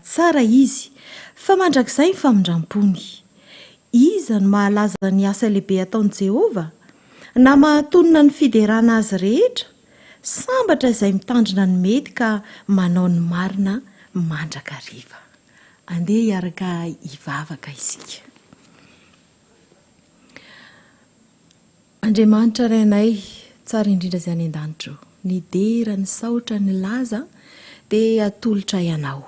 tsara Izy, fa mandrakizay ny famindram-pony. Iza no mahalaza ny asa lehibe ataon'i Jehovah, na mahatonona ny fiderana azy rehetra? Sambatra izay mitandrina ny mety ka manao ny marina mandrakariva. Andeha hiaraka hivavaka isika. Andriamanitra Rainay tsara indrindra izay any an-danitra ô, ny dera, ny saotra, ny laza dia atolotray Anao.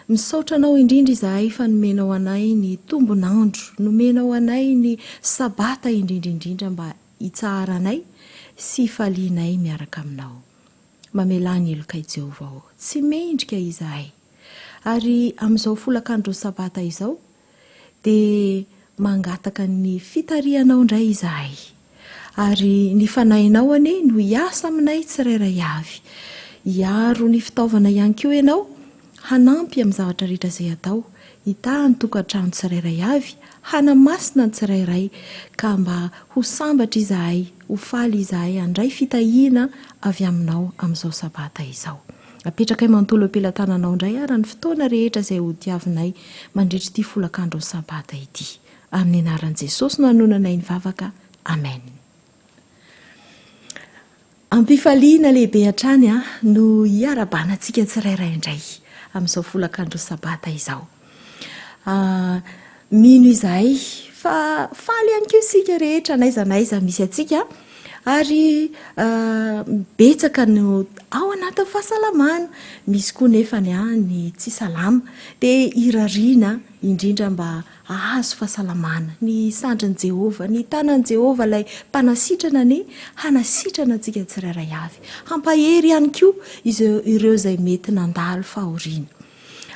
Misaotra Anao indrindra izahay fa nomenao anay ny tombon'andro, nomenao anay ny Sabata indrindra indrindra mba hitsaharanay sy hifalianay miaraka Aminao. Mamelà ny helokay Jehovah ô, tsy mendrika izahay. Ary amin'izao folakandron'ny Sabata izao, dia mangataka ny fitarihanao indray izahay. Ary ny Fanahinao anie no hiasa aminay tsirairay avy. Hiaro ny fitaovana ihany koa Ianao, hanampy amin'ny zavatra rehetra izay atao, hitaha ny tokantrano tsirairay avy, hanamasina ny tsirairay, ka mba ho sambatra izahay, ho faly izahay handray fitahiana avy Aminao amin'izao Sabata izao. Apetrakay manontolo eo am-pelatananao indray ara ny fotoana rehetra izay hodiavinay mandritra ity folakandron'ny Sabata ity. Amin'ny anaran'i Jesosy no anonanay ny vavaka. Amen. Am-pifaliana lehibe hatrany no hiarahabana antsika tsirairay indray amin'izao folakandron'ny Sabata izao. Mino izahay fa faly ihany koa isika rehetra n'aiza n'aiza misy antsika ary betsaka no ao anatin'ny fahasalamana, misy koa nefa ny tsy salama dia irariana indrindra mba hahazo fahasalamana. Ny sandrin'i Jehovah, ny tanan'i Jehovah ilay mpanasitrana anie hanasitrana antsika tsirairay avy. Hampahery ihany koa ireo izay mety nandalo fahoriana.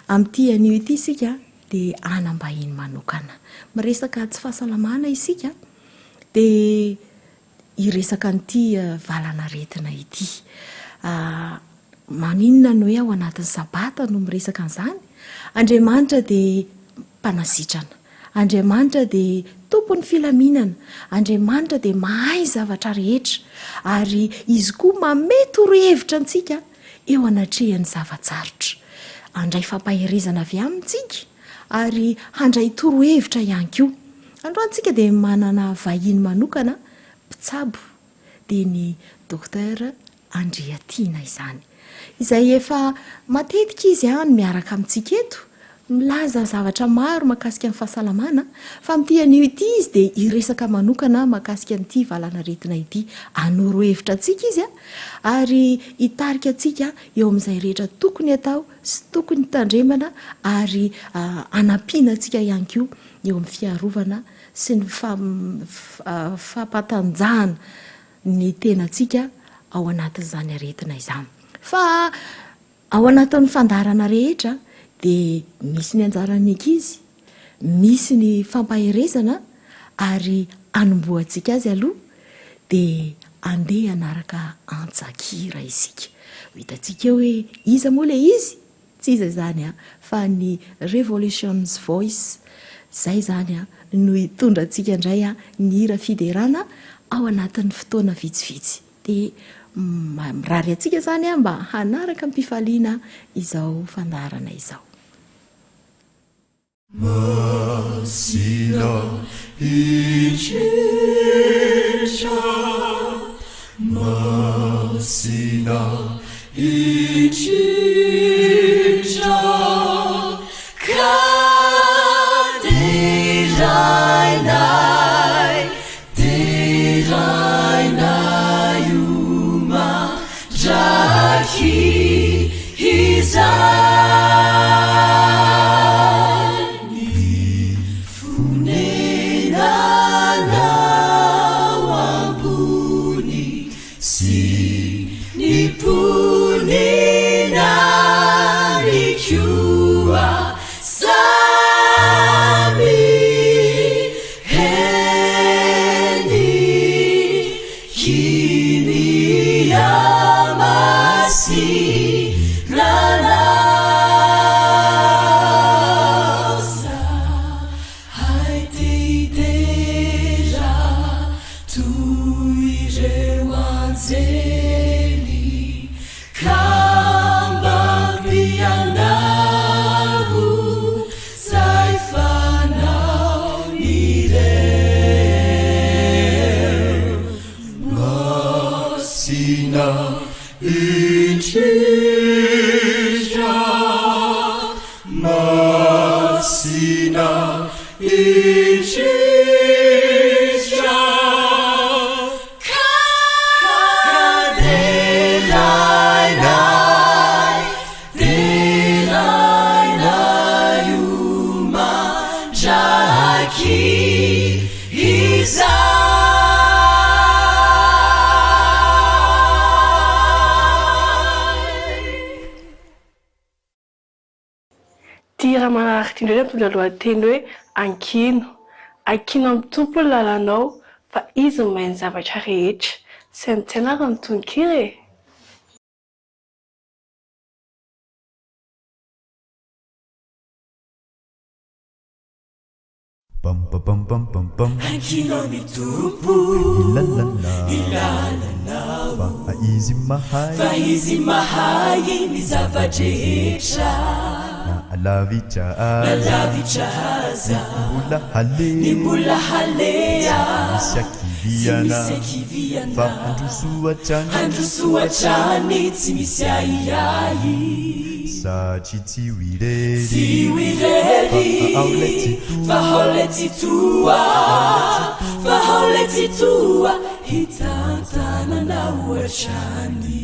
Amin'ity anio ity isika dia hanam-bahiny manokana. Miresaka tsy fahasalamana isika dia hiresaka an'ity valan'aretina ity. Maninona no hoe ao anatin'ny sabata no miresaka an'izany? Andriamanitra dia mpanasitrana. Andriamanitra dia tompon'ny filaminana. Andriamanitra dia mahay zavatra rehetra. Ary Izy koa mamehy torohevitra antsika eo anatrehan'ny zava-tsarotra. Handray fampaherezana avy aminy tsika ary handray torohevitra ihany koa. Androany tsika dia manana vahiny manokana, mpitsabo, dia ny Docteur Andriatiana izany. Izay efa matetika izy no miaraka amintsika eto, milaza zavatra maro mahakasika ny fahasalamana, fa amin'ity anio ity izy dia hiresaka manokana mahakasika an'ity valanaretina ity. Hanoro hevitra antsika izy ary hitarika antsika eo amin'izay rehetra tokony hatao sy tokony tandremana ary hanampiana antsika ihany koa eo amin'ny fiarovana sy ny fampatanjahana ny tenantsika ao anatin'izany aretina izany. Fa ao anatin'ny fandaharana rehetra dia misy ny anjaran'ny ankizy, misy ny fampaherezana ary hanombohantsika azy aloha dia andeha hanaraka antsan-kira isika. Ho hitantsika eo hoe iza moa ilay izy? Tsy iza izany fa ny Revolution's Voice, izay izany no hitondra antsika indray ny hira fiderana ao anatin'ny fotoana vitsivitsy. Dia mirary antsika izany mba hanaraka am-pifaliana izao fandaharana izao. Masina indrindra, Masina indrindra, Ka derainay, derainay o mandrakizay. Ny fonenanao ambony sy ny. Masina indrindra. Ka derainay, derainay ho mandrakizay. Ity hira manaraka ity indray dia mitondra lohateny hoe Ankino. Ankino amin'ny Tompo ny lalanao fa Izy no mahay ny zavatra rehetra. Saintsaino ary ny tononkira e! Ankino amin'ny Tompo ny lalanao, fa Izy mahay ny zava-drehetra. Na lavitra aza ny mbola haleha, tsy misy hakiviana, handroso hatrany tsy misy ahiahy. Satria tsy ho irery. Tsy ho irery. Fa ao ilay Tsitoha. Fa ao ilay Tsitoha. Fa ao ilay Tsitoha. Hitantana anao hatrany.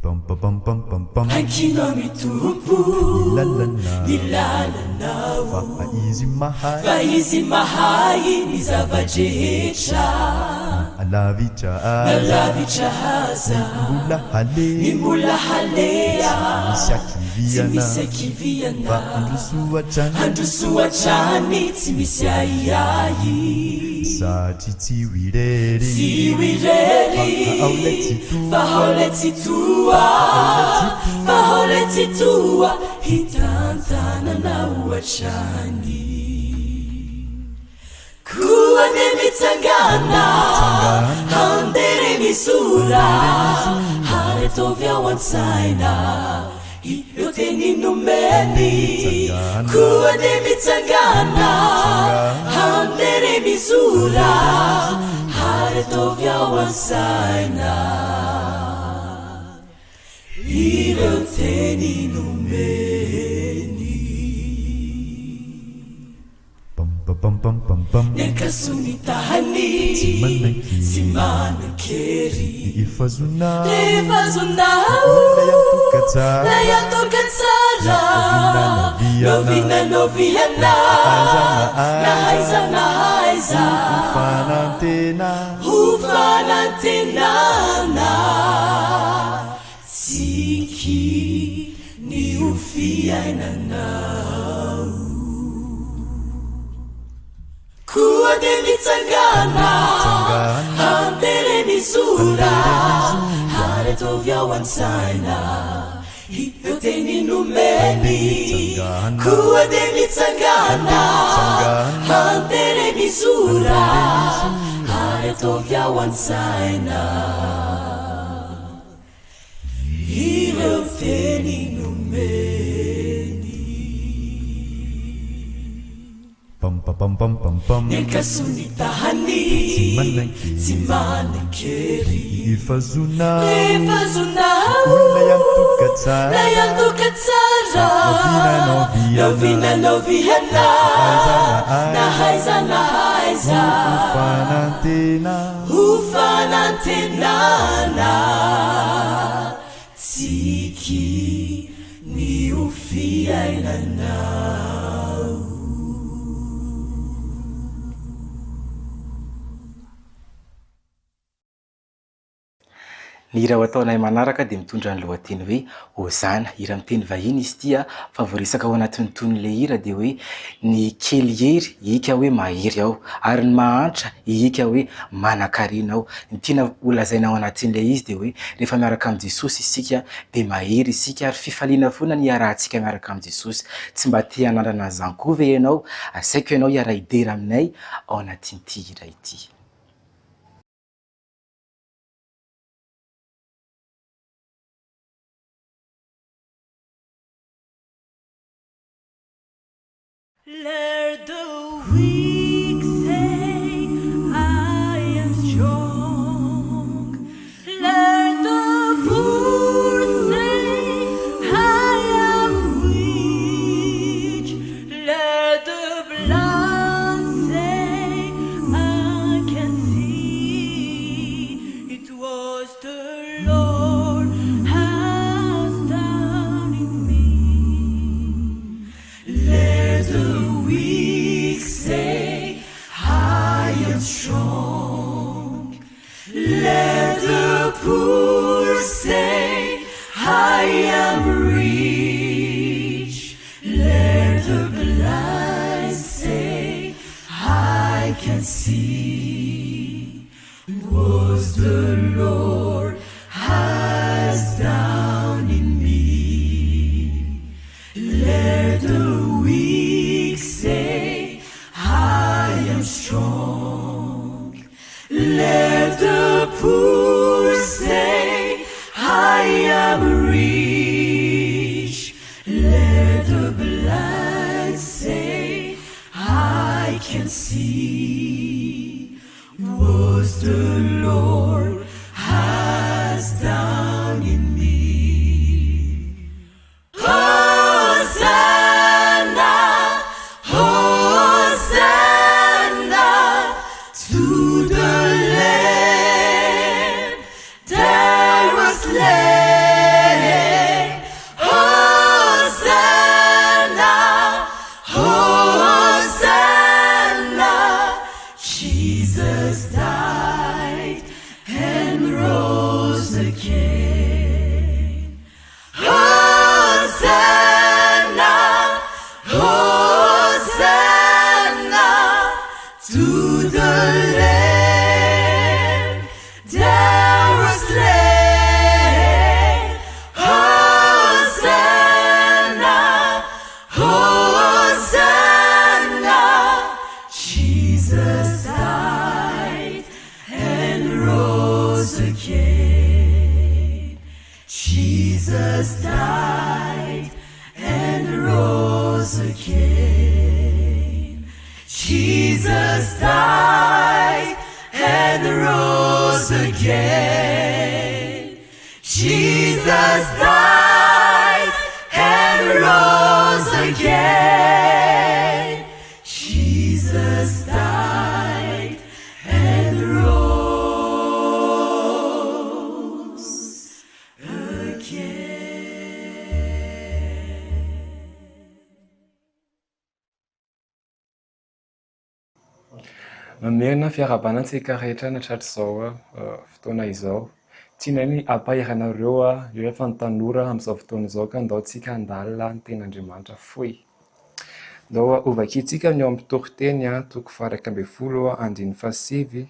Ankino amin'ny Tompo. Ny lalana. Ny lalanao. Fa Izy mahay. Fa Izy mahay ny zava-drehetra. Na lavitra aza. Na lavitra aza. Ny mbola haleha. Ny mbola haleha. Tsy misy hakiviana. Tsy misy hakiviana. Fa handroso hatrany. Handroso hatrany tsy misy ahiahy. Satria tsy ho irery. Tsy ho irery. Fa ao ilay Tsitoha. Fa ao ilay Tsitoha. Fa ao ilay Tsitoha. Hitantana anao hatrany. Koa dia mitsangàna, handeha re mizora, ary ataovy ao an-tsaina ireo teny nomeny. Koa dia mitsangàna, handeha re mizora, ary ataovy ao an-tsaina ireo teny nomeny. Ny ankaso ny tahany tsy manan-kery. Efa azonao ilay antoka tsara. N'oviana n'oviana na aiza na aiza. Ho fanantenana. Tsiky ny ho fiainanao. Koa dia mitsangàna, handeha mizora, ary ataovy ao an-tsaina ireo teny nomeny. Koa dia mitsangàna, handeha mizora, ary ataovy ao an-tsaina. Ireo teny nomeny. Ny ankason'ny tahany tsy manan-kery. Efa zonao ilay antoka tsara. N'oviana n'oviana na aiza na aiza. Ho fanantenana tsiky ny ho fiainanao. Ny hira ho ataonay manaraka dia mitondra ny lohateny hoe Hozana. Hira amin'ny teny vahiny izy ity fa voaresaka ao anatin'ny tonon'ilay hira dia hoe ny kely hery hihika hoe mahery aho ary ny mahantra hihika hoe manankarena aho. Ny tiana holazaina ao anatin'ilay izy dia hoe rehefa miaraka amin'i Jesosy isika dia mahery isika ary fifaliana foana ny hiarahantsika miaraka amin'i Jesosy. Tsy mba te hanandrana an'izany koa ve ianao? Asaiko ianao hiara-hidera aminay ao anatin'ity hira ity. Let the weak say I am strong. Let the poor say am rich. Let the blind say, I can see. What the Lord has done in me. Let the weak say, I am strong. Let the poor say, I am rich. Let the blind say, I can see. What the Lord has done in me. Hosanna, Hosanna to the Lamb that was slain. Hosanna, Hosanna, Jesus died and rose again. Hosanna, Hosanna to the Lamb that was slain. Hosanna, Hosanna, Jesus died and rose again. Jesus died and rose again. Jesus died and rose again. Jesus died and rose again. Jesus died and rose again. Mamerina fiarahabana antsika rehetra natratr'izao fotoana izao. Tianay ny hampahery anareo ireo efa ny tanora amin'izao fotoana izao ka ndao tsika handalina ny tenin'Andriamanitra fohy. Ndao hovakintsika ny ao amin'ny Mpitoriteny toko faha-11 andininy fahasivy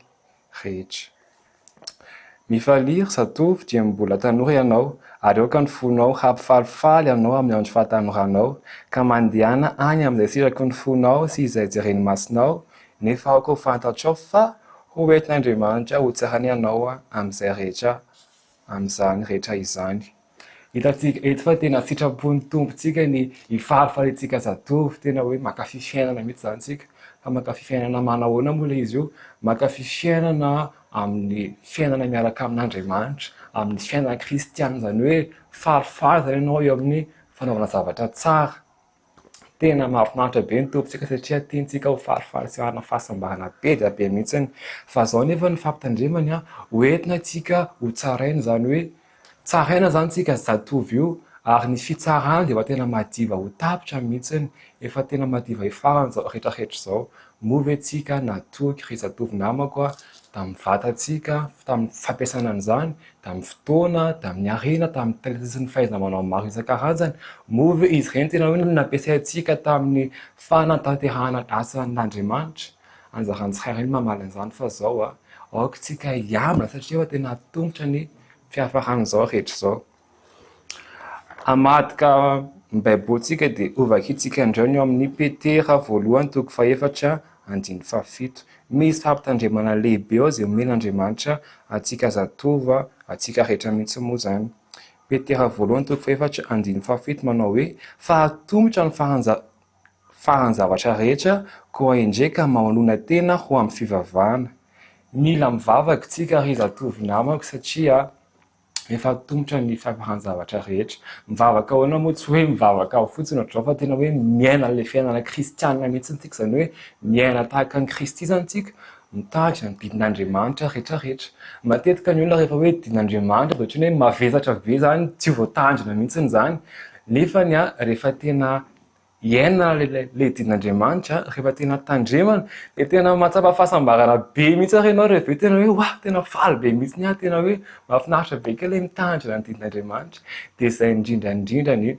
rehetra. Mifalia ry zatovo dia mbola tanora ianao, ary aoka ny fonao hampifalifaly anao amin'ny andro fahatanoranao, ka mandehana any amin'izay sitraky ny fonao sy izay jeren'ny masonao, nefa aoka ho fantatrao fa ho entin'Andriamanitra ho tsaraina ianao amin'izay rehetra amin'izany rehetra izany. Hitantsika eto fa tena sitrapon'ny Tompontsika ny hifalifaliantsika zatovo, tena hoe mankafy fiainana mihitsy izany isika. Fa mankafy fiainana manahoana moa ilay izy io? Mankafy fiainana amin'ny fiainana miaraka amin'Andriamanitra, amin'ny fiainana kristiana, izany hoe falifaly izany ianao eo amin'ny fanaovana zavatra tsara. Tena mahafinaritra be ny Tompontsika satria tiantsika ho falifaly sy hanana fahasambarana be dia be mihitsy. Fa izao nefa ny fampitandremany, ho entina isika ho tsaraina, izany hoe tsaraina izany isika zatovo io ary ny fitsarana dia efa tena madiva ho tapitra mihitsy, efa tena madiva hifarana izao rehetra rehetra izao. Moa ve tsika natoky ry zatovo namako tamin'ny vatantsika, tamin'ny fampiasana an'izany, tamin'ny fotoana, tamin'ny harena, tamin'ny talenta sy ny fahaiza-manao maro isan-karazany? Moa ve izy ireny tena hoe nampiasaintsika tamin'ny fanatanterahana ny asan'Andriamanitra? Anjaran'ny tsirairay ny mamaly an'izany fa izao, aoka isika hiambina satria efa tena antomotra ny fiafaran'izao rehetra izao. Hamadika ny Baibolintsika dia hovakintsika indray ny ao amin'ny Petera voalohany toko fahefatra andininy fahafito. Misy fampitandremana lehibe ao izay omen'Andriamanitra antsika zatovo, antsika rehetra mihitsy moa izany. Petera voalohany toko fahefatra andininy fahafito manao hoe, Fa atomotra ny faran-javatra rehetra, koa endrey ka manoloana tena ho amin'ny fivavahana. Mila mivavaka isika ry zatovo namako satria efa atomotra ny fiafaran-javatra rehetra. Mivavaka ahoana moa? Tsy hoe mivavaka fotsiny ohatr'izao fa tena hoe miaina an'ilay fiainana kristianina mihitsy isika, izany hoe miaina tahaka an'i Kristy izany isika, mitandrina ny didin'Andriamanitra rehetra rehetra. Matetika ny olona rehefa hoe didin'Andriamanitra dia ohatran'ny hoe mavesatra be izany, tsy voatandrina mihitsy izany, nefany rehefa tena. Iainana ilay ilay didin'Andriamanitra rehefa tena tandremana dia tena mahatsapa fahasambarana be mihitsy ary ianao rehefa avy eo tena hoe oa tena faly be mihitsy aho tena hoe mahafinaritra be kay ilay mitandrina ny didin'Andriamanitra. Dia izay indrindra indrindra ny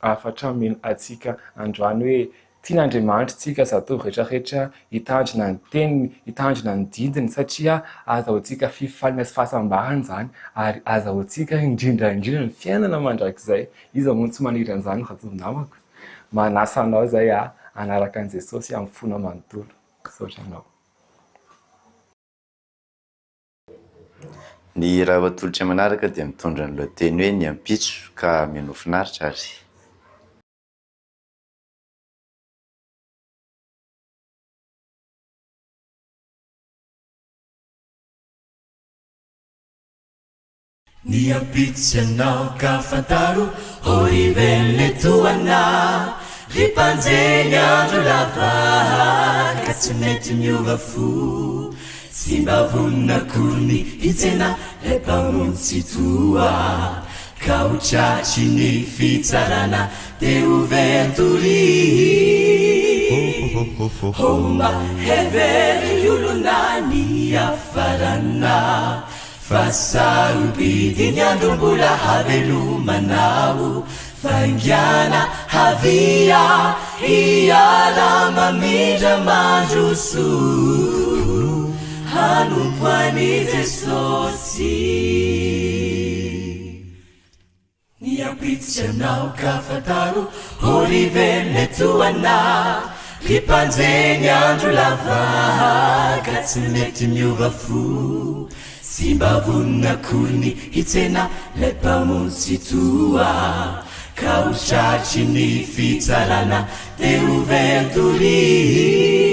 hafatra omena antsika androany hoe tian'Andriamanitra isika zatovo rehetra rehetra hitandrina ny teniny, hitandrina ny didiny satria azahoantsika fifaliana sy fahasambarana izany ary azahoantsika indrindra indrindra ny fiainana mandrakizay. Iza moa no tsy maniry an'izany zatovo namako? Manasa anao izay aho hanaraka an'i Jesosy amin'ny fonao manontolo. Misaotra anao. Ny hira ho atolotra manaraka dia mitondra ny lohateny hoe Ny ampitso ka minoa finaritra ary. Ny ampitso ianao ka fantaro Horibele tohana Ry mpanjeny andro lava Ka tsy mety miova fo Tsy mba vonona akory ny hitsena Ilay Mpamonjy Tsitoha Ka ho tratry ny fitsarana Dia ho very doria Homba hevero ny olona ny hiafarana Fa sarobidy ny andro mbola havelomanao Faingàna havia hiala mamindra mandroso Hanompo an'i Jesosy. Ny ampitso ianao ka fantaro Olive tohana Ry mpanjeny andro lava Ka tsy mety miova fo Tsy mba vonona akory ny hitsena Ilay Mpamonjy Tsitoha Ka ho tratry ny fitsarana Dia ho very doria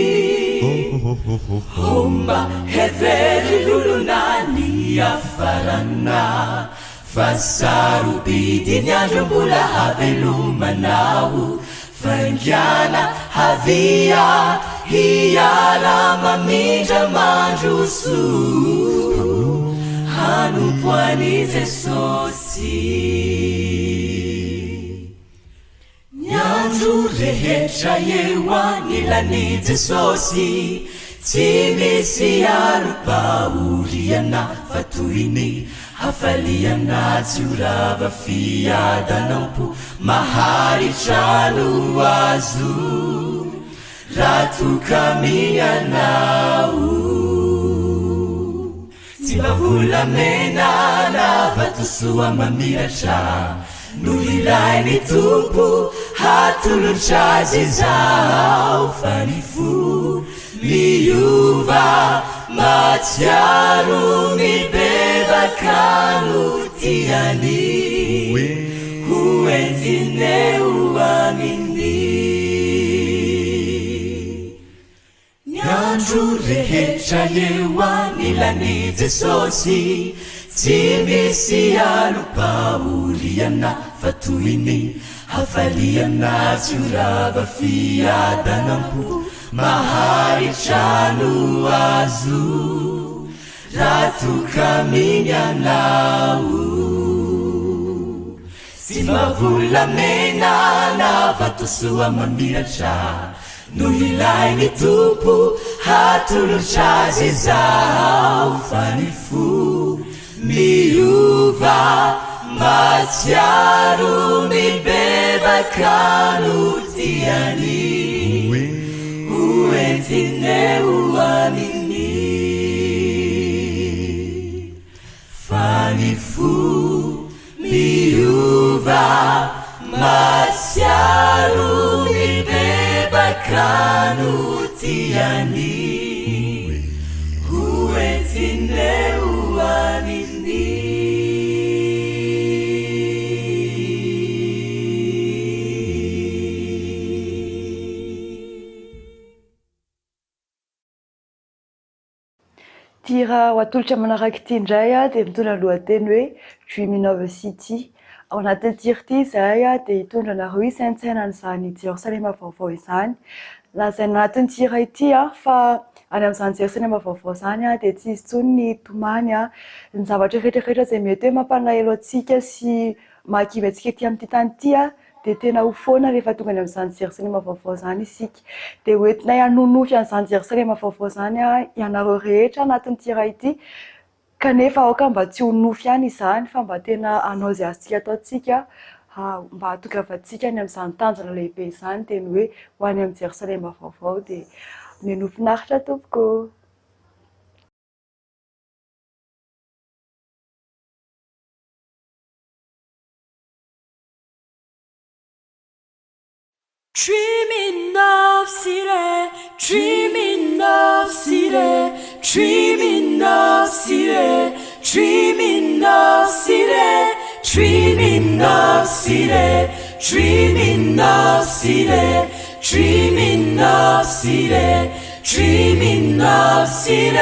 Homba hevero ry olona ny hiafarana Fa sarobidy ny andro mbola havelomanao Faingàna havia hiala mamindra mandroso Hanompo an'i Jesosy. Ny andro rehetra eo anilan'i Jesosy Tsy misy alo-pahoriana fa toy ny hafaliana tsy ho rava Fiadanam-po maharitra no azo raha toa ka mianao Tsy mba volamena na vatosoa mamiratra no ilain'ny Tompo hatolotra azy izao fa ny fo miova mahatsiaro mibebaka no tiany ho entina eo aminy. Ny andro rehetra eo anilan'i Jesosy Tsy misy alom-pahoriana Fa toy ny hafaliana tsy ho rava Fiadanam-po maharitra no azo Raha toa ka mino ianao Tsy mba volamena na vatosoa mamiratra No ilain'ny Tompo hatolotra azy izao Fa ny fo miova mahatsiaro mibebaka no tiany ho entina eo aminy Fa ny fo Miova mahatsiaro mibebaka no tiany ho entina eo aminy. Ity hira ho atolotra manaraka ity indray dia mitondra ny lohateny hoe Dreaming of a City. Ao anatin'ity hira ity izahay dia hitondra anareo hisaintsaina an'izany Jerosalema vaovao izany. Lazaina anatin'ity hira ity fa any amin'izany Jerosalema vaovao izany dia tsy hisy intsony ny tomany, ny zavatra rehetra rehetra izay mety hoe mampalahelo antsika sy mahakivy antsika ety amin'ity tany ity. dia tena ho foana rehefa tonga any amin'izany Jerosalema vaovao izany isika. Dia ho entinay hanonofy an'izany Jerosalema vaovao izany ianareo rehetra anatin'ity hira ity, kanefa aoka mba tsy ho nofy ihany izany fa mba tena hanao izay azontsika atao tsika mba hahatongavantsika any amin'izany tanjona lehibe izany, dia ny hoe ho any amin'i Jerosalema vaovao. Dia mihainoa finaritra tompoko. Dreaming of city, dreaming of city, dreaming of city, dreaming of city, dreaming of city, dreaming of city, dreaming of city, dreaming of city.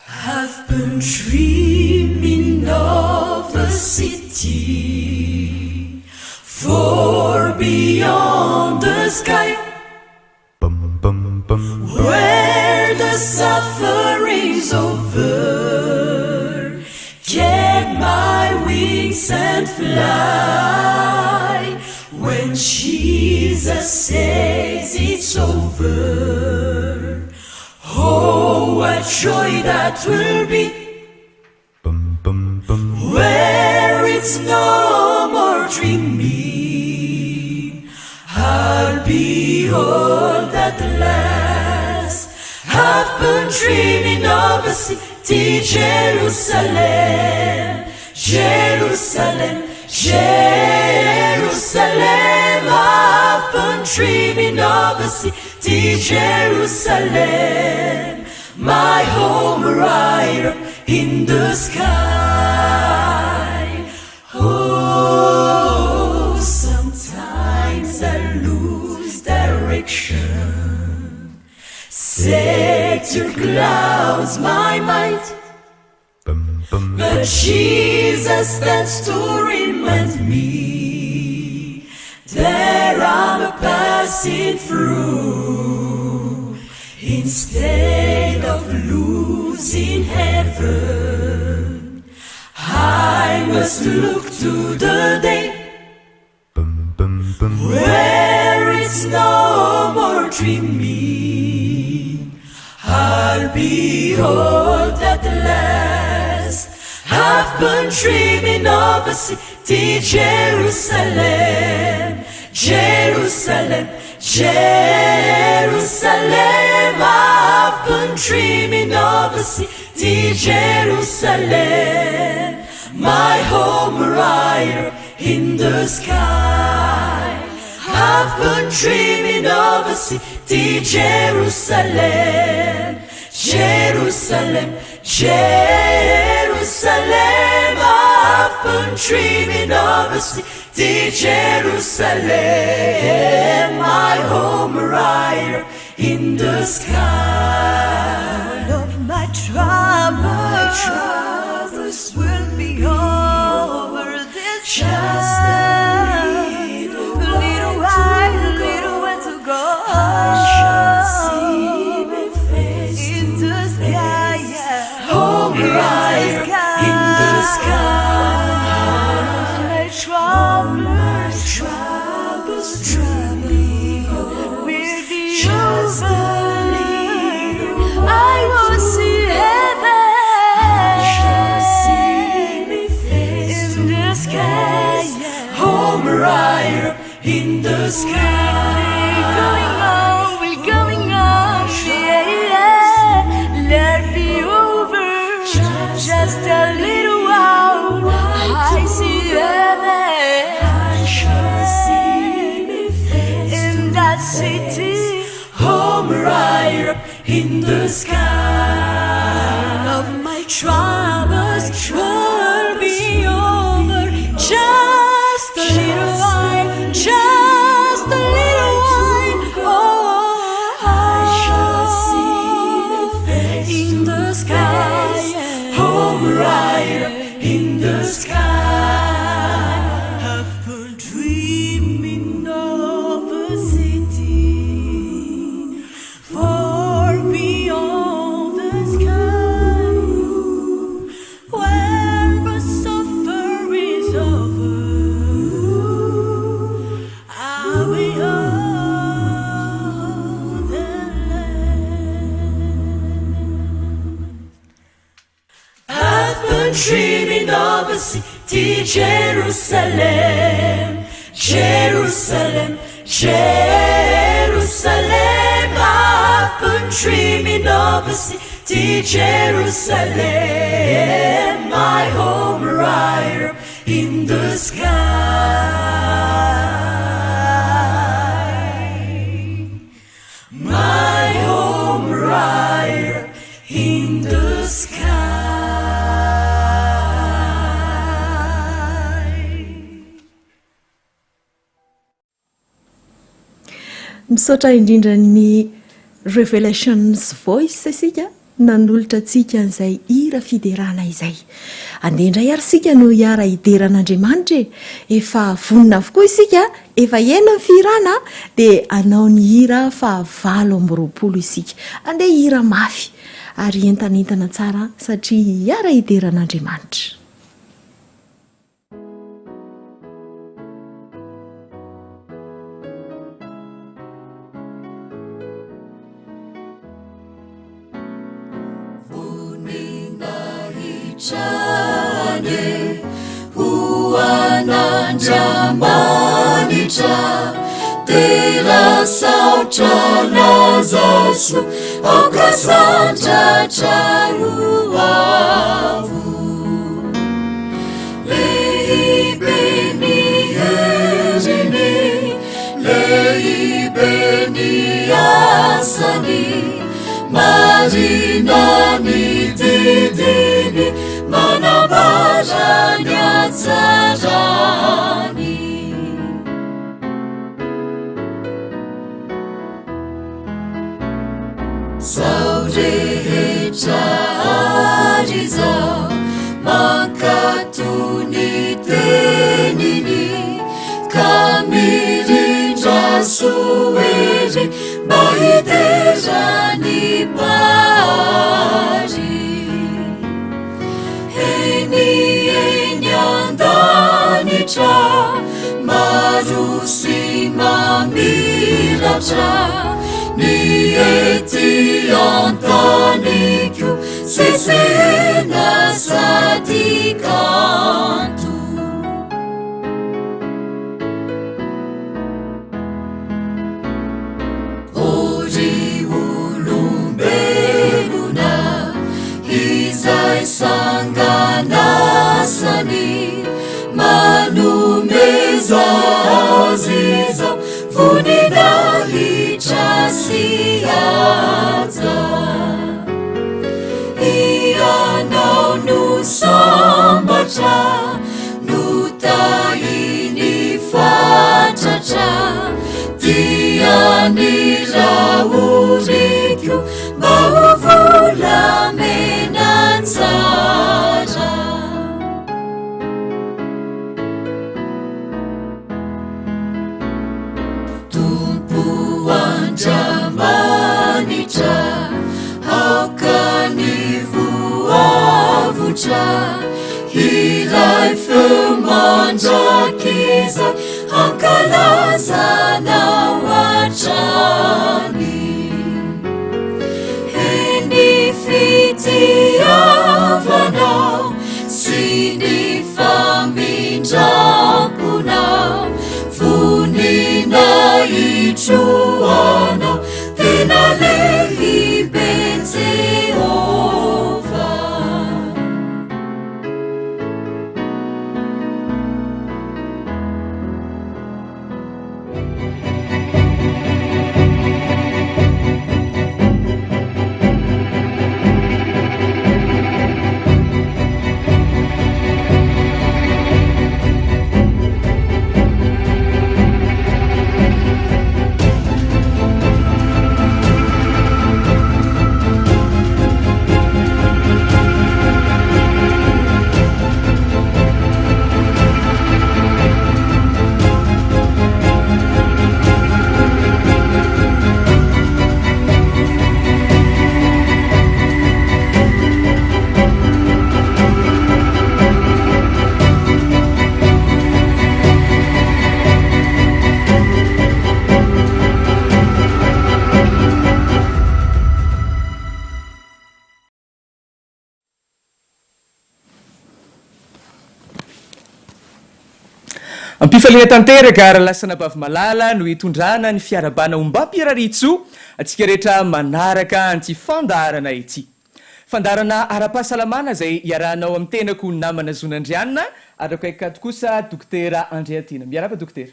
I've been dreaming of a city far beyond the sky, where the suffering's over. Get my wings and fly when Jesus says it's over. Oh, what joy that will be, where it's no more dreaming. I'll behold at last. I've been dreaming of a city, Jerusalem, Jerusalem, Jerusalem. I've been dreaming of a city, Jerusalem, my home right up in the sky. Oh, sometimes I lose direction. Sector clouds my mind, but Jesus stands to remind me there I'm a passing through. Instead of losing heaven, I must look to the day where it's no more dreaming. I'll behold at last. I've been dreaming of a city, Jerusalem, Jerusalem, Jerusalem. I've been dreaming of a city, Jerusalem, my home right in the sky. I've been dreaming of a city, Jerusalem, Jerusalem, Jerusalem. I've been dreaming of a city, Jerusalem, my home right in the sky. All of my troubles will be over this Just time. a A little while, a little while to go. I shall see me face In to the sky, face. yeah. Home In the right in the sky. sky. My All my troubles troubles will be will be just a over. little I while will to see go. I shall see heaven me face in to the sky, face. yeah. Home right up in the We're going sky. on, we're going on, yeah, yeah. Let be over Just just a a little while. while I to see go. I shall see heaven me face in to that face. city. Home right up in the sky. All of my troubles will be over. Just a little while, just a little while. Oh, I shall see me face in to the sky, face. yeah. Home right up in the sky. I've been dreaming of a city far beyond the sky, where the of a city, Jerusalem, Jerusalem, Jerusalem. I've been dreaming of a city, Jerusalem, my home right in the sky. My home right in the sky. Misaotra indrindra ny Revelations Voice isika nanolotra antsika an'izay hira fiderana izay. Andeha indray ary isika no hiara hidera an'Andriamanitra e! Efa vonona avokoa isika, efa heno ny fihirana dia hanao ny hira faha 28 isika. Andeha hihira mafy ary hientanentana tsara satria hiara hidera an'Andriamanitra. Voninahitra ho an'Andriamanitra, tena saotra laza soa, aoka sandratra ho avo. Lehibe ny heriny, lehibe ny asany, marina ny didiny, manambara ny hatsarany. Zao rehetra ary izao mankatò ny teniny ka mirindra soa ery mba hidera ny Mpahary. Eny eny an-danitra maro sy mamiratra ny ety an-tany koa sesehena sady kanto. O ry olombelona izay sanganasany, manomeza azy izao voninahitra sy haja. Ianao no sambatra, Notahiny fatratra dia ny rahoriko mba ho volamena tsara. Tompo Andriamanitra, aoka ny voavotra hiray feo mandrakizay hankalazanao hatrany. Eny fitiavanao sy ny famindram-ponao, voninahitro anao, tena lehibe Jehovah. Am-pifaliana tanteraka ary lasa anabavy malala no hitondrana ny fiarahabana ombam-pirariantsoa antsika rehetra manaraka an'ity fandaharana ity. Fandaharana ara-pahasalamana izay iarahanao amin'ny tenako namana Zonandrianina ary akaikiko ato kosa Dokotera Andriatiana. Miarahaba Dokotera.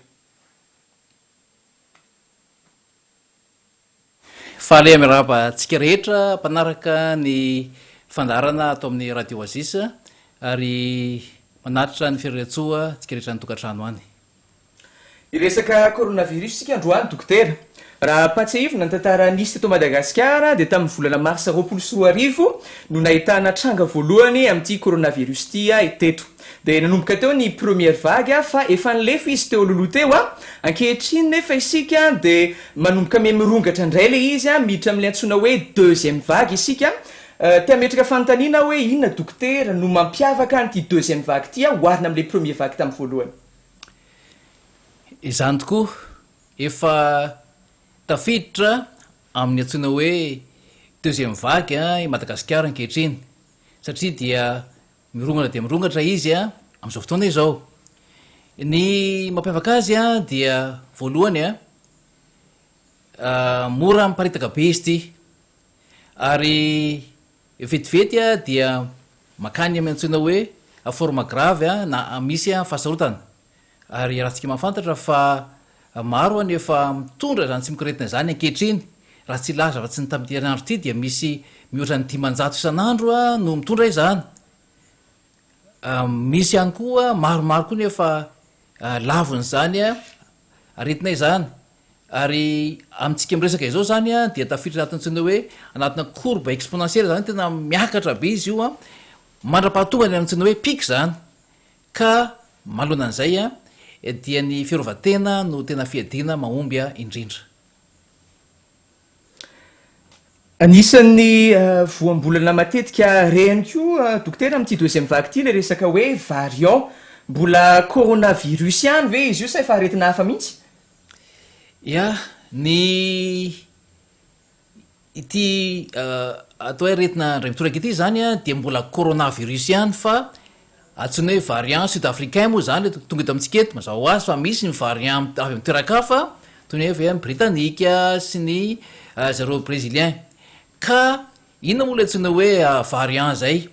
Faly miarahaba antsika rehetra mpanaraka ny fandaharana ato amin'ny Radio Oasis ary manatitra ny firariantsoa antsika rehetra any tokantrano any. Hiresaka coronavirus isika androany Dokotera. Raha ampahatsiahivina ny tantara nisy teto Madagasikara dia tamin'ny volana marsa 2020 no nahitana tranga voalohany amin'ity coronavirus ity teto. Dia nanomboka teo ny première vague fa efa nilefa izy teo alohaloha teo a! Ankehitriny nefa isika dia manomboka miha mirongatra indray ilay izy a, miditra amin'ilay antsoina hoe deuxième vague isika. Te hametraka fanontaniana aho hoe inona dokotera no mampiavaka an'ity deuxième vague ity oharina amin'ilay premier vague tamin'ny voalohany? Izany tokoa, efa tafiditra amin'ny antsoina hoe deuxième vague i Madagasikara ankehitriny satria dia Mirongatra dia mirongatra izy amin'izao fotoana izao. Ny mampiavaka azy dia voalohany, mora miparitaka be izy ity ary vetivety dia mankany amin'ny antsoina hoe forme grave na misy fahasarotana. Ary iarahantsika mahafantatra fa maro ny efa mitondra izany tsimokaretina izany ankehitriny, raha tsy hilaza afa-tsy ny tamin'ity herinandro ity dia misy mihoatra ny 500 isan'andro no mitondra izany. Misy ihany koa maromaro koa ny efa lavon'izany aretina izany. Ary amintsika miresaka izao izany dia tafiditra anatin'ny antsoina hoe anatina courbe exponentielle izany, tena miakatra be izy io mandra-pahatonga ny antsoina hoe pic izany. Ka manoloana an'izay dia ny fiarovan-tena no tena fiadiana mahomby indrindra. Anisan'ny voambolana matetika re ihany koa dokotera amin'ity deuxième vague ity ilay resaka hoe variant. Mbola coronavirus ihany ve izy io sa efa aretina hafa mihitsy? Ya, ny Ity atao hoe aretina indray mitoraka ity izany dia mbola coronavirus ihany fa antsoina hoe variant sud africain moa izany tonga eto amintsika eto, mazava ho azy fa misy ny variant avy amin'ny toeran-kafa toy ny hoe avy any britanika sy ny zareo brésilien. Ka inona moa ilay antsoina hoe variant izay?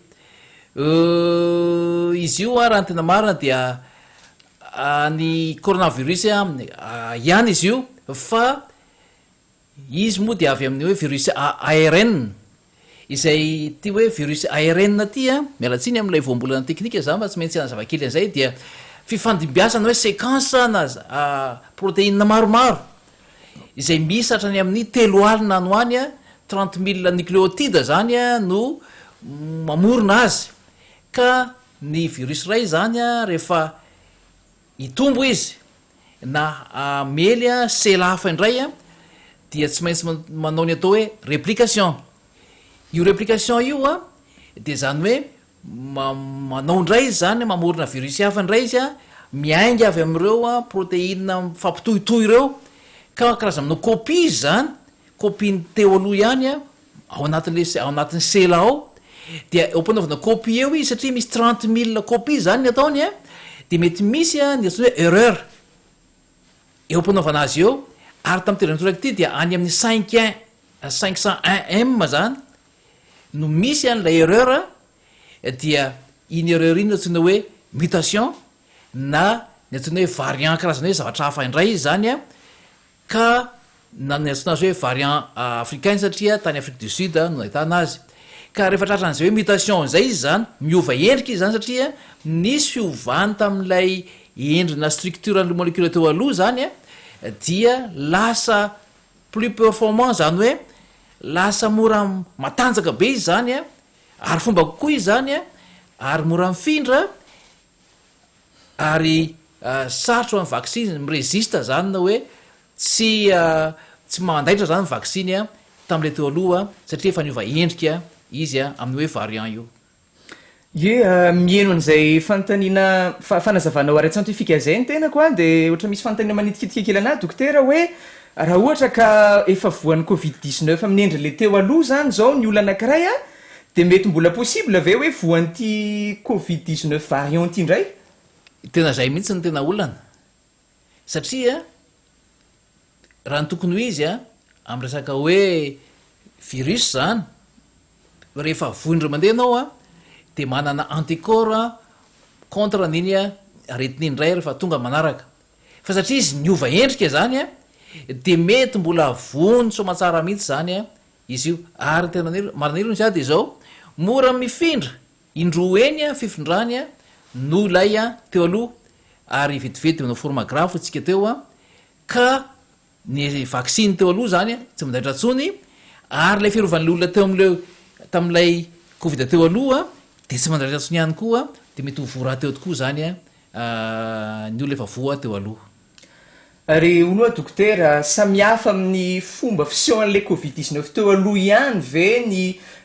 Izy io raha ny tena marina dia ny coronavirus ihany izy io fa Izy moa dia avy amin'ny hoe virus ARN, izay ity hoe virus ARN ity an, miala tsiny amin'ilay voambolana teknika za fa tsy maintsy hanazava kely an'izay, dia fifandimbiasana hoe séquence na protéine maromaro, izay miisa hatrany amin'ny 30 any ho any, 30 mille nucléotides zany no mamorona azy, ka ny virus iray izany rehefa Hitombo izy na hamely sela hafa indray dia tsy maintsy manao ny atao hoe réplication. Io réplication io dia izany hoe manao indray izy izany, mamorona virus hafa indray izy miainga avy amin'ireo protéines mifampitohitohy ireo ka karazana manao copie izy izany, copie-n'ny teo aloha ihany ao anatin'le ao anatin'ny sela ao, dia eo am-panaovana copie eo izy satria misy 30 mille copie izany ny ataony an, dia mety misy an ny antsoina hoe erreur eo am-panaovana azy eo, ary tamin'ity indray mitoraka ity dia any amin'ny cinq un, 501 M izany no misy an'ilay erreur, dia iny erreur iny no antsoina hoe mutation na ny antsoina hoe variant karazana hoe zavatra hafa indray izy izany an, Ka na niantsoana azy hoe variant africain satria tany Afrique du Sud no nahitana azy. Ka rehefa tratran'izay hoe mutation izay izy izany, miova endrika izy izany satria nisy fiovany tamin'ilay endrina structure an'ilay molecule teo aloha izany dia lasa plus performant izany hoe lasa mora matanjaka be izy izany ary fomba kokoa izy izany ary mora mifindra Ary sarotra ho an'ny vaksiny, mi-resiste zany na hoe tsy tsy mandaitra zany ny vaksiny tamin'ilay teo aloha satria efa niova endrika izy amin'ny hoe variant io. Ie, miheno an'izay fanontaniana, fanazavanao ara-tsiantifika izay ny tenako an, dia ohatra misy fanontaniana manitikitika kely anah dokotera hoe raha ohatra ka efa voan'ny covid 19 amin'ny endriny le teo aloha izany izao ny olona anankiray an, Dia mety mbola possible ve hoe voan'ity covid 19 variant ity indray? Tena izay mihitsy no tena olana. Satria raha ny tokony ho izy amin'ny resaka hoe virus izany, rehefa voa indray mandeha ianao dia manana anticorps contre an'iny aretina iny indray rehefa tonga manaraka. Fa satria izy niova endrika izany dia mety mbola voany soamantsara mihitsy izany izy io. Ary ny tena marina aloha dia izao, mora mifindra Indroa heny ny fifindrany noho ilay teo aloha ary vetivety dia manao forme grave hoy tsika teo ka ny vaksiny teo aloha izany tsy mandaitra intsony ary ilay fiarovan'ilay olona teo amin'ilay tamin'ilay covid teo aloha dia tsy mandaitra intsony ihany koa dia mety ho voa rahateo tokoa izany ny olona efa voa teo aloha. Ary hono hoa dokotera, samihafa amin'ny fomba fisehoan'ilay covid 19 teo aloha ihany ve ny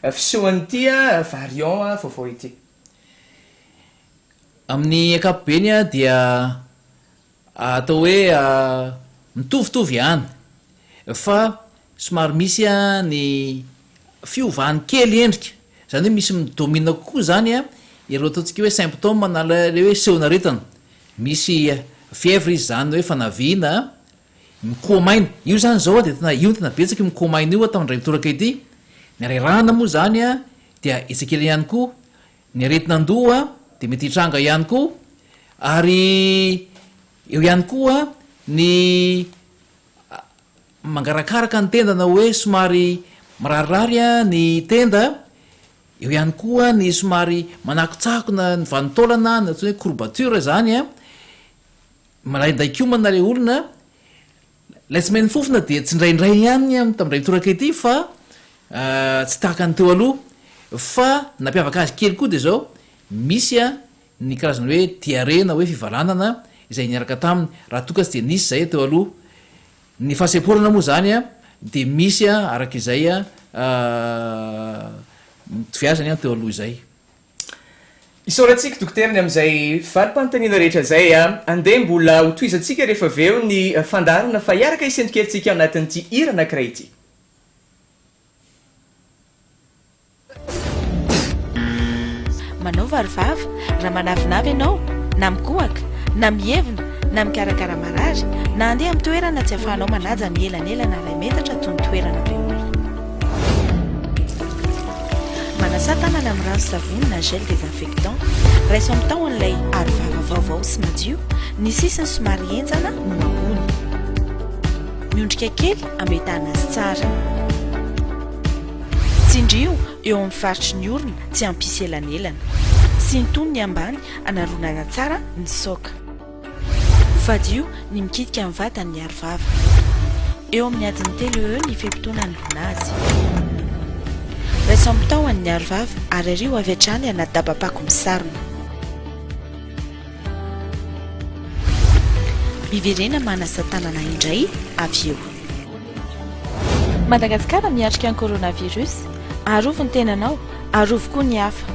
fisehoan'ity variant vaovao ity? Amin'ny ankapobeny dia atao hoe mitovitovy ihany fa somary misy ny fiovany kely endrika, izany hoe misy mi-domine kokoa izany ireo ataontsika hoe symptômes na ilay hoe sehon'aretina. Misy fièvre izy izany hoe fanaviana, mikoha-maina, io izany izao dia tena io no tena betsaka io mikoha-maina io tamin'ny indray mitoraka ity, ny harerahana moa izany dia etsy ankilany ihany koa, ny aretin'andoha dia mety hitranga ihany koa, ary eo ihany koa ny mangarakaraka ny tenda na hoe somary mirarirary ny tenda, Eo ihany koa ny somary manakotsakona ny vanin-taolana na antsoina hoe courbature izany an, malaindain-komana ilay olona, ilay tsy mahay mifofona dia tsindraindray ihany tamin'indray mitoraka ity fa tsy tahaka ny teo aloha, fa ny nampiavaka azy kely koa dia izao, misy ny karazana hoe diarrhée na hoe fivalanana izay niaraka taminy, raha toa ka tsy dia nisy izay teo aloha. Ny fahasemporana moa izany dia misy araka izay mitovy azy ny teo aloha izay. Isaorantsika Dokotera ny amin'izay valim-panontaniana rehetra izay. Andeha mbola hotohizantsika rehefa avy eo ny fandaharana fa hiaraka hisento kely tsika ao anatin'ity hira anankiray ity. Manaova arovava raha manavinavy ianao, na mikohaka, na mievina, na mikarakara marary, na handeha amin'ny toerana tsy ahafahanao manaja ny elanelana iray metatra toy ny toerana be olona. Manasà tanana amin'ny rano sy savony na gel désinfectant. Raiso amin'ny tahon'ilay arovava vaovao sy madio, ny sisiny somary henjana no ambony. Miondrika kely hametahana azy tsara. Tsindrio eo amin'ny faritry ny orona tsy hampisy elanelana. Sintono ny ambany hanaronana tsara ny saoka. Fadio ny mikitika amin'ny vatany ny arovava. Eo amin'ny adiny telo eo ho eo ny fe-potoana hanoloana azy. Raiso amin'ny tahony ny arovava ary ario avy hatrany anaty daba-pako misarona. Miverena manasa tanana indray avy eo. Madagasikara miatrika ny coronavirus, arovy ny tenanao, arovy koa ny hafa.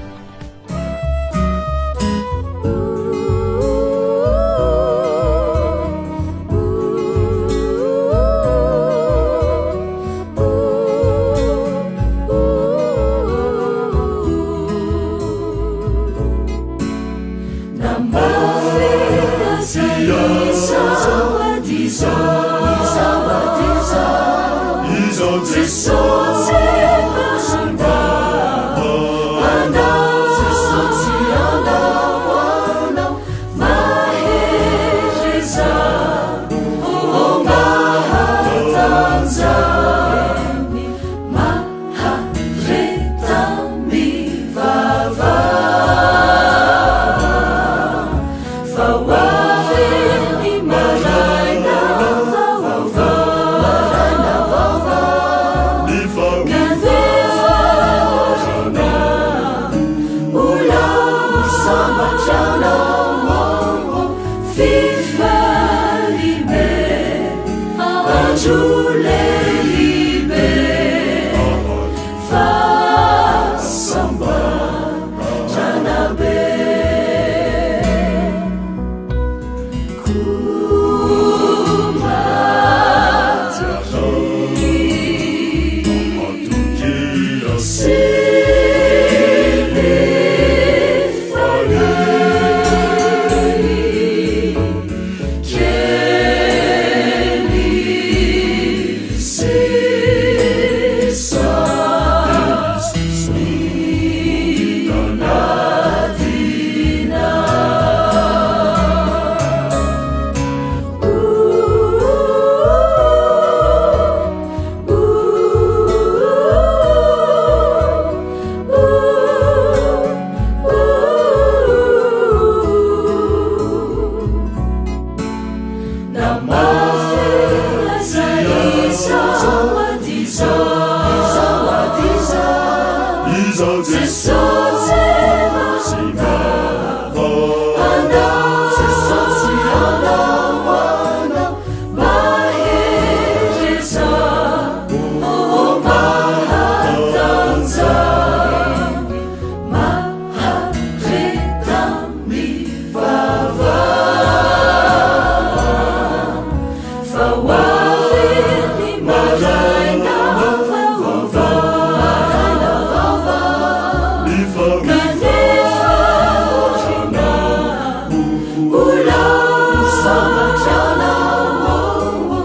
Mbola ho sambatra anao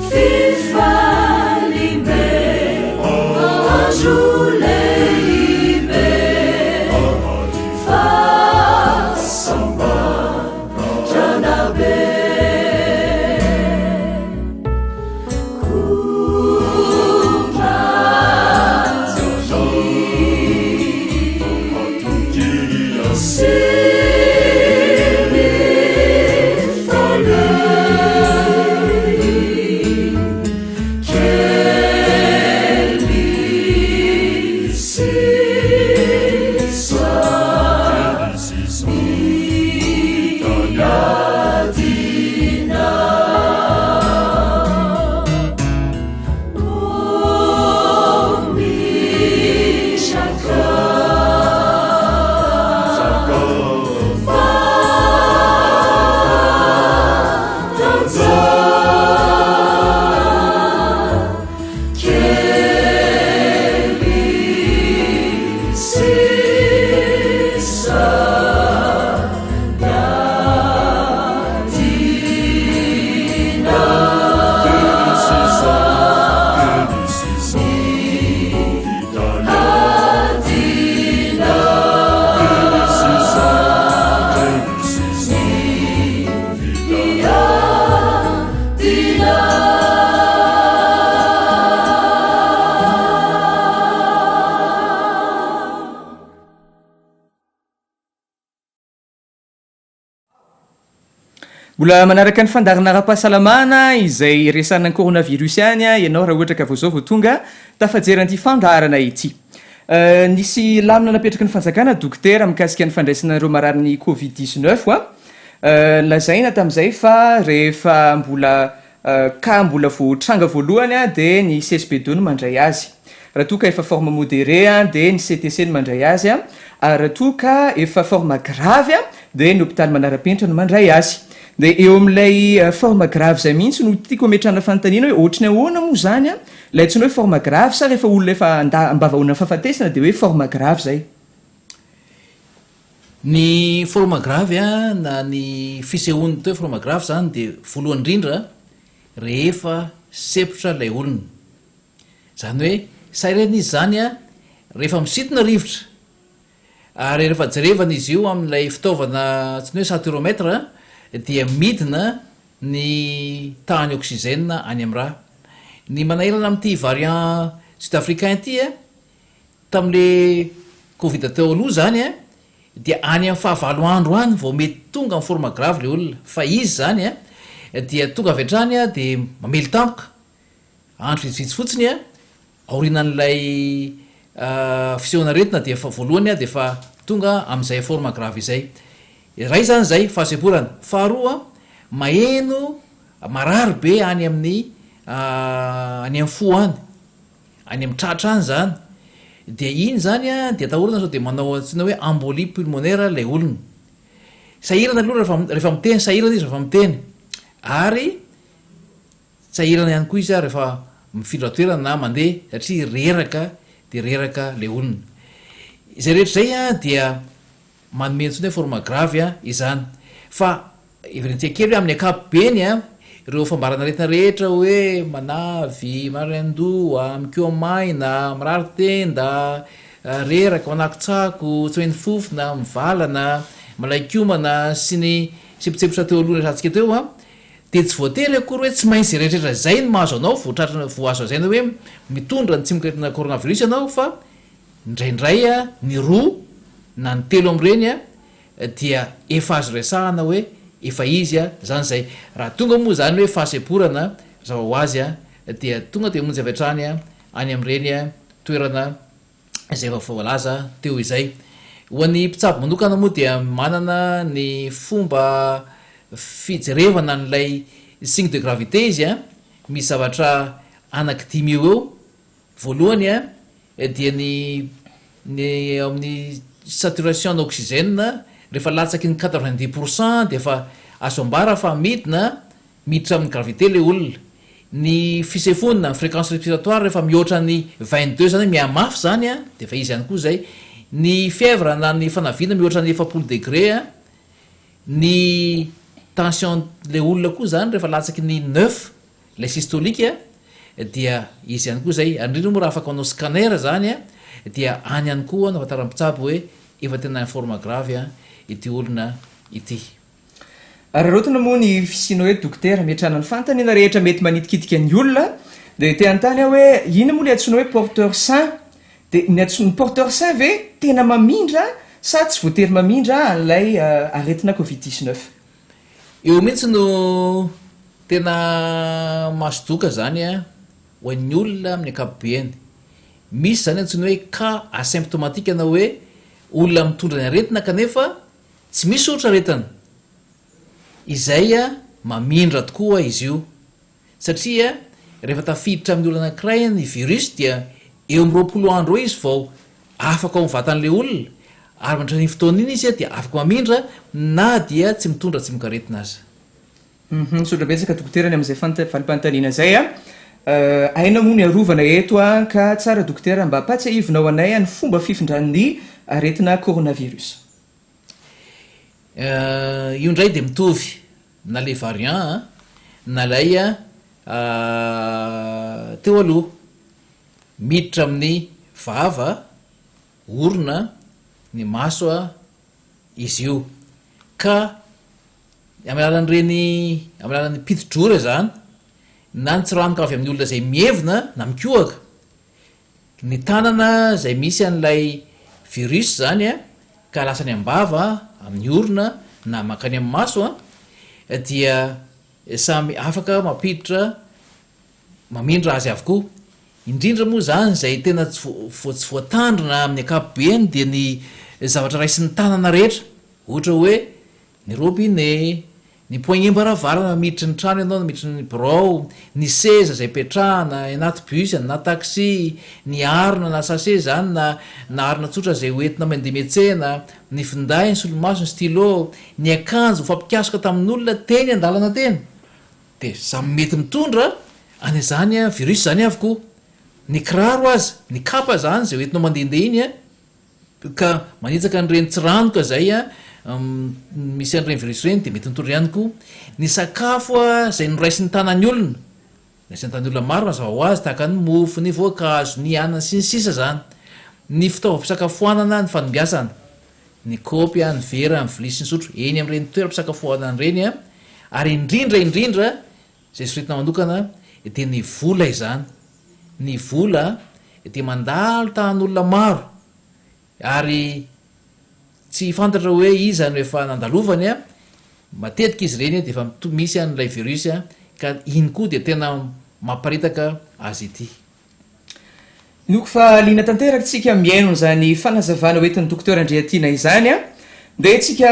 Fifaliam-be Andro lehibe Fahasambarana be Mbola manaraka ny fandaharana ara-pahasalamana izay resahana ny coronavirus ihany ianao raha ohatra ka vao izao vao tonga tafajery an'ity fandaharana ity. Nisy lamina napetraky ny fanjakana dokotera mikasika ny fandraisana ireo mararin'ny covid 19 a. Lazaina tamin'izay fa rehefa mbola cas mbola vao tranga voalohany dia ny CSB deux no mandray azy. Raha toa ka efa forme modérée dia ny CTC no mandray azy ary raha toa ka efa forme grave dia ny hopitaly manara-penitra no mandray azy. Dia eo amin'ilay forme grave izay mihitsy no tiako hametrahana fanontaniana hoe ohatry ny ahoana moa izany ilay antsoina hoe forme grave sa rehefa olona efa ambavahoanan'ny fahafatesana dia hoe forme grave izay? Ny forme grave na ny fisehoan'ny atao hoe forme grave izany dia voalohany indrindra rehefa sempotra ilay olona. Izany hoe sahirana izy izany rehefa misintona rivotra ary rehefa jerevana izy io amin'ilay fitaovana antsoina hoe saturomètre dia midina ny tahan'ny oxygène any amin'ny rà. Ny manahirana amin'ity variant sud africain ity tamin'ilay covid teo aloha izany dia any amin'ny fahavalo andro any vao mety tonga amin'ny forme grave ilay olona fa izy izany dia tonga avy hatrany dia mamely tampoka Andro vitsivitsy fotsiny aorianan'ilay fisehon'aretina dia efa voalohany dia efa tonga amin'izay forme grave izay. Iray izany izay, fahasemporana. Faharoa, maheno marary be any amin'ny any amin'ny fo any, any amin'ny tratra any izany. Dia iny izany dia atahorana sao dia manao antsoina hoe embolie pulmonaire ilay olona. Sahirana aloha rehefa rehefa miteny, sahirana izy rehefa miteny. Ary Sahirana ihany koa izy rehefa mifindra toerana na mandeha satria reraka dia reraka ilay olona. Izay rehetra izay dia manome antsoina hoe forme grave izany. Fa heverentsika kely hoe amin'ny ankapobeny ireo fambaran'aretina rehetra hoe manavy, marary an-doha, mikoha-maina, mirary tenda, reraka, manakotsako, tsy maheno fofona, mivalana, malain-komana sy ny tsipotsepotra teo aloha resahantsika teo Dia tsy voatery akory hoe tsy maintsy izay rehetra izay no mahazo anao vao tratry ny vao azo lazaina hoe mitondra ny tsimokaretina coronavirus ianao fa indraindray ny roa na ny telo amin'ireny dia efa azo resahana hoe efa izy izany izay. Raha tonga moa izany hoe fahasemporana mazava ho azy dia tonga dia mamonjy avy hatrany any amin'ireny toerana izay efa voalaza teo izay. Ho an'ny mpitsabo manokana moa dia manana ny fomba fijerevana an'ilay signe de gravité izy an, misy zavatra anaky dimy eo eo, voalohany an dia ny ny eo amin'ny saturation en oxygène rehefa latsaky ny 90 pour cent dia efa azo ambara fa midina Miditra amin'ny gravité ilay olona. Ny fisefoana, ny fréquence respiratoire rehefa mihoatra ny 22 izany hoe mihamafy izany an, dia efa izy ihany koa izay. Ny fièvre na ny fanaviana mihoatra ny 40 degré an. Ny tension le olona koa zany rehefa latsaky ny neuf ilay systolique dia izy ihany koa izay, ary indrindra moa raha afaka manao scanner zany dia any ihany koa no ahafantaran'ny mpitsabo hoe efa tena en forme grave ity olona ity. Araraotina moa ny fisiana hoe dokotera ametrahana ny fanontaniana rehetra mety manitikitika ny olona dia te hanontany aho hoe inona moa ilay antsoina hoe porteur sain? Dia ny antsoina ny porteur sain ve tena mamindra sa tsy voatery mamindra an'ilay aretina covid 19? Eo mihitsy no tena maso-doka izany ho an'ny olona amin'ny ankapobeny. Misy izany antsoina hoe cas asymptomatique na hoe olona mitondra ny aretina kanefa Tsy misy otraretina izay mamindra tokoa izy io satria rehefa tafiditra amin'ny olona anankiray ny virus dia eo amin'ny 20 andro eo izy vao afaka ao amin'ny vatan'ilay olona ary mandritra iny fotoana iny izy dia afaka mamindra na dia tsy mitondra tsimokaretina aza. Hum misaotra betsaka dokotera ny amin'izay valim-panontaniana izay a. Aina moa ny arovana eto a, ka tsara dokotera mba ampatsiahivinao anay ny fomba fifindran'ny aretina coronavirus. Io indray dia mitovy na ilay variant na ilay teo aloha. Miditra amin'ny vava, orona, ny maso izy io. Ka amin'ny alalan'ireny, amin'ny alalan'ny piti-drora izany, na ny tsiranoka avy amin'ny olona izay mievina na mikohaka, Ny tanana izay misy an'ilay virus izany an, ka lasa any am-bava, amin'ny orona na mankany amin'ny maso an, dia samy afaka mampiditra, mamindra azy avokoa. Indrindra moa izany izay tena tsy tsy voatandrina amin'ny ankapobeny dia ny zavatra raisin'ny tanana rehetra, ohatra hoe Ny robinet, ny poignée-baravarana miditry ny trano ianao na miditry ny birao, ny seza izay ipetrahana, anaty bus na taxi, ny harona na sachet izany na na harona tsotra izay hoentina mandeha miantsena, ny finday, ny solomaso, ny stylo, ny akanjo mifampikasoka tamin'olona teny an-dalana teny dia samy mety mitondra an'izany virus izany avokoa. Ny kiraro aza, ny kapa izany izay hoentinao mandehandeha iny an, Ka manitsaka an'ireny tsiranoka izay misy an'ireny virus ireny dia mety mitondra ihany koa. Ny sakafo izay noraisin'ny tanan'ny olona, noraisin'ny tanan'ny olona maro mazava ho azy tahaka ny mofo, ny voankazo, ny anana sy ny sisa izany. Ny fitaovam-pisakafoanana nifandimbiasana, ny kaopy, ny vera, ny vilia sy ny sotro eny amin'ireny toeram-pisakafoanana ireny ary indrindra indrindra izay soritina manokana dia ny vola izany. Ny vola dia mandalo tahan'olona maro ary tsy fantatra hoe iza no efa nandalovany, matetika izy ireny dia efa misy an'ilay virus ka iny koa dia tena mamparitaka azy ity. Inoako fa liana tanteraka tsika mihaino an'izany fanazavana hoentin'ny Dokotera Andriatiana izany a! Ndeha tsika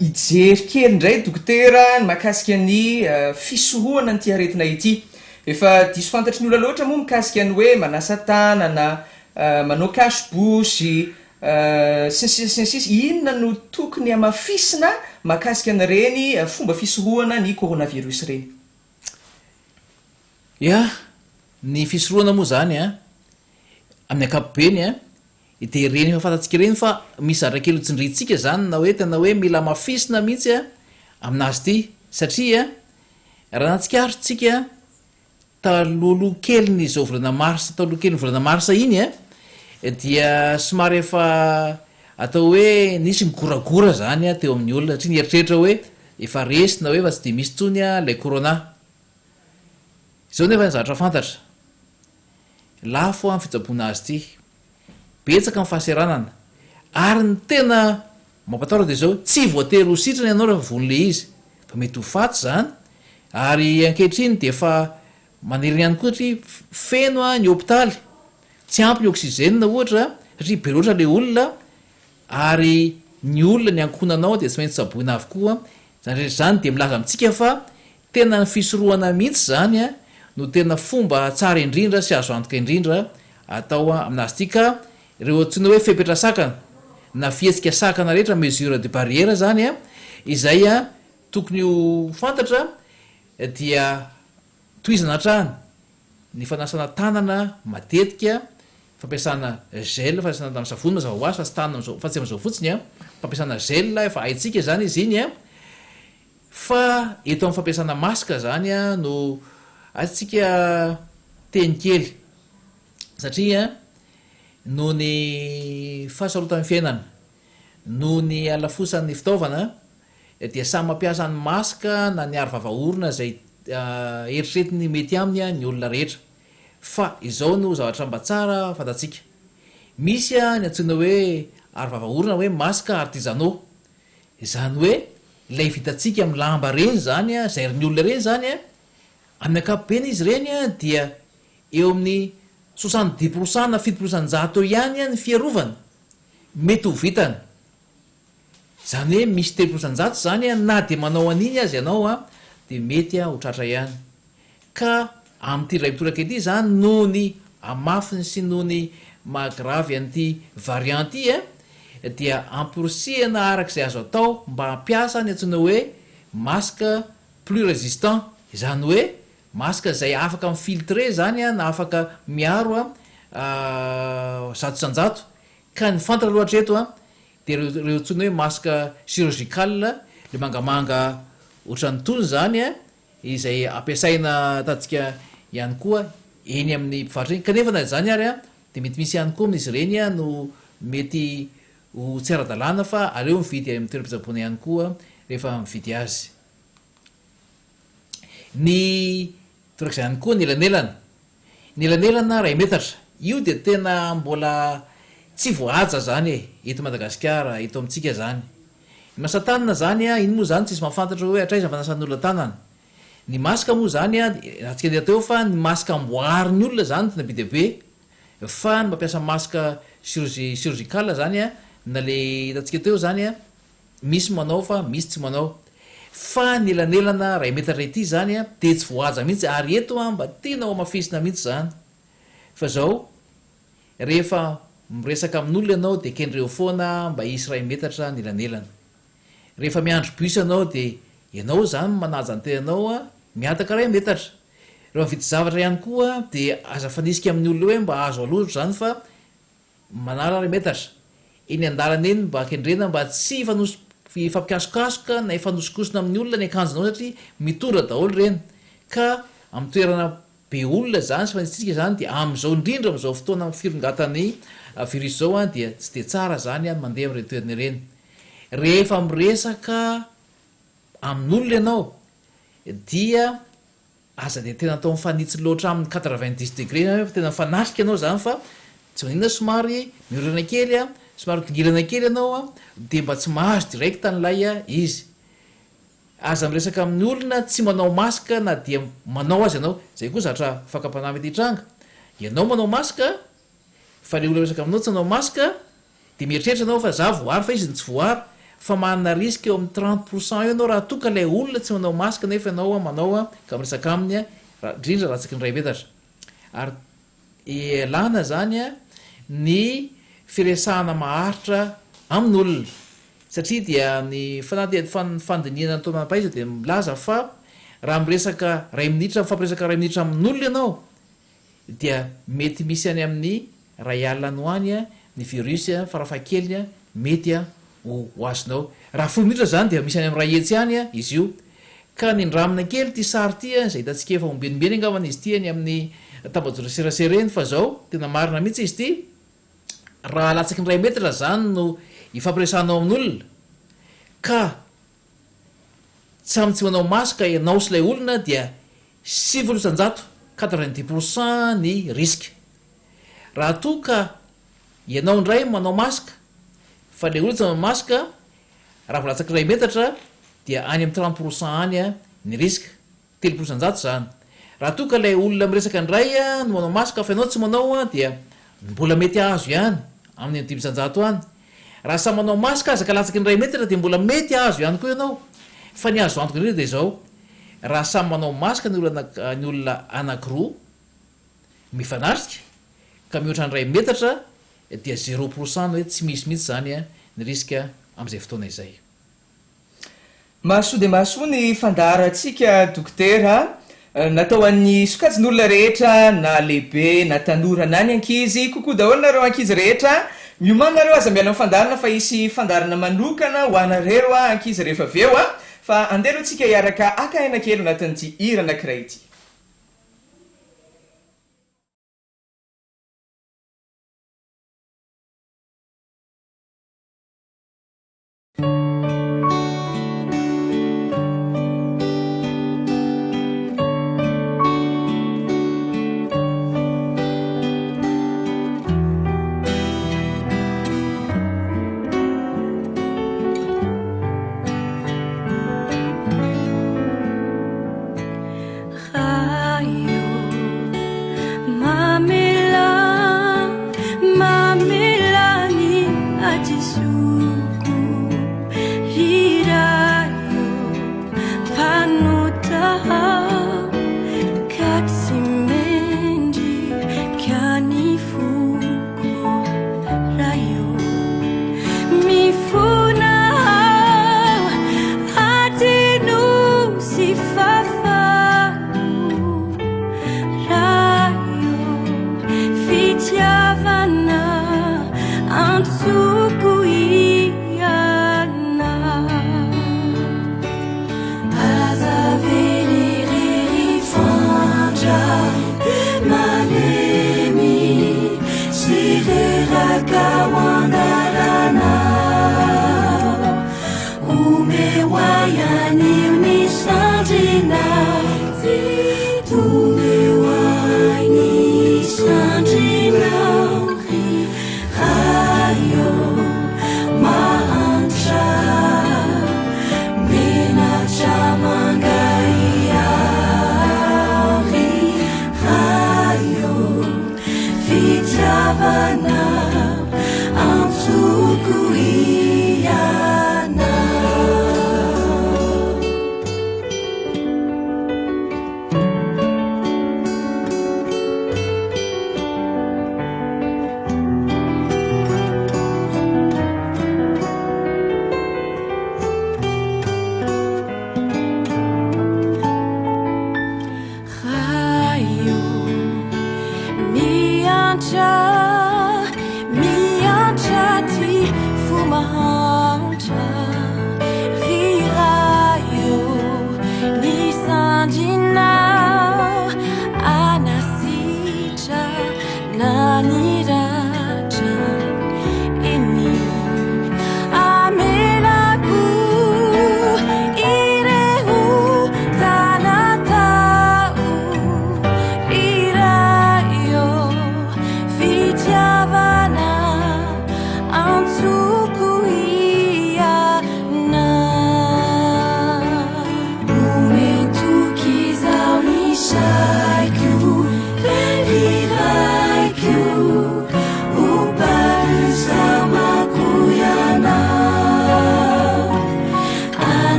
hijery kely indray Dokotera ny mahakasika ny fisorohana an'ity aretina ity. Efa diso fantatry ny olona loatra moa mikasika ny hoe manasa tanana, manao cache bouche, sy ny sisa sy ny sisa Inona no tokony hamafisina mahakasika an'ireny fomba fisorohana ny coronavirus ireny? Ya, ny fisorohana moa izany an, amin'ny ankapobeny an, dia ireny efa fantatsika ireny fa misy zavatra kely ho tsindrintsika izany na hoe tena hoe mila hamafisina mihitsy an, aminazy ity satria Raha nahatsikaritra talohaloha kelin'izao volana marsa, taloha kelin'ny volana marsa iny dia somary efa atao hoe nisy ny goragora izany teo amin'ny olona satria nieritreritra hoe efa resy na hoe efa tsy dia misy intsony ilay corona. Izao nefa ny zavatra fantatra, lafo ny fitsaboana azy ity, betsaka ny fahaseranana ary ny tena Mampatahotra dia izao, tsy voatery ho sitrana ianao rehefa voan'ilay izy, fa mety ho faty izany, ary ankehitriny dia efa manerana ihany koa satria feno ny hopitaly, tsy ampy ny oxygène ohatra satria be loatra ilay olona, ary ny olona, ny ankohonanao dia tsy maintsy tsaboina avokoa, izany rehetra izany dia milaza amintsika fa tena ny fisorohana mihitsy izany no tena fomba tsara indrindra sy azo antoka indrindra atao aminazy ity ka Ireo antsoina hoe fepetra sakana na fihetsika sakana rehetra, mesure de barrière, izany izay tokony ho fantatra dia tohizana hatrany ny fanasana tanana matetika, fampiasana gel, fanasana tanana amin'ny savony mazava ho azy fa tsy tanana amin'izao fa tsy amin'izao fotsiny an, fampiasana gel efa haintsika izany izy iny an, Fa eto amin'ny fampiasana masque izany no asiantsika teny kely satria noho ny fahasarotan'ny fiainana, noho ny halafosan'ny fitaovana dia samy mampiasa ny masque na ny aro vava orona izay eritreretiny mety aminy ny olona rehetra. Fa izao no zavatra mba tsara fantatsika. Misy ny antsoina hoe aro vava orona hoe masque artisanaux. Izany hoe ilay vitantsika amin'ny lamba ireny izany, zairin'ny olona ireny izany, amin'ny ankapobeny izy ireny dia eo amin'ny soixante dix pour cent na 70 isan-jato eo ihany ny fiarovana mety ho vitany. Izany hoe misy 30 isan-jato izany na dia manao an'iny aza ianao dia mety ho tratra ihany. Ka amin'ity indray mitoraka ity izany noho ny hamafiny sy noho ny maha gravy an'ity variant ity dia amporisihana araka izay azo atao mba hampiasa ny antsoina hoe masque plus résistant, izany hoe masque izay afaka mi-filtrer izany na afaka miaro 100%, ka ny fantatra aloha hatreto dia ireo ireo antsoina hoe masque chirurgical le mangamanga ohatran'itony izany izay ampiasaina hitantsika ihany koa eny amin'ny mpivarotra eny, kanefa na izany ary dia mety misy ihany koa amin'izy ireny no mety ho tsy ara-dalàna fa aleo mividy any amin'ny toeram-pitsaboana ihany koa rehefa mividy azy. Ny torak'izay ihany koa ny elanelana. Ny elanelana iray metatra. Io dia tena mbola tsy voahaja zany e, eto Madagasikara, eto amintsika zany. Ny masa-tanana zany a, iny moa zany tsisy mahafantatra hoe hatraiza ny fanasan'ny olona tanana. Ny masque moa zany a, ratsika nita teo fa ny masque amboarin'ny olona zany tena be dia be, fa ny mampiasa masque chirurgie chirurgical zany a, na le hitantsika teo zany a, Misy manao fa misy tsy manao. Fa ny elanelana iray metatra ity izany dia tsy voahaja mihitsy ary eto mba tiana ho hamafisina mihitsy izany. Fa izao, rehefa miresaka amin'olona ianao dia kendreo foana mba hisy iray metatra ny elanelana. Rehefa miandry bus ianao dia ianao izany manaja ny tenanao mihataka iray metatra. Rehefa mividy zavatra ihany koa dia aza mifanisika amin'ny olona hoe mba azo aloha izany fa Manala iray metatra. Eny an-dalana eny mba kendrena mba tsy hifanosy hifampikasokasoka na hifanosokosona amin'ny olona ny akanjonao satria mitondra daholo ireny. Ka amin'ny toerana be olona izany sy fanitsitsika izany dia amin'izao indrindra amin'izao fotoana firongatan'ny virus izao dia tsy dia tsara izany ny mandeha amin'ireny toerana ireny. Rehefa miresaka amin'olona ianao dia Aza dia tena atao mifanitsy loatra aminy quatre-vingt-dix degré zany hoe tena mifanatrika ianao zany fa tsy maninona somary miorana kely an, somary midongilana kely ianao an, dia mba tsy mahazo direct an'ilay izy. Aza miresaka amin'ny olona tsy manao masque na dia manao aza ianao, izay koa zatra fakam-panahy mety hitranga, ianao manao masque fa ilay olona miresaka aminao tsy manao masque, Dia mieritreritra ianao fa za voaro fa izy no tsy voaro, fa manana risque eo amin'ny 30 pour cent eo ianao raha toa ka ilay olona tsy manao masque nefa ianao manao ka miresaka aminy indrindra latsaky ny iray metatra. Ary ialana izany ny firesahana maharitra amin'olona satria dia ny fandinihana nataon'ny manam-pahaizana dia milaza fa raha miresaka iray minitra mifampiresaka iray minitra amin'olona ianao dia mety misy any amin'ny iray alina any ho any ny virus farafahakeliny mety ho azonao. Raha folo minitra izany dia misy any amin'ny iray hetsy any izy io. Ka nindramina kely ity sary ity izay hitantsika efa ombieniombieny angambany izy ity eny amin'ny tambajotra serasera eny fa izao tena marina mihitsy izy ity, raha latsaky ny iray metatra izany no ifampiresahanao amin'olona ka samy tsy manao masque ianao sy ilay olona dia 90%, quatre-vingt-dix pour cent, ny risque. Raha toa ka ianao indray manao masque fa ilay olona tsy manao masque, raha vao latsaky iray metatra dia any amin'ny trente pour cent any ny risque, 30% izany. Raha toa ka ilay olona miresaka indray no manao masque fa ianao tsy manao dia mbola mety hahazo ihany, amin'ny 5% any. Raha samy manao masque aza ka latsaky ny iray metatra dia mbola mety hahazo ihany koa ianao. Fa ny azo antoka indrindra dia izao, raha samy manao masque ny olona ny olona anankiroa mifanatrika ka mihoatra ny iray metatra dia zéro pour cent ny hoe tsy misy mihitsy izany ny risque amin'izay fotoana izay. Mahasoa dia mahasoa ny fandaharantsika Dokotera a! Natao ho an'ny sokajin'olona rehetra na lehibe na tanora na ny ankizy. Coucou daholo nareo ankizy rehetra. Miomàna nareo aza miala amin'ny fandaharana fa hisy fandaharana manokana ho anareo ankizy rehefa avy eo a! Fa andeha aloha tsika hiaraka haka aina kely anatin'ity hira anankiray ity.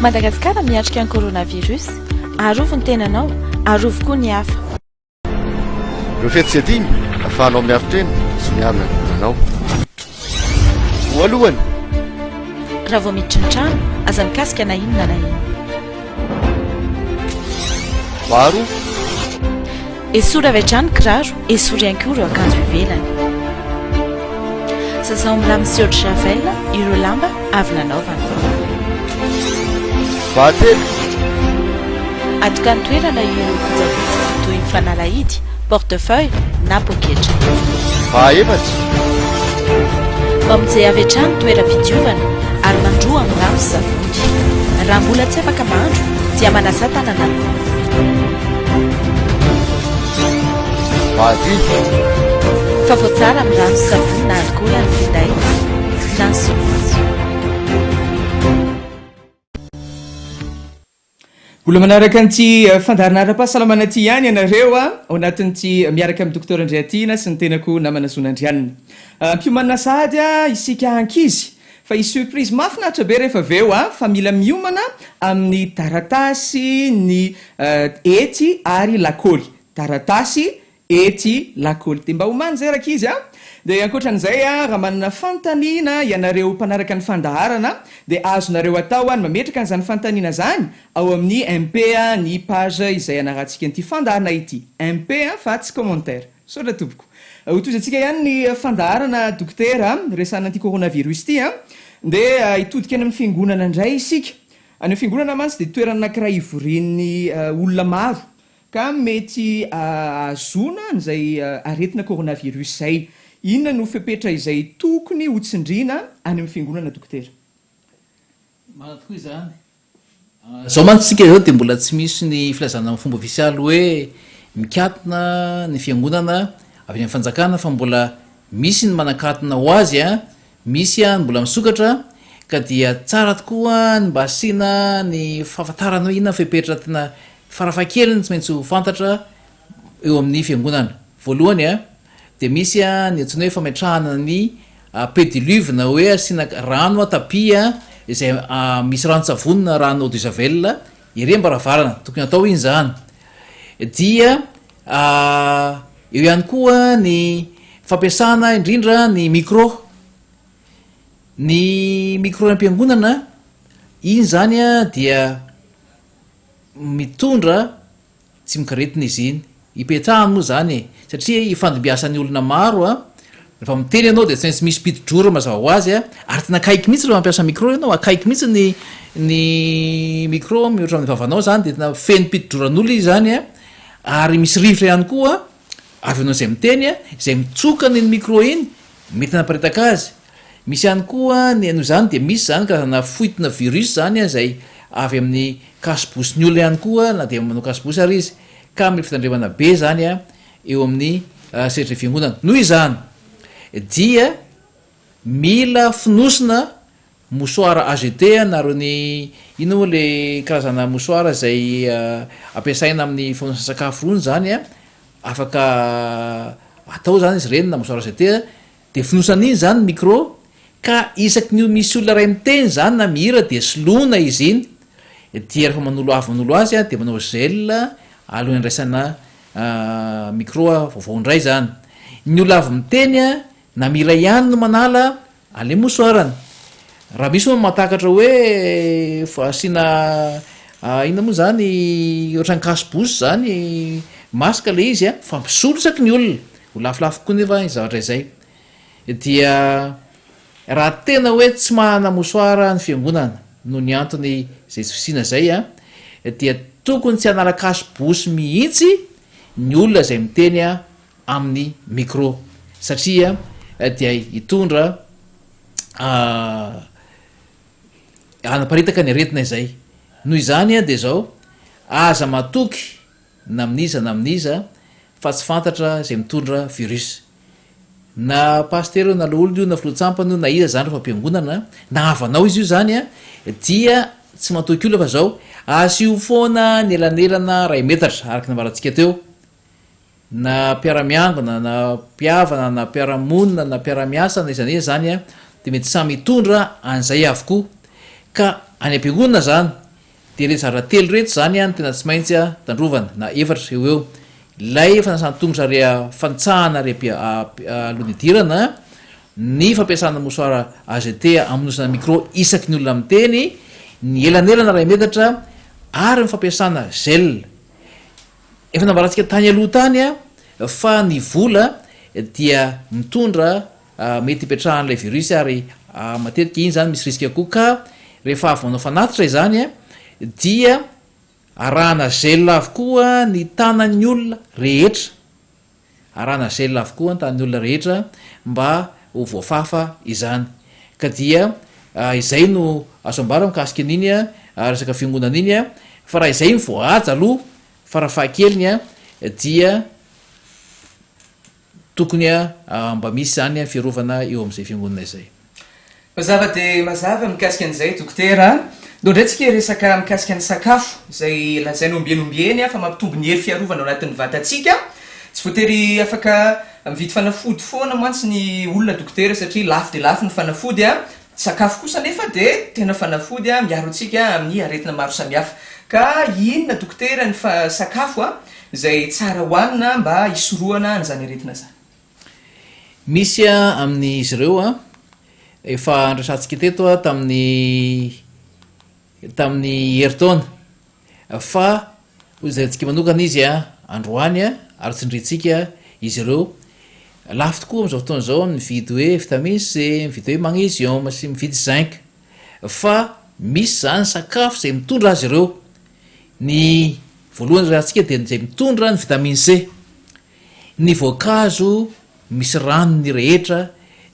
Madagasikara miatrika ny coronavirus. Arovy ny tenanao, arovy koa ny hafa. Ireo fety tsy adino ahafahanao miaro tena sy miaro ny ankohonanao. Voalohany. Raha vao miditra ny trano, aza mikasika na inona na inona. Faharoa. Esory avy hatrany ny kiraro, esory ihany koa ireo akanjo ivelany. Sasao amin'ny rano sy eau de javel ireo lamba avy nanaovana. Fahatelo. Atokany toerana ireo kojakoja toy ny fanalahidy, portefeuille na poketra. Fahaefatra. Mamonjea avy hatrany toeram-pidiovana ary mandroa amin'ny rano sy savony. Raha mbola tsy afaka mandro dia manasà tanana aloha. Fahadimy. Fafao tsara amin'ny rano sy savony na alikaola ny finday na ny solomaso. Mbola manaraka an'ity fandaharana ara-pahasalamana ity ihany ianareo ao anatin'ity miaraka amin'ny Docteur Andriatiana sy ny tenako namana Zonandrianina. Ampiomanina sahady isika ankizy fa hisy surprise mahafinaritra be rehefa avy eo fa mila miomana amin'ny taratasy ny ety ary lakôly. Taratasy Ety lakôly. Dia mba omany izay rankizy a! Dia ankoatran'izay a, raha manana fanontaniana ianareo mpanaraka ny fandaharana dia azonareo atao ny mametraka an'izany fanontaniana izany ao amin'ny MP ny page izay anarahantsika an'ity fandaharana ity. MP fa tsy commentaire. Misaotra tompoko. Hotohizantsika ihany ny fandaharana dokotera resahana an'ity coronavirus ity a. Dia hitodika any amin'ny fiangonana indray isika. Any amin'ny fiangonana mantsy dia toerana anankiray ivorian'ny olona maro. Ka mety ahazoana an'izay aretina coronavirus izay. Inona no fepetra izay tokony ho tsindriana any amin'ny fiangonana dokotera? Marina tokoa izany. Izao mantsy isika izao dia mbola tsy misy ny filazana amin'ny fomba ofisialy hoe mikatona ny fiangonana avy any amin'ny fanjakana fa mbola misy ny manakatona ho azy Misy ny mbola misokatra ka dia tsara tokoa ny mba asiana ny fahafantarana hoe inona ny fepetra tena farafahakeliny tsy maintsy ho fantatra eo amin'ny fiangonana. Voalohany dia misy ny antsoina hoe fametrahana ny pédiluve na hoe asiana rano tapis izay misy ranon-tsavony na rano eau de javel ery am-baravarana, tokony atao iny izany. Dia Eo ihany koa ny fampiasana indrindra ny micro. Ny micro any am-piangonana, iny izany dia mitondra tsimokaretina izy iny. Ipetrahany moa izany e, satria ifandimbiasan'ny olona maro an, rehefa miteny ianao dia tsy maintsy misy piti-drora mazava ho azy an, ary tena akaiky mihitsy rehefa mampiasa micro ianao, akaiky mihitsy ny ny micro mihoatra amin'ny vavanao izany dia tena feno piti-droran'olona izy izany an. Ary misy rivotra ihany koa avy aminao izay miteny, izay mitsoka an'iny micro iny, mety hanaparitaka azy. Misy ihany koa ny, noho izany dia misy izany karazana fuite-na virus izany izay avy amin'ny cache-bouche-n'ny olona ihany koa na dia manao cache-bouche ary izy. Ka mila fitandremana be izany eo amin'ny sehatry ny fiangonana. Noho izany dia mila fonosina Mouchoir à jeter an nareo ny inona moa le karazana mouchoir izay ampiasaina amin'ny fanosana sakafo rony zany an, afaka atao zany izy ireny na mouchoir à jeter de fonosana iny zany ny micro ka isaky ny misy olona iray miteny zany na mihira de soloina izy iny dia rehefa manolo avy manolo azy an de manao gel alohan'ny andraisana micro vaovao indray zany, ny olona avy miteny an na mihira ihany no manala Aleo moa soarana. Raha misy moa mahatakatra hoe asiana inona moa izany ohatran'ny cache bouche izany masque ilay izy an, fa misolo isaky ny olona. Ho lafolafo kokoa nefa izay zavatra izay. Dia raha tena hoe tsy manana mouchoir ny fiangonana noho ny antony izay tsy fisiana izay an, dia tokony tsy hanala cache bouche mihitsy ny olona izay miteny amin'ny micro satria dia hitondra hanaparitaka ny aretina izay. Noho izany dia izao, aza matoky na amin'iza na amin'iza fa tsy fantatra izay mitondra virus. Na pasitera io na loholona io na filoha-tsampana io na iza izany rehefa am-piangonana na havanao izy io izany dia tsy matoky olona fa izao, asio foana ny elanelana iray metatra araka ny nambarantsika teo. Na mpiara-miangona, na mpihavana, na mpiara-monina, na mpiara-miasa, na iza na iza izany dia mety samy hitondra an'izay avokoa. Ka any am-piangonana izany dia ireto zavatra telo ireto izany no tena tsy maintsy tandrovana, na efatra eo ho eo. Ilay fanasan-tongotra ary fanitsahana ary alohan'ny hidirana, ny fampiasana mouchoir à jeter hamonosana micro isaky ny olona miteny, ny elanelana iray metatra ary ny fampiasana gel. Efa nambarantsika tany aloha tany fa ny vola dia mitondra mety hipetrahan'ilay virus ary matetika iny izany misy risque koa ka rehefa avy manao fanatitra izany dia arahana gel avokoa ny tanan'ny olona rehetra. Arahana gel avokoa ny tanan'ny olona rehetra mba ho voafafa izany. Ka dia izay no azo ambara mikasika an'iny resaka fiongonana iny fa raha izay no voahaja aloha farafahakeliny dia tokony mba misy izany ny fiarovana eo amin'izay fiangonana izay. Mazava dia mazava mikasika an'izay Dokotera a! Ndao indray tsika hiresaka mikasika ny sakafo izay lazaina ombieny ombieny fa mampitombo ny hery fiarovana ao anatin'ny vatantsika. Tsy voatery afaka mividy fanafody foana mantsy ny olona Dokotera satria lafo dia lafo ny fanafody a! Ny sakafo kosa anefa dia tena fanafody miaro antsika amin'ny aretina maro samihafa. Ka inona Dokotera ny sakafo izay tsara hohanina mba hisorohana an'izany aretina izany? Misy amin'izy ireo efa noresahantsika teto tamin'ny tamin'ny herintaona fa hojerentsika manokana izy androany ary tsindrintsika izy ireo. Lafo tokoa amin'izao fotoana izao ny mividy hoe vitamine C, mividy hoe magnésium sy mividy zinc fa misy izany sakafo izay mitondra azy ireo. Ny voalohany resahantsika dia izay mitondra ny vitamine C. Ny voankazo misy ranony rehetra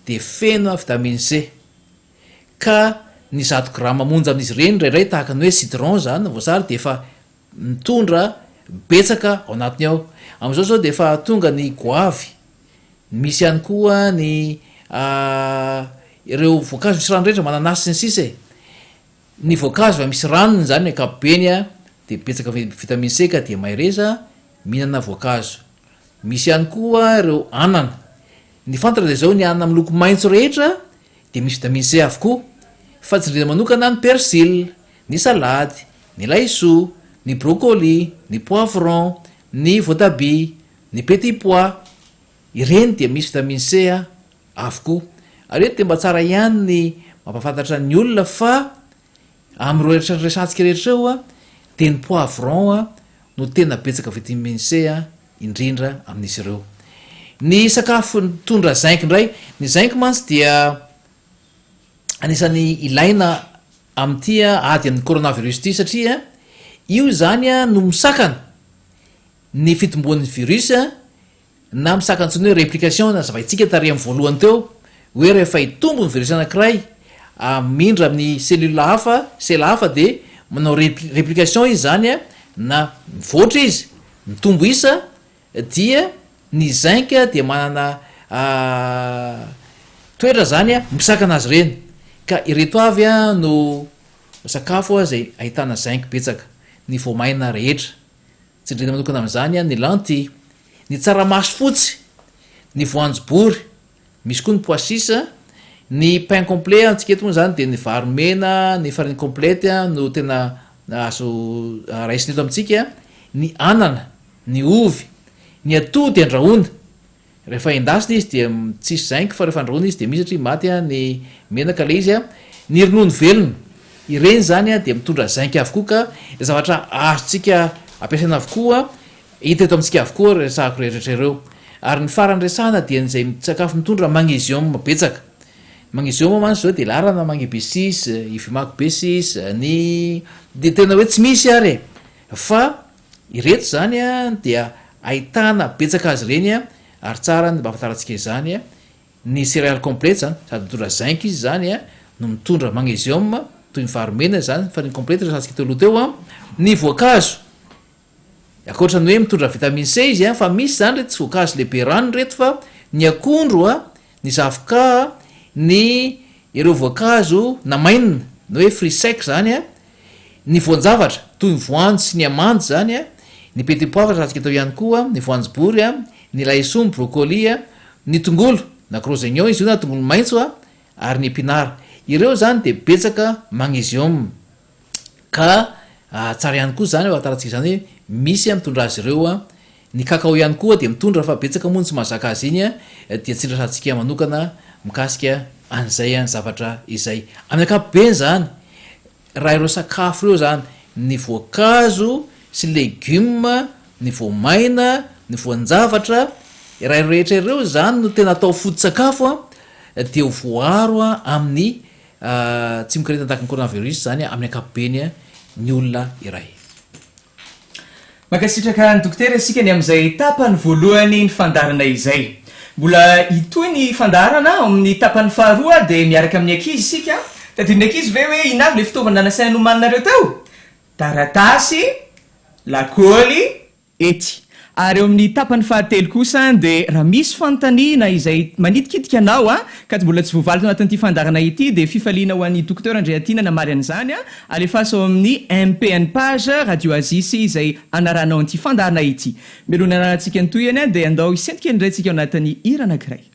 dia feno vitamine C. Ka ny zato grama monja amin'izy ireny indraindray tahaka ny hoe citron izany na voasary dia efa mitondra betsaka ao anatiny ao. Amin'izao izao dia efa tonga ny goavy, misy ihany koa ny ireo voankazo misy rano rehetra, mananasy sy ny sisa e. Ny voankazo efa misy ranony izany ny ankapobeny dia betsaka vitamine C ka dia mahereza mihinana voankazo. Misy ihany koa ireo anana. Ny fantatra dia izao ny anana miloko maitso rehetra dia misy vitamine C avokoa fa tsindriana manokana ny persil, ny salady, ny laisoa, ny brocoli, ny poivron, ny voatabia, ny petit pois, ireny dia misy vitamine C avokoa. Ary eto dia mba tsara ihany ny mampahafantatra ny olona fa amin'ireo rehetra resahantsika rehetra ireo dia ny poivron no tena betsaka vitamine C indrindra amin'izy ireo. Ny sakafo mitondra zinc indray, ny zinc mantsy dia anisan'ny ilaina amin'ity ady amin'ny coronavirus ity satria io izany no misakana ny fitomboan'ny virus na misaka antsoina hoe réplication nazavaintsika tary amin'ny voalohany teo hoe rehefa hitombo ny virus anankiray hamindra amin'ny cellule hafa, sela hafa dia manao réplication izy izany na mivoatra izy, mitombo isa dia ny zinc dia manana toetra izany misakana azy ireny ka ireto avy no sakafo izay ahitana zinc betsaka, ny voamaina rehetra. Tsindriana manokana amin'izany ny lentille, ny tsaramaso fotsy, ny voanjobory, misy koa ny pois chiche, ny pain complet antsika eto moa izany dia ny vary mena, ny farine complète no tena azo raisina eto amintsika, ny anana, ny ovy, ny atody andrahoina. Rehefa endasina izy dia tsisy zinc fa rehefa andrahoina izy dia misy satria maty ny menaka ilay izy. Ny ronono velona, ireny izany dia mitondra zinc avokoa ka zavatra azontsika ampiasaina avokoa, hita eto amintsika avokoa ireo resahako rehetra ireo. Ary ny farany resahana dia izay sakafo mitondra magnésium betsaka. Magnésium mantsy izao dia laharana magne B6, Ivimac B6, ny dia tena hoe tsy misy ary e! Fa Ireto izany dia ahitana betsaka azy ireny ary tsara ny mba ahafantarantsika izany, ny céréales complètes izany, sady mitondra zinc izy izany no mitondra magnésium toy ny vary mena izany, farine complète resahantsika teo aloha teo, ny voankazo, ankoatra ny hoe mitondra vitamine C izy fa misy izany ireto tsy voankazo lehibe rano ireto fa ny akondro, ny zavoka, ny ireo voankazo namainina, ny hoe fruits secs izany. Ny voan-javatra, toy ny voanjo sy ny amandy izany, ny petit poivre azontsika atao ihany koa, ny voanjobory, ny laisoa, ny brocoli, ny tongolo, na gros oignon izy io na tongolo maitso, ary ny epinard. Ireo izany dia betsaka magnésium. Ka tsara ihany koa izany ahafantarantsika izany hoe misy mitondra azy ireo. Ny cacao ihany koa dia mitondra fa betsaka moa ny tsy mahazaka azy iny dia tsy resahantsika manokana mikasika an'izay zavatra izay. Amin'ny ankapobeny izany, Raha ireo sakafo ireo izany, ny voankazo sy legioma ny voamaina, ny voan-javatra, raha ireo rehetra ireo izany no tena atao foto-tsakafo dia ho voaaro amin'ny tsimokaretina tahaka ny coronavirus izany amin'ny ankapobeny ny olona iray. Mankasitraka an'i Dokotera isika ny amin'izay tapany voalohany ny fandaharana izay. Mbola hitohy ny fandaharana ao amin'ny tapany faharoa dia miaraka amin'ny ankizy isika. Tadidin'ny ankizy ve hoe inona avy ilay fitaovana nasaina nomaninareo teo? Taratasy, lakaoly, Ety. Ary eo amin'ny tapany fahatelo kosa dia raha misy fanontaniana izay manitikitika anao ka tsy mbola tsy voavaly tao anatin'ity fandaharana ity dia fifaliana ho an'i Docteur Andriatiana namaly an'izany. Alefaso ao amin'ny MPN page Radio Aziz izay anarahanao an'ity fandaharana ity. Mialoha ny hanarahantsika ny tohiny dia andao hisento kely indray tsika ao anatin'ny hira anankiray.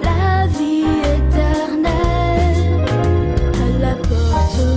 La vie éternelle. À la porte.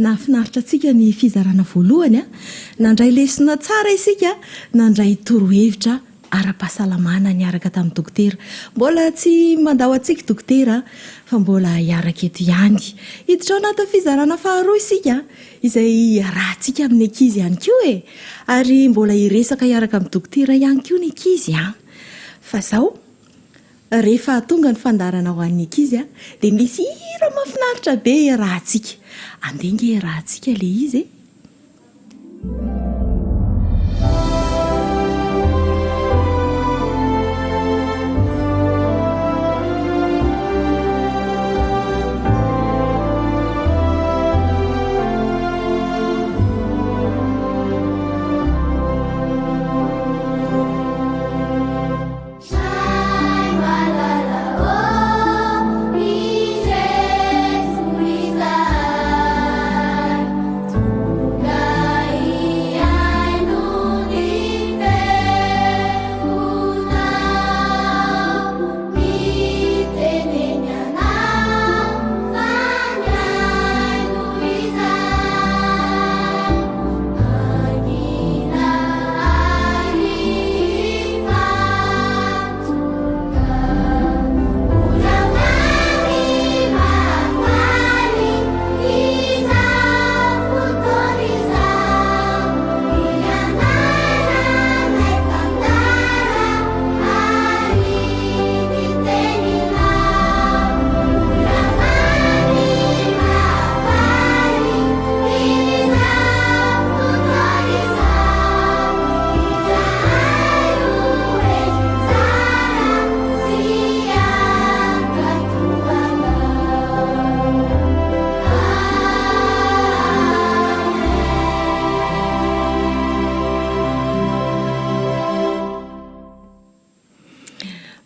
Nahafinaritra antsika ny fizarana voalohany a! Nandray lesona tsara isika, nandray torohevitra ara-pahasalamana niaraka tamin'ny dokotera. Mbola tsy mandao antsika dokotera fa mbola hiaraka eto ihany. Hiditra ao anatin'ny fizarana faharoa isika izay hiarahantsika amin'ny ankizy ihany koa e! Ary mbola hiresaka hiaraka amin'ny dokotera ihany koa ny ankizy an! Fa zao, rehefa tonga ny fandaharana ho an'ny ankizy dia misy hira mahafinaritra be iarahantsika. Andeha ange iarahantsika ilay izy e!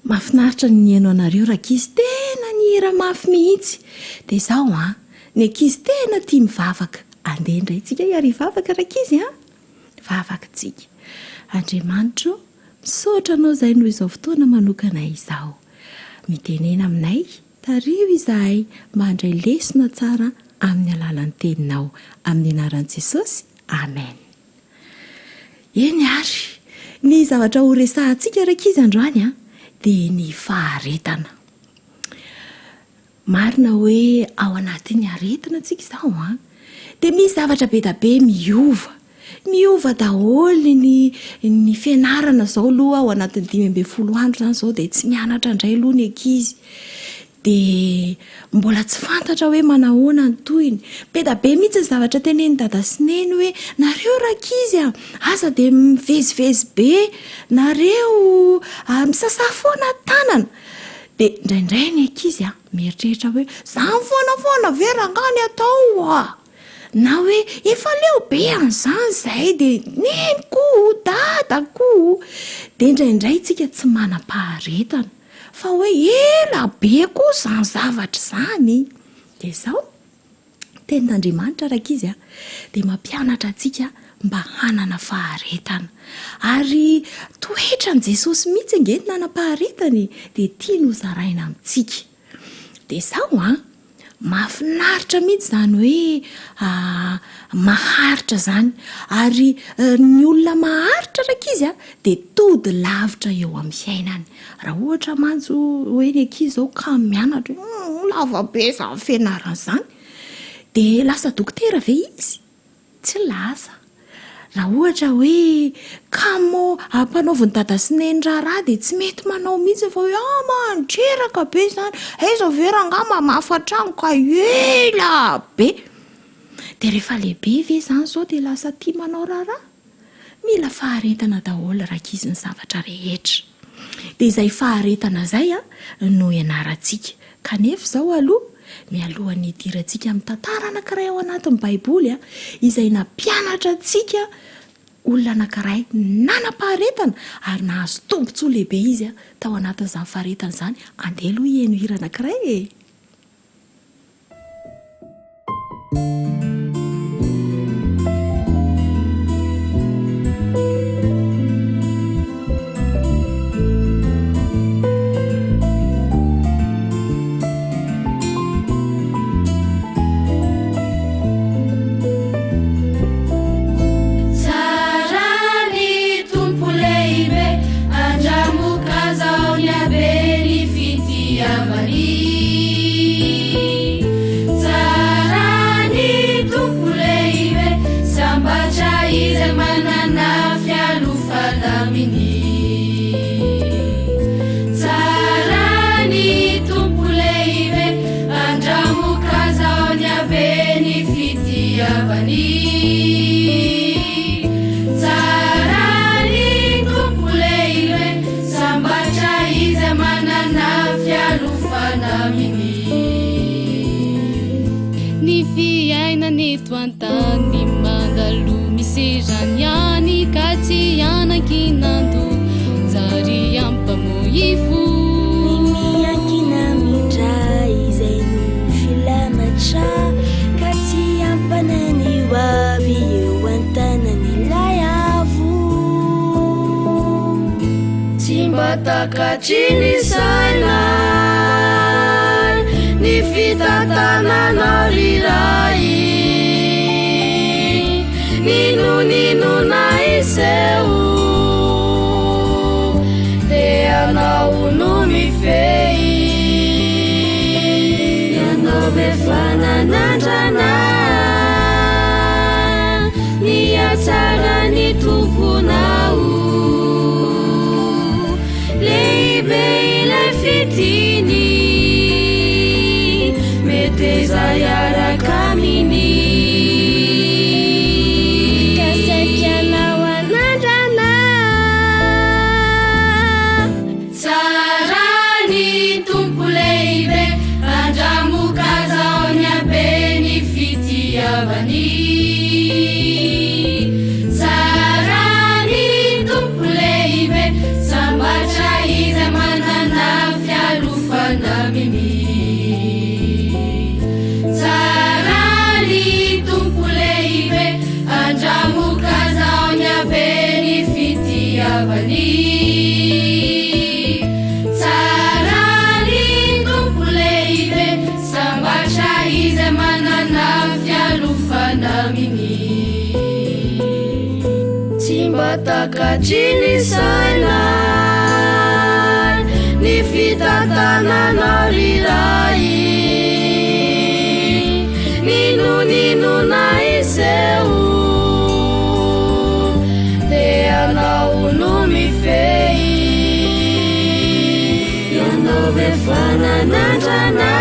Mahafinaritra ny nihaino anareo rankizy tena nihira mafy mihitsy dia izao an, ny ankizy tena tia mivavaka, andeha indray tsika hiara hivavaka rankizy an! Vavaka tsika. Andriamanitra ô, misaotra anao izahay noho izao fotoana manokana izao. Mitenena aminay, tariho izahay mba handray lesona tsara amin'ny alalan'ny teninao. Amin'ny anaran'i Jesosy, Amen. Eny ary, ny zavatra ho resahantsika rankizy androany an, dia ny faharetana. Marina hoe ao anatin'ny aretina tsika izao an, dia misy zavatra be da be miova. Miova daholo ny ny fianarana izao aloha ao anatin'ny 15 andro izany izao dia tsy mianatra indray aloha ny ankizy. Dia mbola tsy fantatra hoe manahoana ny tohiny. Be da be mihitsy ny zavatra tenenin'i dada sy neny hoe nareo rankizy a, aza dia mivezivezy be, nareo misasa foana tanana. Dia indraindray ny ankizy a, mieritreritra hoe zany foana foana ve rangaha ny atao a! Na hoe efa leo be an'izany izahay dia neny ko, dada ko. Dia indraindray tsika tsy manam-paharetana fa hoe ela be koa izany zavatra izany. Dia izao. Tenin'Andriamanitra rankizy a, dia mampianatra antsika mba hanana faharetana. Ary toetran'i Jesosy mihitsy ange ny nanam-paharetana e, dia tiany hozaraina amintsika. Dia izao an, mahafinaritra mihitsy izany hoe maharitra izany. Ary ny olona maharitra rankizy a, dia tody lavitra eo amin'ny fiainany. Raha ohatra mantsy hoe ny ankizy izao kamo mianatra, humm lava be izany fianarana izany, dia lasa dokotera ve izy? Tsy lasa. Raha ohatra hoe kamo ampanaovin'i dada sy neny raharaha dia tsy mety manao mihitsy fa hoe ah mandreraka be izany, aiza ve rangahy mamafa trano ka ela be. Dia rehefa lehibe ve izany izao dia lasa tia manao raharaha? Mila faharetana daholo rankizy ny zavatra rehetra. Dia izay faharetana izay no ianarantsika. Kanefa izao aloha, mialohan'ny hidirantsika amin'ny tantara anankiray ao anatin'ny Baiboly izay nampianatra antsika olona anankiray nanam-paharetana ary nahazo tombontsoa lehibe izy tao anatin'izany faharetana izany, andeha aloha hihaino hira anankiray e! izay manana fialofana aminy. Tsara ny Tompo lehibe, andramo ka zao ny haben'ny fitiavany. Tsara ny Tompo lehibe, sambatra izay manana fialofana aminy. Ny fiainana eto an-tany mandalo misedra ny any ka tsy anankinan-doha zary ampamoifo. Ny miankina amin-dRay izay no filamatra ka tsy ampanahy ny ho avy eo an-tanan'ilay Avo. Tsy mba takatry ny saina ny fitantananao ry Ray. N'inon'inona hiseho dia Ianao no mifehy. Ianao be fananandrana ny hatsaran'ny Tomponao. Lehibe ilay fitiny, meteza hiaraka aminy. Ka saika ianao hanandrana. Tsara ny Tompo lehibe, andramo ka zao ny haben'ny fitiavany. Tsara ny Tompo lehibe, sambatra izay manana fialofana aminy. Tsara ny Tompo lehibe, andramo ka zao ny haben'ny fitiavany. Tsara ny Tompo lehibe, sambatra izay manana fialofana aminy. Tsy mba takatry ny saina ny fitantananao ry Ray. N'inon'inona hiseho dia Ianao no mifehy. Ianao be fananandrana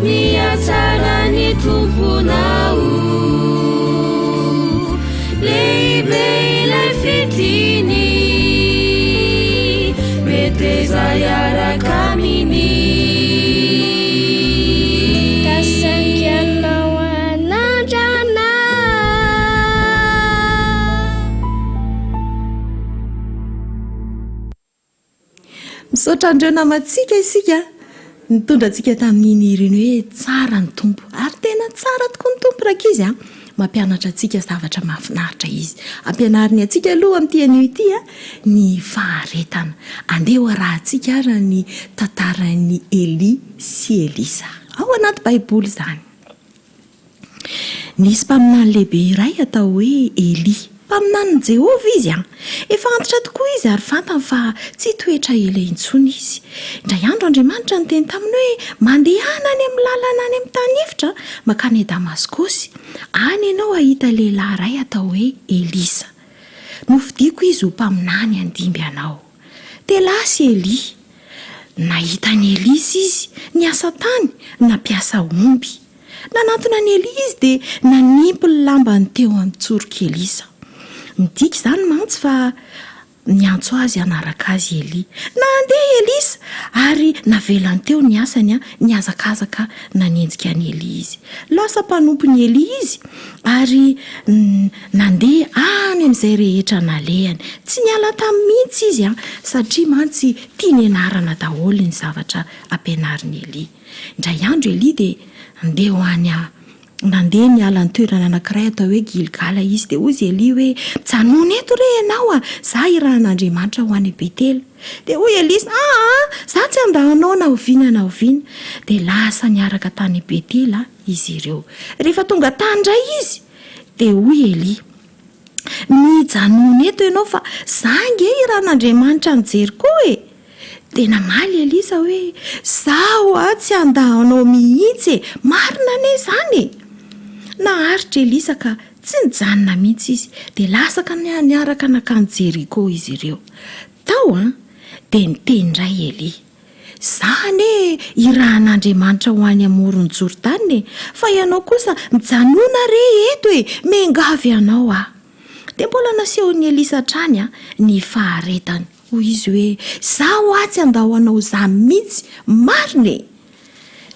ny hatsaran'ny Tomponao. Lehibe ilay fitiny, meteza hiaraka aminy. Ka saika ianao hanandrana. Misaotra an'ireo namantsika isika nitondra antsika tamin'iny hira iny hoe tsara ny Tompo. Ary tena tsara tokoa ny Tompo rankizy a! Mampianatra antsika zavatra mahafinaritra Izy. Ampianariny antsika aloha amin'ity anio ity ny faharetana. Andeha ho arahantsika ary ny tantaran'i Elia sy Elisa. Ao anaty Baiboly izany. Nisy mpaminany lehibe iray atao hoe Elia. Mpaminanin'i Jehovah izy. Efa antitra tokoa izy ary fantany fa tsy hitoetra ela intsony izy. Indray andro Andriamanitra niteny taminy hoe, Mandehana any amin'ny lalana any amin'ny tany efitra mankany Damaskosy. Any ianao hahita lehilahy iray atao hoe Elisa. Nofidiko izy ho mpaminany handimby anao. Dia lasa i Elia. Nahita an'i Elisa izy niasa tany, nampiasa omby. Nanantona an'i Elia izy dia nanimpy ny lambany teo amin'ny tsorok'i Elisa. Midika izany mantsy fa niantso azy hanaraka azy i Elia. Nandeha i Elisa ary navelany teo ny asany, nihazakazaka nanenjika an'i Elia izy. Lasa mpanompon'i Elia izy ary nandeha any amin'izay rehetra nalehany. Tsy niala taminy mihitsy izy satria mantsy tiany hianarana daholo ny zavatra ampianarin'i Elia. Indray andro Elia dia ndeha ho any nandeha niala ny toerana anankiray atao hoe Gilgala izy. Dia hoy izy Elia hoe, Mijanòna eto re ianao a! Izaho irahan'Andriamanitra ho any Betela. Dia hoy Elisa, Aa! Izaho tsy handà anao na oviana na oviana. Dia lasa niaraka tany Betela izy ireo. Rehefa tonga tany indray izy, dia hoy Elia, Mijanòna eto ianao fa izaho ange irahan'Andriamanitra any Jeriko e! Dia namaly Elisa hoe, Izaho tsy handà anao mihitsy e! Marina anie izany e! Naharitra Elisa ka tsy nijanona mihitsy izy, dia lasaka niaraka nankany Jeriko izy ireo. Tao an, dia niteny indray Elia, Izaho anie irahan'Andriamanitra ho any amoron'i Jordana e, fa ianao kosa mijanòna re eto e, miangavy anao aho. Dia mbola nasehon'i Elisa hatrany ny faharetany. Hoy izy hoe, Izaho atsy handao anao izany mihitsy, marina e!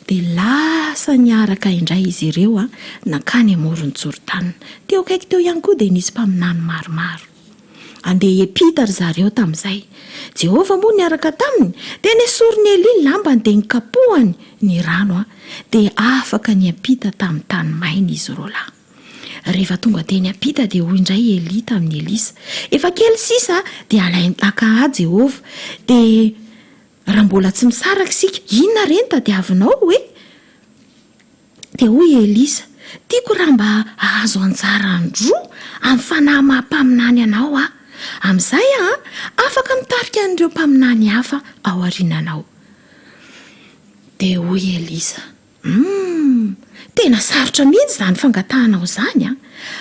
Dia lasa niaraka indray izy ireo nankany amoron'i Jordana. Teo akaiky teo ihany koa dia nisy mpaminany maromaro. Handeha hiampita ry zareo tamin'izay. Jehovah moa niaraka taminy, dia nesorin'i Elia ny lambany dia nokapohany ny rano, dia afaka niampita tamin'ny tany maina izy roalahy. Rehefa tonga teny am-pita dia hoy indray i Elia tamin'i Elisa, Efa kely sisa dia halain-tahaka ahy Jehovah. Dia raha mbola tsy misaraka isika, inona re no tadiavinao e? Dia hoy i Elisa, Tiako raha mba hahazo anjara an-droa amin'ny fanahy maha mpaminany anao aho. Amin'izay aho afaka mitarika an'ireo mpaminany hafa ao aoriananao. Dia hoy i Elisa, Humm! Tena sarotra mihitsy izany fangatahanao izany an!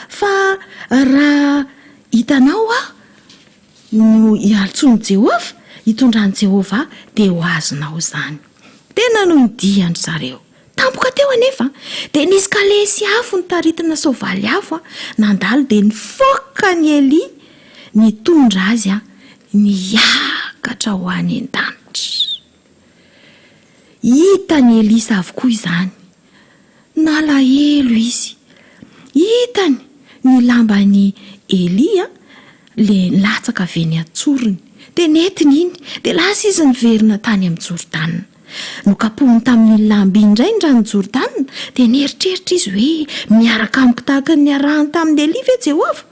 Fa raha hitanao aho no hiantsoan'i Jehovah, hitondran'i Jehovah ahy, dia ho azonao izany. Tena nodian-dry zareo. Tampoka teo anefa, dia nisy kalesy afo notaritina soavaly afo nandalo dia nifoka an'i Elia nitondra azy niakatra ho any an-danitra. Hitan'i Elisa avokoa izany. Nalahelo izy. Hitany ny lamban'i Elia le nilatsaka avy eny an-tsorony. Dia nentiny iny, dia lasa izy niverina tany amin'i Jordana. Nokapohiny tamin'iny lamba iny indray ny ranon'i Jordana, dia nieritreritra izy hoe, 'Miaraka amiko tahaka ny niarahany tamin'i Elia ve Jehovah?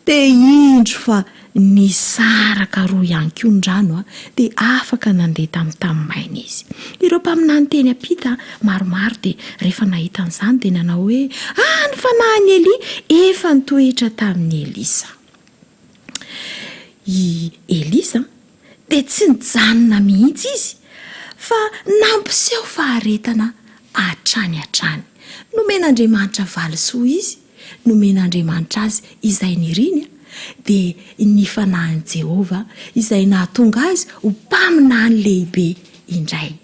Dia indro fa nisaraka roa ihany koa ny rano, dia afaka nandeha tamin'ny tany maina izy. Ireo mpaminany teny am-pita maromaro dia rehefa nahita an'izany dia nanao hoe, Ah, ny fanahin'i Elia efa nitoetra tamin'i Elisa. I Elisa dia tsy nijanona mihitsy izy fa nampiseho faharetana hatrany hatrany. Nomen'Andriamanitra valisoa izy nomen'Andriamanitra azy izay niriny, dia ny fanahin'i Jehovah izay nahatonga azy ho mpaminany lehibe indray.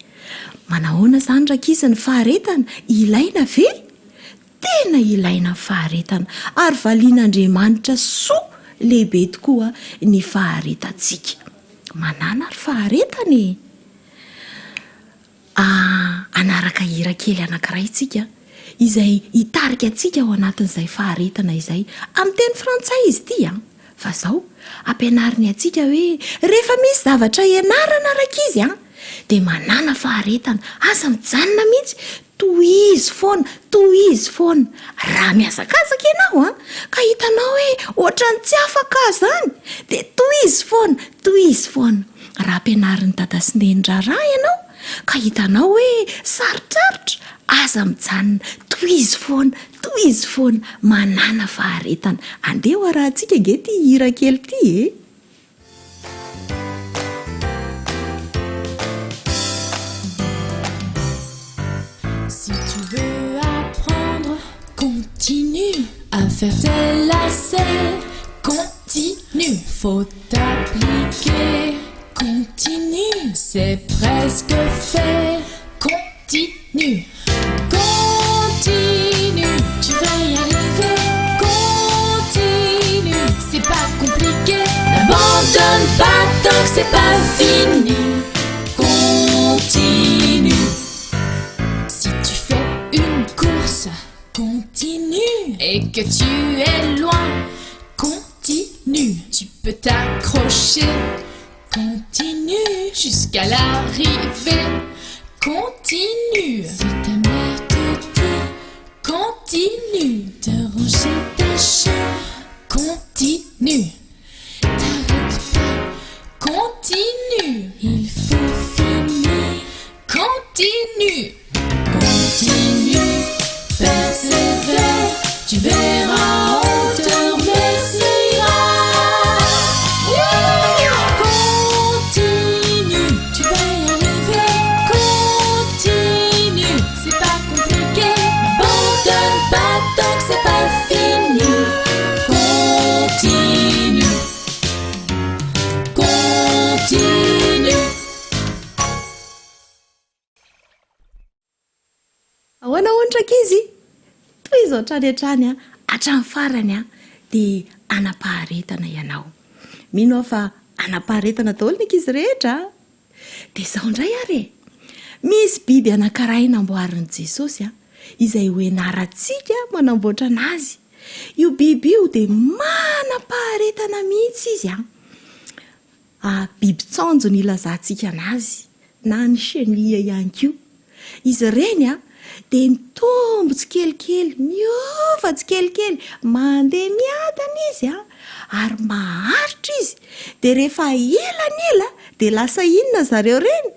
Manahoana izany rankizy ny faharetana? Ilaina ve? Tena ilaina ny faharetana, ary valian'Andriamanitra soa lehibe tokoa ny faharetantsika. Manàna ary faharetana e! Hanaraka hira kely anankiray isika izay hitarika antsika ao anatin'izay faharetana izay. Amin'ny teny frantsay izy ity an! Fa izao, ampianariny antsika hoe rehefa misy zavatra ianarana rankizy an, dia manàna faharetana, aza mijanona mihitsy, tohizo foana, tohizo foana. Raha mihazakazaka ianao an, ka hitanao hoe ohatran'ny tsy afaka aho izany, dia tohizo foana, tohizo foana. Raha ampianarin'i dada sy neny raharaha ianao ka hitanao hoe sarotsarotra, aza mijanona, tohizo foana, tohizo foana, manàna faharetana. Andeha ho arahantsika ange ity hira kely ity e! Si tu veux apprendre, continue à faire tes lacets, continue, faut t'appliquer, continue, c'est presque fait, continue, continue, tu vas y arriver, continue, c'est pas compliqué, n'abandonne pas tant que c'est pas fini, continue. Si tu fais une course, continue et que tu es loin, continue. Tu peux t'accrocher, continue jusqu'à l'arrivée, continue. Si ta mère te dit, continue de ranger ta chambre, continue. T'arrête pas, continue. Il faut finir, continue. Continue, persévère, tu verras, on te remerciera. Continue, tu vas y arriver. Continue, c'est pas compliqué. N'abandonne pas tant Tohizo hatrany hatrany hatramin'ny farany dia hanam-paharetana ianao. Mino aho fa hanam-paharetana daholo ny ankizy rehetra a! Dia izao indray ary e! Misy biby anankiray namboarin'i Jesosy a, izay ho ianarantsika manamboatra anazy. Io biby io dia manam-paharetana mihitsy izy a! A, biby tsaonjo no ilazantsika anazy, na ny chenille ihany koa. Izy ireny a, dia mitombo tsikelikely, miova tsikelikely, mandeha miadana izy a, ary maharitra izy. Dia rehefa ela ny ela dia lasa inona zareo ireny?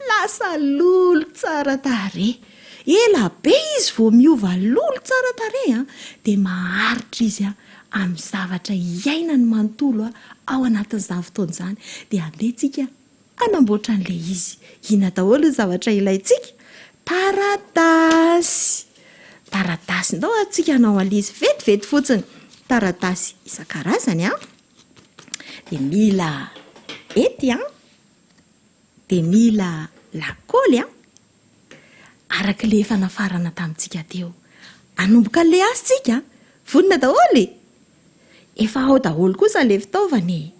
Lasa lolo tsara tarehy. Ela be izy vao miova lolo tsara tarehy a, dia maharitra izy a, amin'ny zavatra iainany manontolo ao anatin'izany fotoana izany. Dia andeha tsika hanamboatra an'ilay izy. Inona daholo ny zavatra ilaintsika? Taratasy! Taratasy. Ndao ary tsika hanao an'ilay izy vetivety fotsiny. Taratasy isan-karazany an. Dia mila hety an. Dia mila lakaoly an. Araka ilay efa nafarana tamintsika teo. Hanomboka an'ilay asa tsika. Vonona daholo e? Efa ao daholo kosa ilay fitaovana e!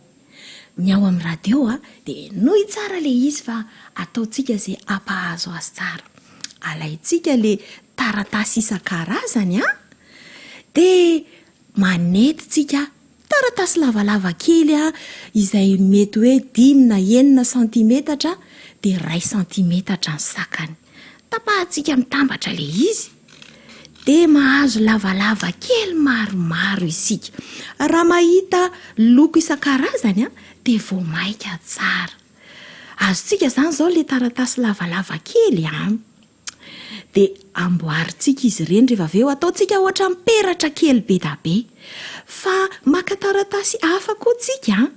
Ny ao amin'ny radio dia henoy tsara ilay izy fa ataontsika izay hampahazo azy tsara. Alaintsika ilay taratasy isan-karazany an! Dia manety tsika taratasy lavalava kely izay mety hoe dimy na enina santimetatra dia iray santimetatra ny sakany. Tapahantsika mitambatra ilay izy dia mahazo lavalava kely maromaro isika. Raha mahita loko isan-karazany dia vao mainka tsara. Azontsika izany izao ilay taratasy lavalava kely an! Dia amboarintsika izy ireny rehefa avy eo, ataontsika ohatran'ny peratra kely be da be. Fa maka taratasy hafa koa tsika an!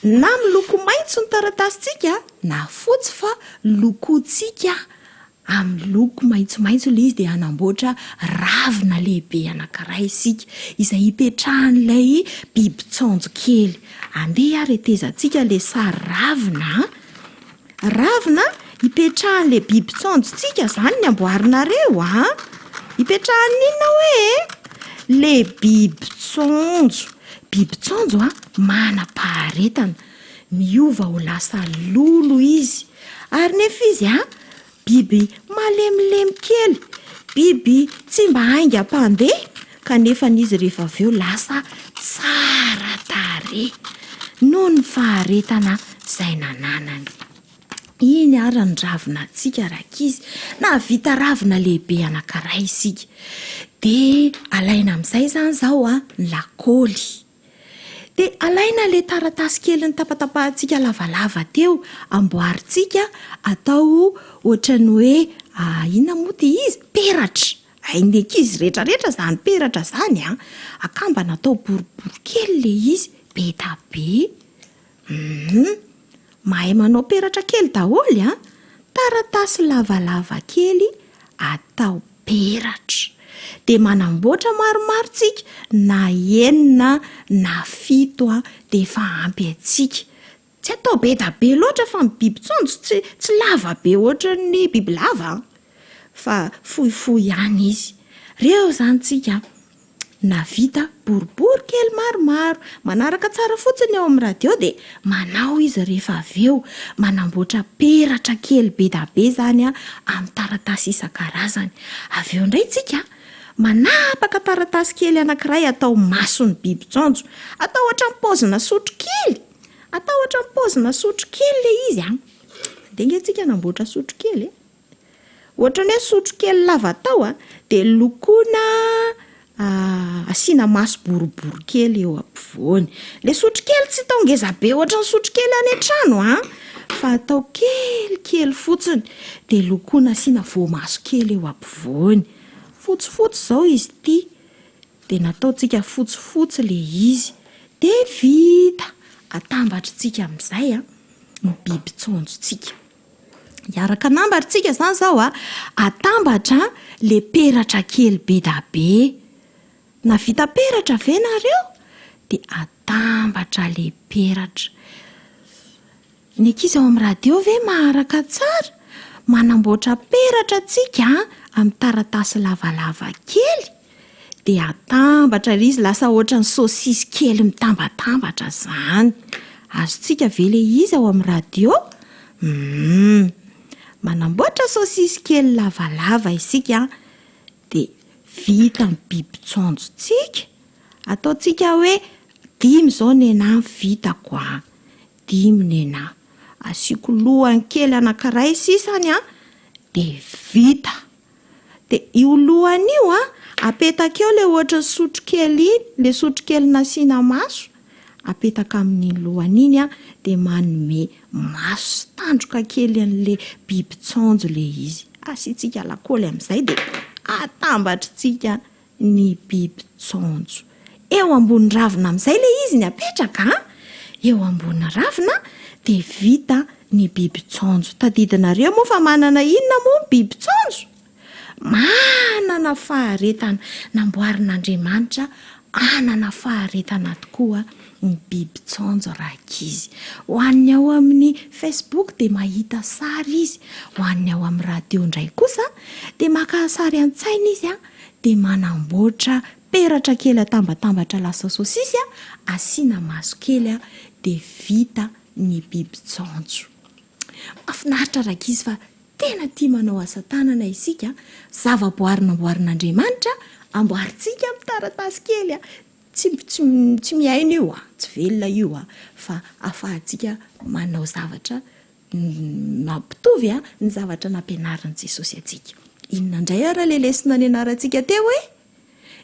Na miloko maitso ny taratasintsika na fotsy fa lokointsika amin'ny loko maitsomaitso ilay izy dia hanamboatra ravina lehibe anankiray isika izay hipetrahan'ilay biby tsaonjo kely. Andeha ary hetezantsika ilay sary ravina a! Ravina hipetrahan'ilay biby tsaonjontsika izany ny amboarinareo a! Hipetrahan'ny inona hoe e? Le biby tsaonjo. Biby tsaonjo a, manam-paharetana. Miova ho lasa lolo izy. Ary nefa izy a, biby malemilemy kely, biby tsy mba haingam-pandeha, kanefa izy rehefa avy eo lasa tsara tarehy noho ny faharetana izay nananany. Iny ary ny ravina antsika rankizy, nahavita ravina lehibe anankiray isika. Dia alaina amin'izay izany izao ny lakaoly. Dia alaina ilay taratasy kely nitapatapahantsika lavalava teo, amboarintsika atao ohatran'ny hoe inona moa ity izy? Peratra. Hain'ny ankizy rehetrarehetra izany peratra izany an! Akambana atao boribory kely ilay izy, be da be. Hum! Mahay manao peratra kely daholo an! Taratasy lavalava kely atao peratra. Dia manamboatra maromaro tsika, na enina na fito dia efa ampy antsika. Tsy atao be da be loatra fa ny biby tsonjo tsy tsy lava be ohatran'ny bibilava an! Fa fohifohy ihany izy. Reo izany tsika Navita boribory kely maromaro. Manaraka tsara fotsiny ao amin'ny radio dia manao izy rehefa avy eo. Manamboatra peratra kely be da be izany amin'ny taratasy isan-karazany. Avy eo indray tsika manapaka taratasy kely anankiray atao mason'ny biby tsaonjo. Atao ohatran'ny paozina sotro kely. Atao ohatran'ny paozina sotro kely ilay izy an. Andeha ange tsika hanamboatra sotro kely e. Ohatran'ny hoe sotro kely lava tao a, dia lokoina asiana maso boribory kely eo ampovoany. Ilay sotro kely tsy atao ngeza be ohatran'ny sotro kely any an-trano an, fa atao kelikely fotsiny, dia lokoina asiana voamaso kely eo ampovoany. Fotsifotsy izao izy ity, dia nataontsika fotsifotsy ilay izy, dia vita! Atambatritsika amin'izay an, ny biby tsaonjontsika. Hiaraka hanambatra tsika zany zao a, atambatra le peratra kely be da be. Navita peratra ve nareo? De atambatra le peratra. Ny ankizy ao amin'ny radio ve maharaka tsara? Manamboatra peratra tsika amin'ny taratasy lavalava kely dia atambatra ilay izy lasa ohatran'ny saosisy kely mitambatambatra izany. Azontsika ve ilay izy ao amin'ny radio? Humm. Manamboatra saosisy kely lavalava isika dia vita ny bibitsaonjontsika. Ataontsika hoe dimy izao nenà ny vitako an. Dimy nenà. Asiako lohany kely anankiray sisany an, dia vita. Dia io lohany io an, apetaka eo ilay ohatran'ny sotrokely iny, ilay sotrokely nasiana maso, apetaka amin'iny lohany iny an, dia manome maso sy tandroka kely an'ilay biby tsaonjo ilay izy. Asiantsika lakaoly amin'izay dia atambatritsika ny biby tsaonjo. Eo ambony ravina amin'izay ilay izy ny apetraka an! Eo ambony ravina dia vita ny biby tsaonjo. Tadidinareo moa fa manana inona moa ny biby tsaonjo? Manana faharetana. Namboarin'Andriamanitra hanana faharetana tokoa ny biby tsaonjo rankizy. Ho an'ny ao amin'ny Facebook dia mahita sary izy. Ho an'ny ao amin'ny radio indray kosa dia maka sary an-tsaina izy dia manamboatra peratra kely atambatambatra lasa saosisy asiana maso kely dia vita ny biby tsaonjo. Mahafinaritra rankizy fa tena tia manao asa tanana isika, zavaboary namboarin'Andriamanitra amboarintsika amin'ny taratasy kely, tsy tsy tsy miaina io, tsy velona io fa afahantsika manao zavatra Mampitovy ny zavatra nampianarin'i Jesosy antsika. Inona indray ary ilay lesona nianarantsika teo e?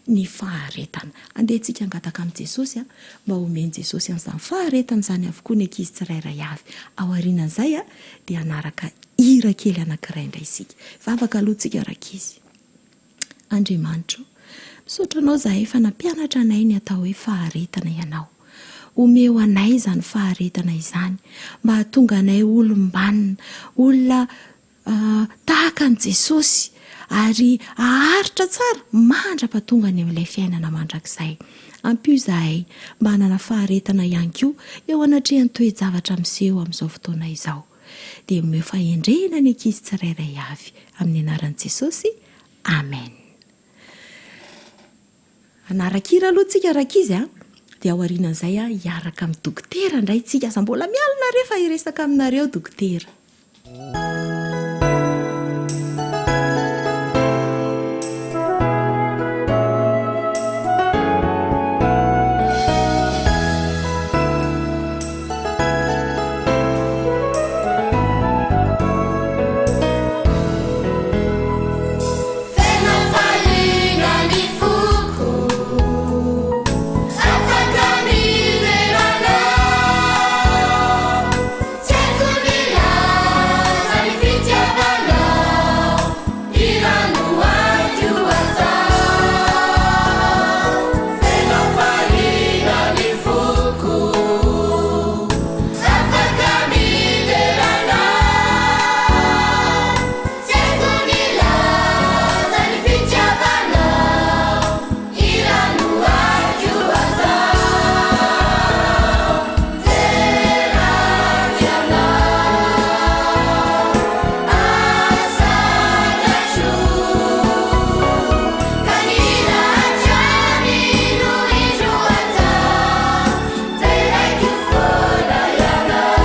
Ny faharetana. Andeha isika hangataka amin'i Jesosy mba homen'i Jesosy an'izany faharetana izany avokoa ny ankizy tsirairay avy. Ao aorianan'izay dia hanaraka hira kely anankiray indray isika. Hivavaka aloha isika rankizy. Andriamanitra o, misaotra Anao izahay fa nampianatra anay ny atao hoe faharetana Ianao. Omeo anay izany faharetana izany mba hahatonga anay ho olom-banona, olona tahaka an'i Jesosy ary haharitra tsara mandra-pahatonga any amin'ilay fiainana mandrakizay. Ampio izahay mba hanana faharetana ihany koa eo anatrehan'ny toe-javatra miseho amin'izao fotoana izao. Dia omeo fahendrena ny ankizy tsirairay avy. Amin'ny anaran'i Jesosy, Amen. Hanara-kira aloha tsika rankizy a, dia ao aorianan'izay hiaraka amin'ny dokotera indray tsika. Aza mbola mialona re fa hiresaka aminareo dokotera. Tena faliana ny foko, afaka midera Anao. Tsy haiko ny laza ny fitiavanao, hira no aiko atao. Tena faliana ny foko. Afaka midera Anao, tsy haiko ny laza ny fitiavanao, hira no aiko atao. Deraiko Ianao, asandratra ka ny hira hatrany no indro atao. Deraiko foana ianao.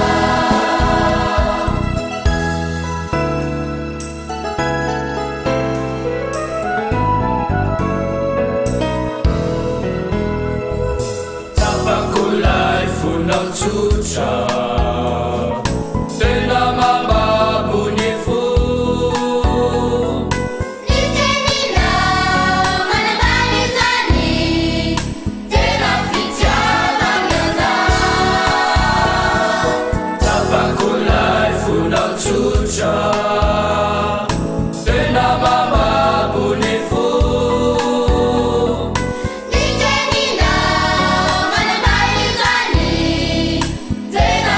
Tsapako ilay fonao tsotra, tena mambabo ny fo. Ny teninao manambara izany. Tena fitiavana anao. Tsapako ilay fonao tsotra, tena mamabo ny fo. Ny teninao manambara izany. Tena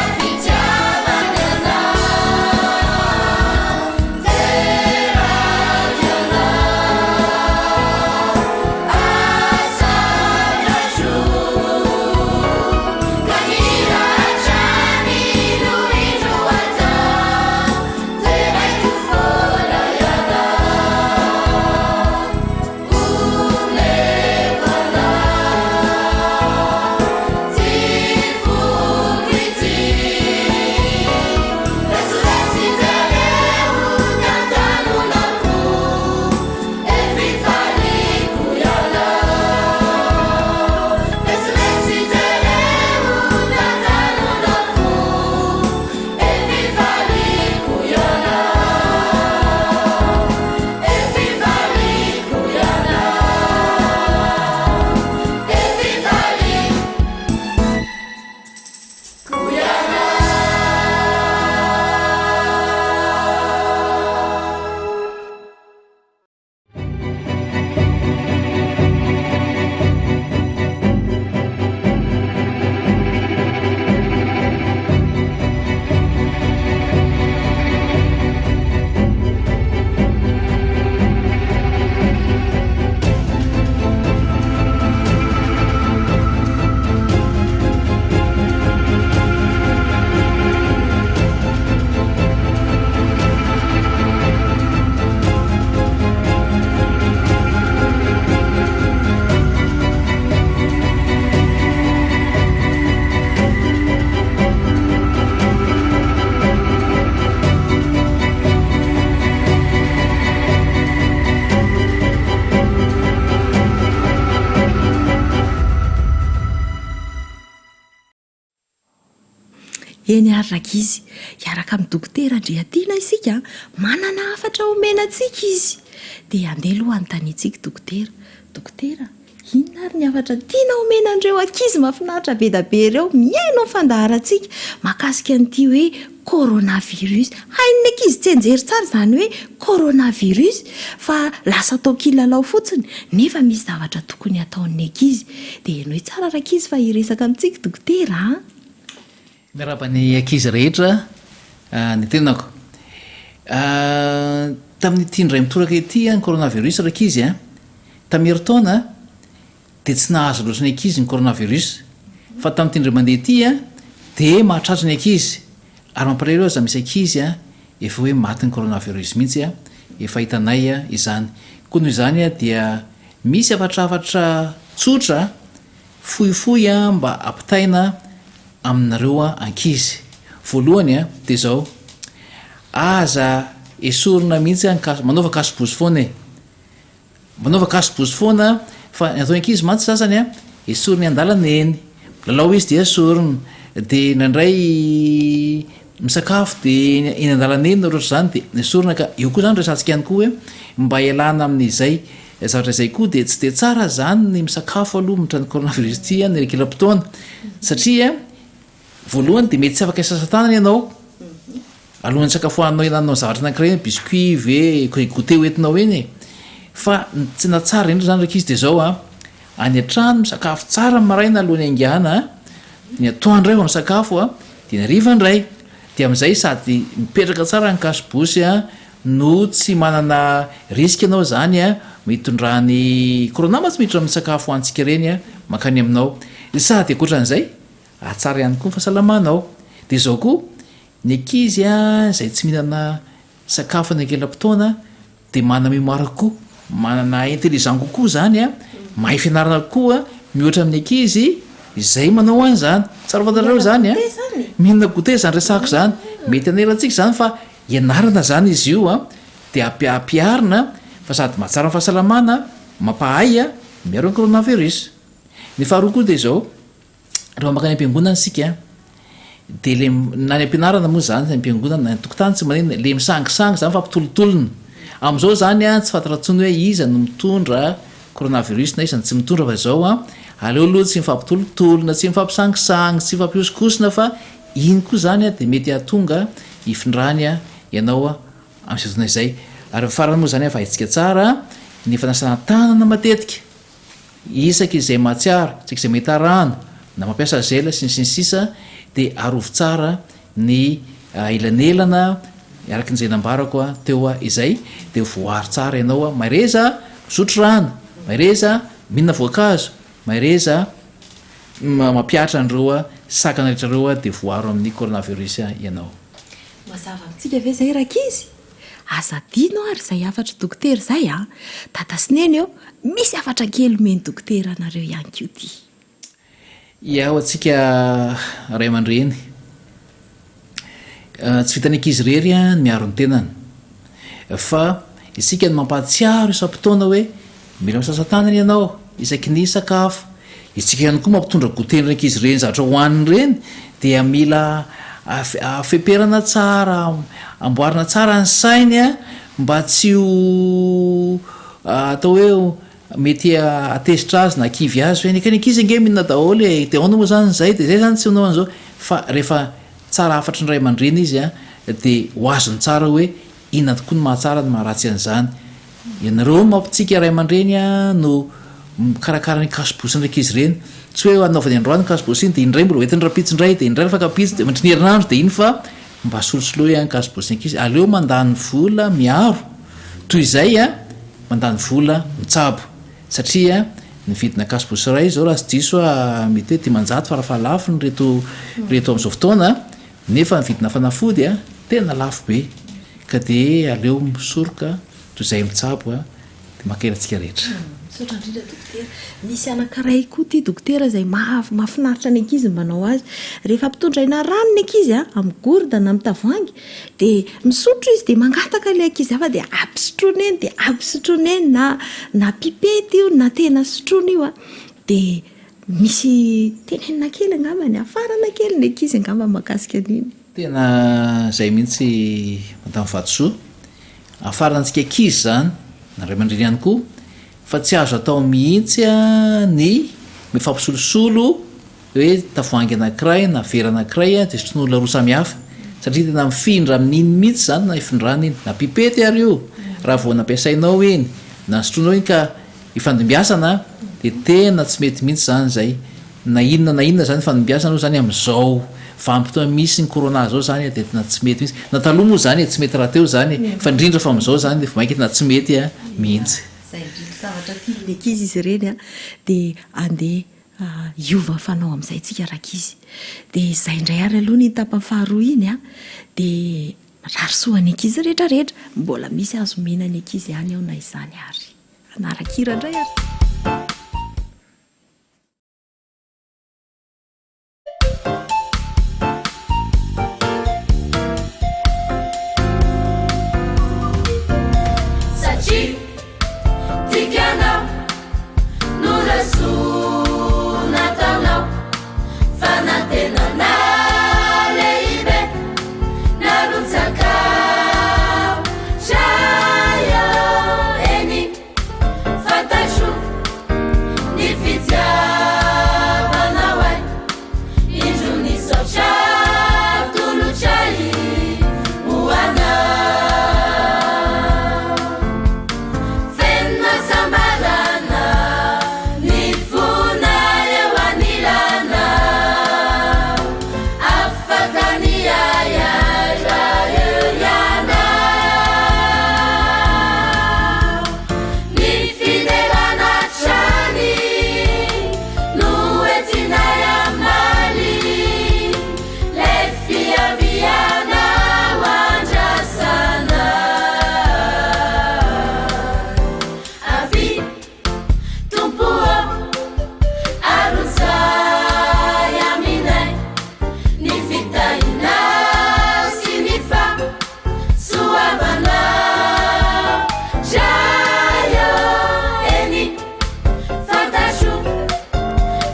Eny ary rankizy, hiaraka amin'i Dokotera Andriatiana isika, manana hafatra homena antsika izy. Dia andeha aloha hanontaniantsika Dokotera. Dokotera, inona ary ny hafatra tiana homena an'ireo ankizy mahafinaritra be da be ireo mihaino ny fandaharantsika mahakasika an'ity hoe coronavirus. Hain'ny ankizy tsianjery tsara izany hoe coronavirus fa lasa atao kilalao fotsiny nefa misy zavatra tokony hataon'ny ankizy. Dia henoy tsara rankizy fa hiresaka amintsika Dokotera a! Miarahaba ny ankizy rehetra ny tenako. Tamin'ity indray mitoraka ity ny coronavirus rankizy a, tamin'ny herintaona dia tsy nahazo loatra ny ankizy ny coronavirus fa tamin'ity indray mandeha ity dia mahatratra ny ankizy ary mampalahelo aza misy ankizy efa hoe matin'ny coronavirus mihitsy efa hitanay izany. Koa noho izany dia misy hafatrafatra tsotra Fohifohy mba ampitaina aminareo ankizy. Voalohany dia izao, aza esorina mihitsy ny cas, manaova cache-bouche foana e. Manaova cache-bouche foana fa ny ataon'ny ankizy mantsy sasany an, esoriny an-dalana eny, milalao izy dia esorina, dia indraindray misakafo dia eny an-dalana eny na ohatrohatr'izany dia esorina ka eo koa izany resahantsika ihany koa hoe mba hialana amin'izay Zavatra izay koa dia tsy dia tsara izany ny misakafo aloha mintra ny coronavirus ity an, ny elakelam-potoana satria voalohany dia mety tsy afaka hisasa tanana ianao alohan'ny hisakafoananao hihinananao zavatra anankiray hoe biscuit ve, goûter hoentinao eny e, fa ny tena tsara indrindra izany rankizy dia izao an, any an-trano misakafo tsara ny maraina alohan'ny haingana an, ny atoandro indray vao misakafo an, dia ny hariva indray, dia amin'izay sady mipetraka tsara ny cache-bouche an, no tsy manana risque ianao zany a, mitondra ny corona mantsy miditra amin'ny sakafo hohanintsika ireny a, mankany aminao, sady ankoatran'izay hahatsara ihany koa ny fahasalamanao, dia izao koa ny ankizy a izay tsy mihinana sakafo any ankelam-potoana dia manana mémoire kokoa, manana intelligent kokoa zany a, mahay fianarana kokoa mihoatra amin'ny ankizy izay manao an'izany, tsara fantatrareo zany a, mihinana goûter zany resahako zany, mety hanela antsika zany fa Ianarana izany izy io an, dia ampiharina fa sady mahatsara ny fahasalamana, mampahay an, miaro ny coronavirus. Ny faharoa koa dia izao, rehefa mankany am-piangonana isika dia le na any am-pianarana moa izany, any am-piangonana, na any an-tokotany tsy maninona, le misangisangy izany mifampitolotolona. Amin'izao izany an, tsy fantatra intsony hoe iza no mitondra coronavirus na iza no tsy mitondra fa izao an, aleo aloha tsy mifampitolotolona, tsy mifampisangisangy, tsy mifampihosokosona fa Iny koa izany dia mety hahatonga hifindrany ianao amin'izay fotoana izay. Ary ny farany moa izany efa haintsika tsara ny fanasana tanana matetika, isaky izay mahatsiaro, isaky izay mahita rano, na mampiasa gel sy ny sy ny sisa dia arovy tsara ny elanelana araka izay nambarako teo izay dia ho voaaro tsara ianao. Mahereza misotro rano, mahereza mihinana voankazo, mahereza Mampihatra an'ireo sakana rehetra ireo dia voaro amin'ny coronavirus ianao. Mazava amintsika ve izay rankizy? Aza adino ary izay hafatr'i dokotera izay a! Dada sy Neny ô, misy hafatra kely omen'i dokotera anareo ihany koa ity. Ia, ho antsika ray aman-dreny, tsy vitan'ny ankizy irery ny miaro ny tenany fa isika no mampahatsiaro isam-potoana hoe Mila misasa tanana ianao isaky ny sakafo. Isika ihany koa mampitondra goûter ny ankizy ireny zavatra hohaniny ireny dia mila feperana tsara, amboarina tsara ny sainy mba tsy ho atao hoe mety hahatezitra azy na hakivy azy hoe ny ankizy ange mihinana daholo e, dia ahoana moa izany izay, dia izay izany tsy hanao an'izao. Fa rehefa tsara hafatry ny ray aman-dreny izy dia ho azony tsara hoe inona tokoa ny mahatsara ny maharatsy an'izany. Ianareo mampitsika ray aman-dreny no mikarakara ny cache-bouche-n'ny ankizy ireny. Tsy hoe anaovany androany ny cache-bouche iny dia indray mbola hoentiny rahampitso indray dia indray rehefa dia mandritry ny herinandro dia iny fa mba solosoloy ny cache-bouche-n'ny ankizy. Aleo mandany vola miaro toy izay mandany vola mitsabo satria ny vidina cache-bouche iray izao raha tsy diso aho mety hoe 500 farafahalafony ireto ireto amin'izao fotoana nefa ny vidina fanafody tena lafo be ka dia aleo misoroka Toy izay mitsabo a, dia mankahery antsika rehetra. Misaotra indrindra dokotera. Misy anankiray koa ity dokotera izay mahafinaritra ny ankizy ny manao azy. Rehefa ampitondraina rano ny ankizy a, amin'ny gourde na amin'ny tavoahangy, dia misotro izy dia mangataka ilay ankizy hafa dia ampisotroina eny dia ampisotroina eny na na pipette io na tena sotroina io a, dia. Misy tenenina kely angambany, hafarana kely ny ankizy angamba mahakasika an'iny. Tena izay mihitsy Madame Vatosoa. Hafarantsika ankizy izany, na ray aman-dreny ihany koa, fa tsy azo atao mihitsy ny mifampisolosolo hoe tavoahangy anankiray na vera anankiray dia sotroin'olona roa samy hafa satria tena mifindra amin'iny mihitsy izany na ifindrana iny, na pipety ary io raha vao nampiasainao iny na sotroinao iny ka ifandimbiasana dia tena tsy mety mihitsy izany izay na inona na inona izany ifandimbiasana aloha izany amin'izao vanim-potoana misy ny corona izao izany dia tena tsy mety mihitsy, na taloha moa izany e tsy mety rahateo izany e fa indrindra fa amin'izao izany dia vao mainka tena tsy mety mihitsy. Izay indrindra zavatra tian'ny ankizy izy ireny dia andeha Hiova fanao amin'izay tsika rankizy. Dia izay indray ary aloha ny tapany faharoa iny an! Dia mirary soa ny ankizy rehetra rehetra. Mbola misy azo omena ny ankizy ihany ao na izany ary. Hanara-kira indray ary. Satria tiako Noraisina tanao fanantenana lehibe narotsakao Jayo eny fantatro ny fitiavanao ahy Indro ny saotra atolotray ho anao Feno hasambarana ny fona eo anilanao Afaka ny ahiahy raha eo ianao Ny fiderana hatrany no entinay hamaly Lay fiavianao andrasana Avia Tompo ô, arotsay aminay Ny fitahiana sy ny fahasoavanao Jayo eny fantatro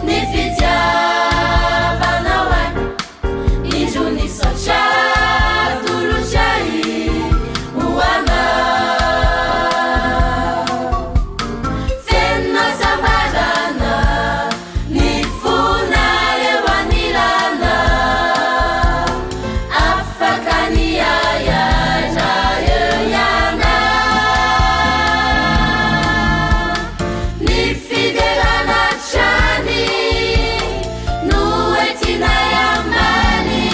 ny fitiavanao ahy Indro ny saotra atolotray ho anao Feno hasambarana ny fona eo anilanao Afaka ny ahiahy raha eo ianao Ny fiderana hatrany no entinay hamaly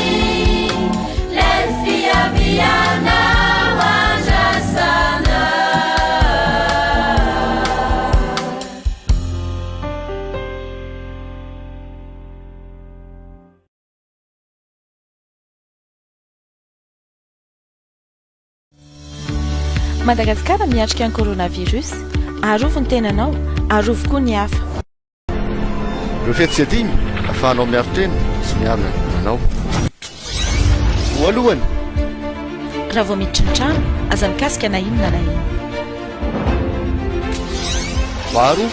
Lay fiavianao andrasana. Madagasikara miatrika ny coronavirus. Arovy ny tenanao, arovy koa ny hafa. Ireo fety tsy adino ahafahanao miaro tena sy miaro ny ankohonanao. Voalohany. Raha vao miditra ny trano, aza mikasika na inona na inona. Faharoa.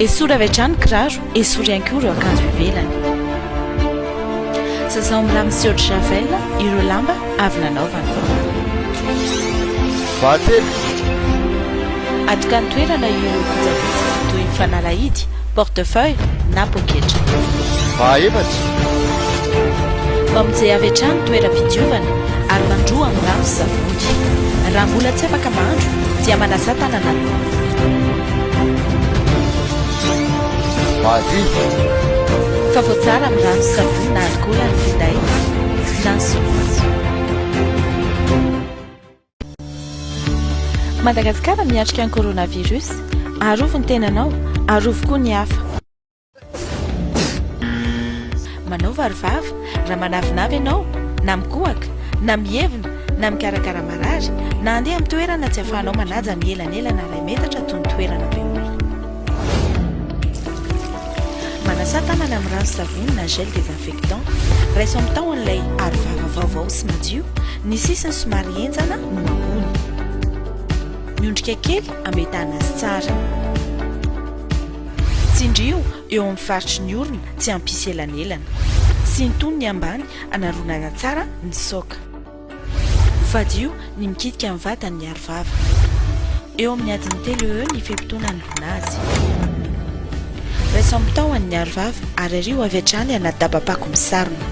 Esory avy hatrany ny kiraro, esory ihany koa ireo akanjo ivelany. Sasao amin'ny rano sy eau de javel ireo lamba avy nanaovana. Fahatelo. Atokany toerana ireo kojakoja toy ny fanalahidy, portefeuille na poketra. Fahaefatra. Mamonjea avy hatrany toeram-pidiovana ary mandroa amin'ny rano sy savony. Raha mbola tsy afaka mandro dia manasà tanana aloha. Fahadimy. Fafao tsara amin'ny rano sy savony na alikaola ny finday na ny solomaso. Madagasikara miatrika ny coronavirus. Arovy ny tenanao, arovy koa ny hafa. Manaova arovava raha manavinavy ianao, na mikohaka, na mihevina, na mikarakara marary, na handeha amin'ny toerana tsy ahafahanao manaja ny elanelana iray metatra toy ny toerana be olona. Manasà tanana amin'ny rano sy savony na gel désinfectant. Raiso amin'ny tahony ilay arovava vaovao sy madio, ny sisiny somary henjana no ambony. Miondrika kely hametahana azy tsara. Tsindrio eo amin'ny faritry ny orona tsy hampisy elanelana. Sintono ny ambany hanaronana tsara ny saoka. Fadio ny mikitika ny vatany ny arovava. Eo amin'ny adiny telo eo eo ny fe-potoana hanoloana azy. Raiso amin'ny tahony ny arovava ary ario avy hatrany anaty daba-pako misarona.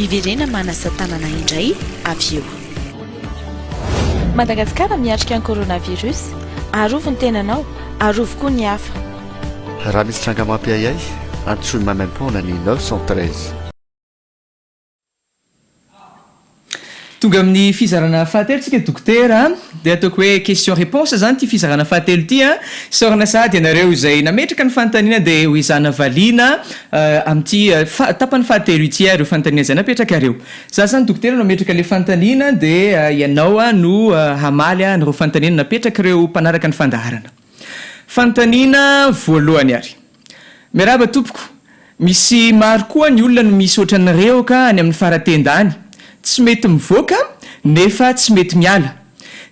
Miverena manasa tanana indray avy eo. Madagasikara miatrika ny coronavirus. Arovy ny tenanao, arovy koa ny hafa. Raha misy tranga mampiahiahy, antsoy maimaimpoana ny 913. Tonga amin'ny fizarana fahatelo tsika dokotera a! Dia ataoko hoe question réponse zany ity fizarana fahatelo ity a! Isaorana sahady ianareo izay nametraka ny fanontaniana dia ho ezahana valiana amin'ity tapany fahatelo ity ireo fanontaniana izay napetrakareo. Za zany dokotera no hametraka ilay fanontaniana dia ianao no hamaly an'ireo fanontaniana napetrak'ireo mpanaraka ny fandaharana. Fanontaniana voalohany ary. Miarahaba tompoko. Misy maro koa ny olona no misy ohatran'ny rehoka any amin'ny fara-tenda any. Tsy mety mivoaka nefa tsy mety miala.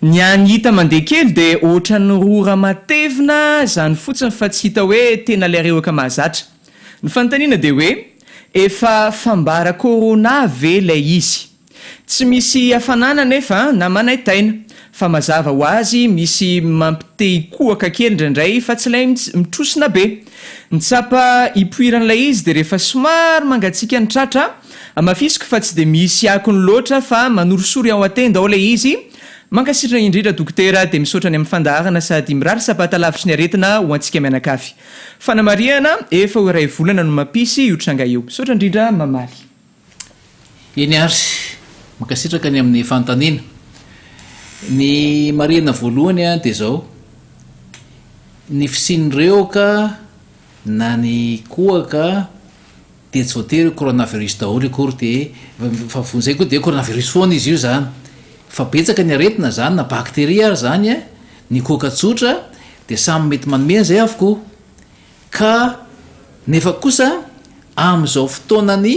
Ny any hita mandeha kely dia ohatran'ny rora matevina izany fotsiny fa tsy hita hoe tena ilay rehoka mahazatra. Ny fanontaniana dia hoe efa fambara corona ve ilay izy? Tsy misy hafanana anefa na manaitaina, fa mazava ho azy misy mampite-hikohaka kely indraindray fa tsy ilay mitrosona be. Ny tsapa hipoiran'ilay izy dia rehefa somary mangatsiaka ny tratra, hamafisiko fa tsy dia misy akony loatra fa manorisory ao an-tenda ao ilay izy. Mankasitrana indrindra Dokotera dia misaotra ny amin'ny fandaharana sady mirary sabata lavitry ny aretina ho antsika mianakavy. Fanamarihana, efa ho iray volana no mampisy io tranga io. Misaotra indrindra mamaly. Eny ary, mankasitraka ny amin'ny fanontaniana. Ny marihina voalohany dia izao, ny fisian'ny rehoka na ny kohaka dia tsy voatery hoe coronavirus daholo akory dia fa vonjay koa dia coronavirus foana izy io izany. Fa betsaka ny aretina izany na bakteria ary izany, ny kohaka tsotra dia samy mety manome an'izay avokoa. Ka nefa kosa amin'izao fotoanan'ny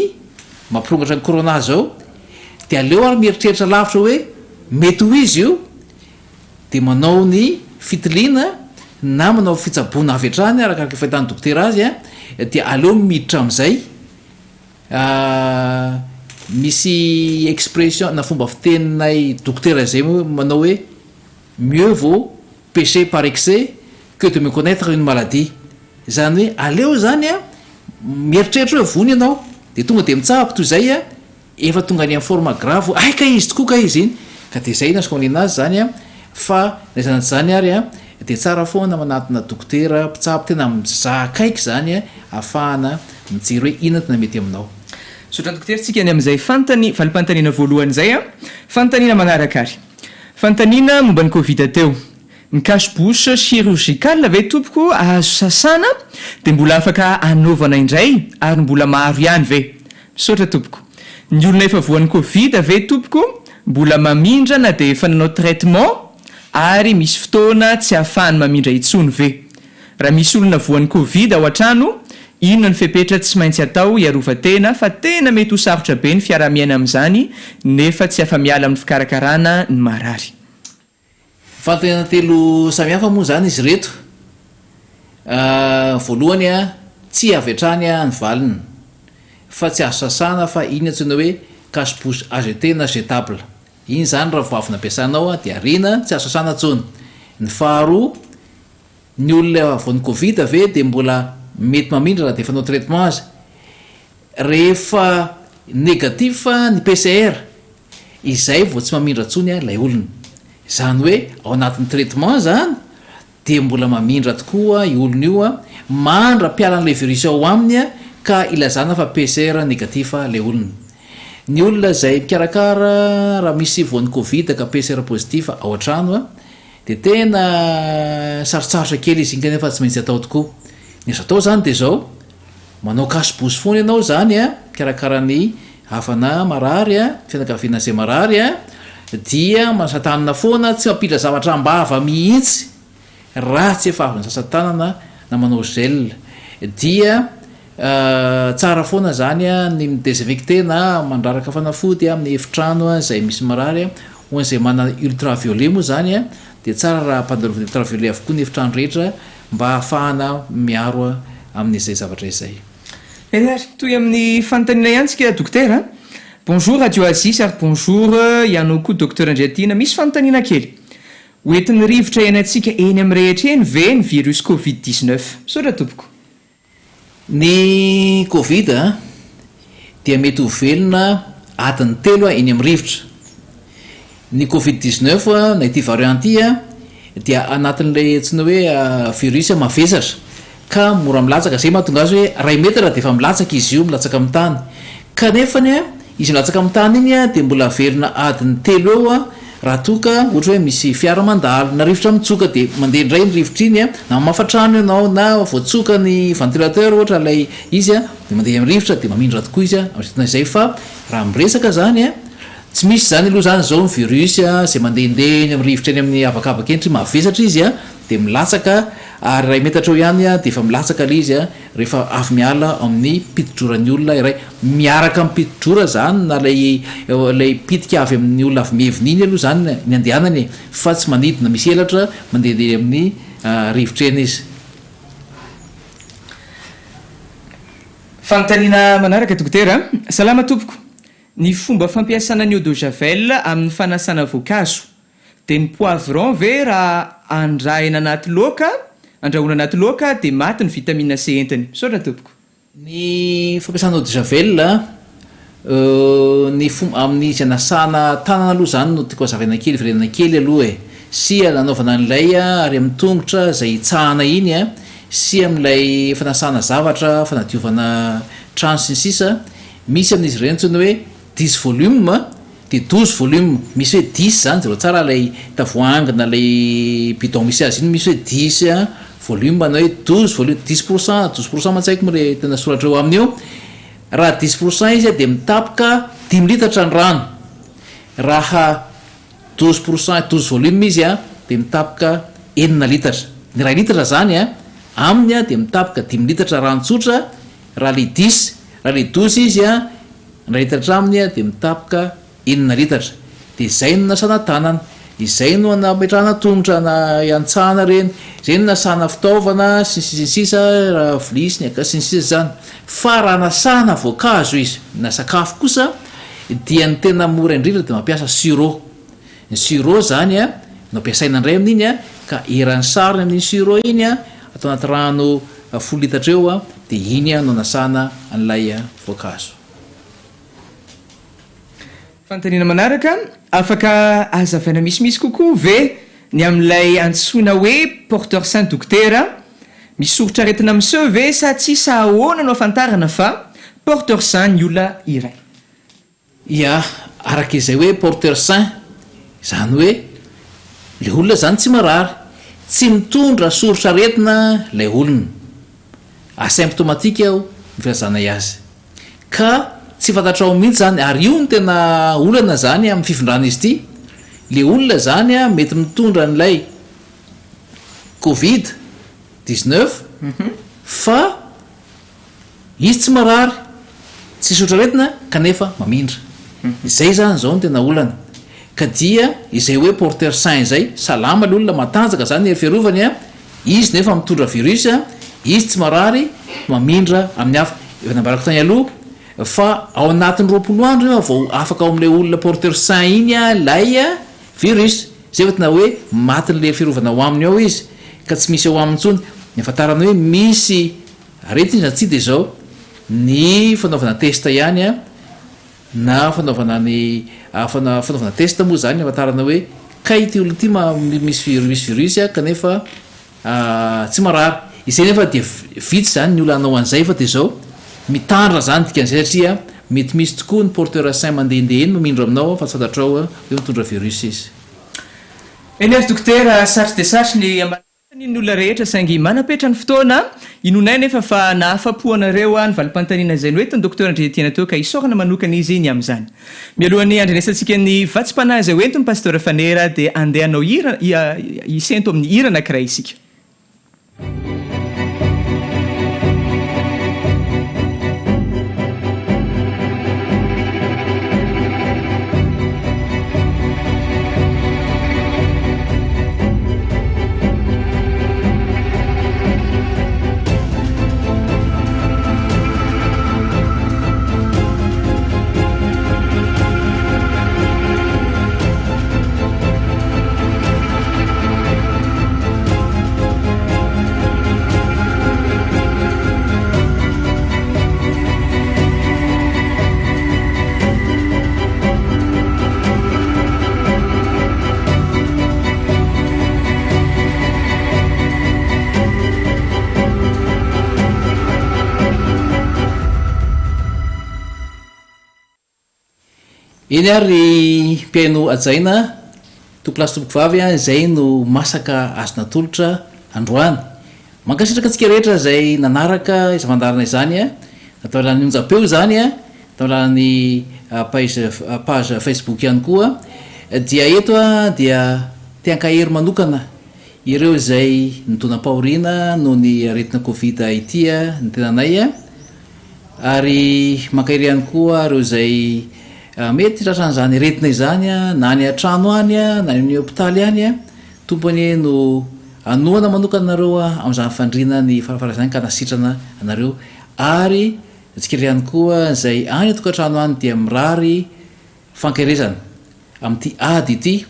mampirongatra ny corona izao dia aleo ary mieritreritra lavitra hoe mety ho izy io dia manao ny fitiliana na manao fitsaboana avy hatrany arakaraka ny fahitan'ny dokotera azy dia aleo miditra amin'izay misy expression na fomba fiteninay dokotera izay moa manao hoe mieux vaut pécher par excès que de méconnaître une maladie. Izany hoe aleo izany an, mieritreritra hoe vono ianao, dia tonga dia mitsabo toy izay an, efa tonga any amin'ny forme grave hoe hay kay izy tokoa kay izy iny, ka dia izay no azoko anena azy izany an, fa na izany na tsy izany ary an, dia tsara foana manatona dokotera mpitsabo tena mizaha akaiky izany an, ahafahana mijery hoe inona no tena mety aminao. Misaotra dokotera tsika ny amin'izay fanontania, valim-panontaniana voalohany izay an. Fanontaniana manaraka ary. Fanontaniana momba ny covid teo. Ny cache bouche chirurgicale ve tompoko azo sasana dia mbola afaka anaovana indray ary mbola maro ihany ve? Misaotra tompoko. Ny olona efa voan'ny covid ve tompoko mbola mamindra na dia efa nanao traitement ary misy fotoana tsy ahafahany mamindra intsony ve? Raha misy olona voan'ny covid ao an-trano, inona ny fepetra tsy maintsy atao hiarovan-tena fa tena mety ho sarotra be ny fiaraha-miaina amin'izany nefa tsy afa-miala amin'ny fikarakarana ny marary. Fanontaniana telo samihafa moa izany izy ireto. Voalohany, tsia avy hatrany ny valiny fa tsy azo sasana fa iny antsoina hoe cache-bouche à jeter na jetable. Iny izany raha vao avy nampiasanao dia ariana, tsy azo sasana intsony. Ny faharoa, Ny olona voan'ny covid ve dia mbola mety mamindra na dia efa nanao traitement aza? Rehefa negatif ny PCR, izay vao tsy mamindra intsony ilay olona. Izany hoe ao anatin'ny traitement izany dia mbola mamindra tokoa io olona io mandra-pialan'ilay virus ao aminy ka ilazana fa PCR negatif ilay olona. Ny olona izay mikarakara raha misy voan'ny covid ka PCR positif ao an-trano Dia tena sarotsarotra kely izy iny kanefa tsy maintsy atao tokoa. Ny azo atao izany dia izao, manao cache bouche foana ianao izany an, mikarakara ny havana marary an, fianakaviana izay marary an, dia manasa tanana foana, tsy mampiditra zavatra am-bava mihitsy raha tsy efa avy nisasa tanana na manao gel. Dia tsara foana izany ny mi-desinfecter na mandraraka fanafody amin'ny efitrano izay misy marary. Ho an'izay manana ultra violet moa izany. dia tsara raha ampandalovina ultraviolet avokoa ny efitrano rehetra mba hahafahana miaro amin'izay zavatra izay. Eny ary, mitohy amin'ny fanontaniana ihany tsika Dokotera a! Bonjour Radio Aziz ary bonjour ianao koa Docteur Andriatiana, misy fanontaniana kely. Ho entin'ny rivotra iainantsika eny amin'ny rehetra eny ve ny virus covid 19? Misaotra tompoko. Ny covid dia mety ho velona adiny telo eny amin'ny rivotra. Ny covid 19 na ity variant ity dia anatin'ilay antsoina hoe virus mavesatra ka mora milatsaka. Izay mahatonga azy hoe iray metatra dia efa milatsaka izy io, milatsaka amin'ny tany. Kanefany izy milatsaka amin'ny tany iny dia mbola velona adiny telo eo raha toa ka ohatra hoe misy fiara mandalo na rivotra mitsoka dia mandeha indray iny rivotra iny na mamafa trano ianao na voatsoka ny ventilateur ohatra ilay izy dia mandeha amin'ny rivotra dia mamindra tokoa izy amin'izay fotoana izay fa raha miresaka izany tsy misy izany aloha izany izao ny virus izay mandehandeha eny amin'ny rivotra eny amin'ny habakabaka eny satria mavesatra izy dia milatsaka ary iray metatra eo ihany dia efa milatsaka ilay izy Rehefa avy miala ao amin'ny piti-droran'ny olona iray, miaraka amin'ny piti-drora izany na ilay ilay pitika avy amin'ny olona avy mievina iny aloha izany ny andehanany e, fa tsy manidina misy elatra mandehandeha amin'ny rivotra eny izy. Fanontaniana manaraka Dokotera a! Salama tompoko! Ny fomba fampiasana ny eau de javel amin'ny fanasana voankazo. Dia ny poivron ve raha andrahina anaty laoka, andrahoina anaty laoka dia maty ny vitamine C entiny? Misaotra tompoko. Ny fampiasana eau de javel ny fomba amin'ny izy anasana tanana aloha izany no tiako hazavaina kely, hiverenana kely aloha e, sy anaovana an'ilay ary amin'ny tongotra izay hitsahana iny sy amin'ilay fanasana zavatra, fanadiovana trano sy ny sisa, misy amin'izy ireny antsoina hoe dix volume Dia 12 volume, misy hoe dix zany, jereo tsara ilay tavoahangy na ilay bidon misy azy iny, misy hoe dix volume na hoe 12 volume, dix pour cent, 12 pour cent mantsy haiko moa ilay tena soratra eo aminy eo, raha dix pour cent izy dia mitapoka dimy litatra ny rano, raha 12 pour cent, 12 volume izy dia mitapoka enina litatra, ny iray litatra zany aminy dia mitapoka dimy litatra rano tsotra, raha ilay dix, raha ilay douze izy Ny iray litatra aminy dia mitapoka enina litatra. Dia izay no nasana tanana, izay no nametrahana tongotra na iantsahana ireny, izay no nasana fitaovana sy ny sisa sy ny sisa, raha vilia sy ny aka sy ny sisa izany. Fa raha nasana voankazo izy na sakafo kosa dia ny tena mora indrindra dia mampiasa sirop. Ny sirop izany no ampiasaina indray amin'iny ka eran'ny sarony amin'iny sirop iny atao anaty rano folo litatra eo dia iny no anasana an'ilay voankazo. Fanontaniana manaraka, afaka hazavaina misimisy kokoa ve ny amin'ilay antsoina hoe porteur sain dokotera? Misy soritr'aretina miseho ve sa tsia sa ahoana no afantarana fa porteur sain ny olona iray? Ya, araka izay hoe porteur sain, izany hoe ilay olona izany tsy marary, tsy mitondra soritr'aretina ilay olona, asymptomatique aho ny filazanay azy. Ka tsy fantatrao mihitsy izany, ary io no tena olana izany amin'ny fifindran'izy ity, ilay olona izany mety mitondra an'ilay covid 19 fa Izy tsy marary, tsy sotraretina kanefa mamindra. Izay izany izao no tena olana. Ka dia izay hoe porteur sain izay, salama ilay olona, matanjaka izany ny hery fiarovany an, izy nefa mitondra virus an, izy tsy marary, mamindra amin'ny hafa. Efa nambarako tany aloha fa ao anatin'ny 20 andro nefa vao afaka ao amin'ilay olona porteur sain iny ilay virus. Izay vao tena hoe matin'ilay hery fiarovana ao aminy ao izy, ka tsy misy ao aminy intsony. Ny ahafantarana hoe misy Aretina izy na tsia dia izao, ny fanaovana test ihany an, na fanaovana ny fanaovana test moa izany ahafantarana hoe kay ity olona ity misy misy virus kanefa tsy marary. Izay nefa dia vitsy izany ny olona hanao an'izay fa dia izao, mitandrina izany dikan'izay satria mety misy tokoa ny porteur sain mandehandeha eny mamindro aminao fa tsy fantatrao hoe mitondra virus izy. Eny ary dokotera, sarotry dia sarotry ny Ny olona rehetra saingy manam-petra ny fotoana, inoanay anefa fa nahafa-po anareo ny valim-panontaniana izay noentin'ny Docteur Andriatiana teo ka isaorana manokana izy ny amin'izany. Mialohan'ny handrenesantsika ny vatsim-panahy izay hoentin'ny Pasteur Fanera dia andeha hanao hira hisento amin'ny hira anankiray isika. Eny ary ry mpihaino hajaina, tompolahy sy tompokovavy a, izay no masaka azo natolotra androany. Mankasitraka antsika rehetra izay nanaraka izany fandaharana izany a, natao alalan'ny onjam-peo izany a, natao alalan'ny page page Facebook ihany koa. Dia eto a dia te hankahery manokana ireo izay nidonam-pahoriana noho ny aretina covid ity ny tenanay a. Ary mankahery ihany koa ireo izay mety tratran'izany aretina izany na any an-trano any na any amin'ny hopitaly any. Tompo anie no hanohana manokana anareo amin'izany fandriana ny farafara izany ka hanasitrana anareo. Ary antsika ihany koa izay any an-tokantrano any dia mirary fankaherezana amin'ity ady ity.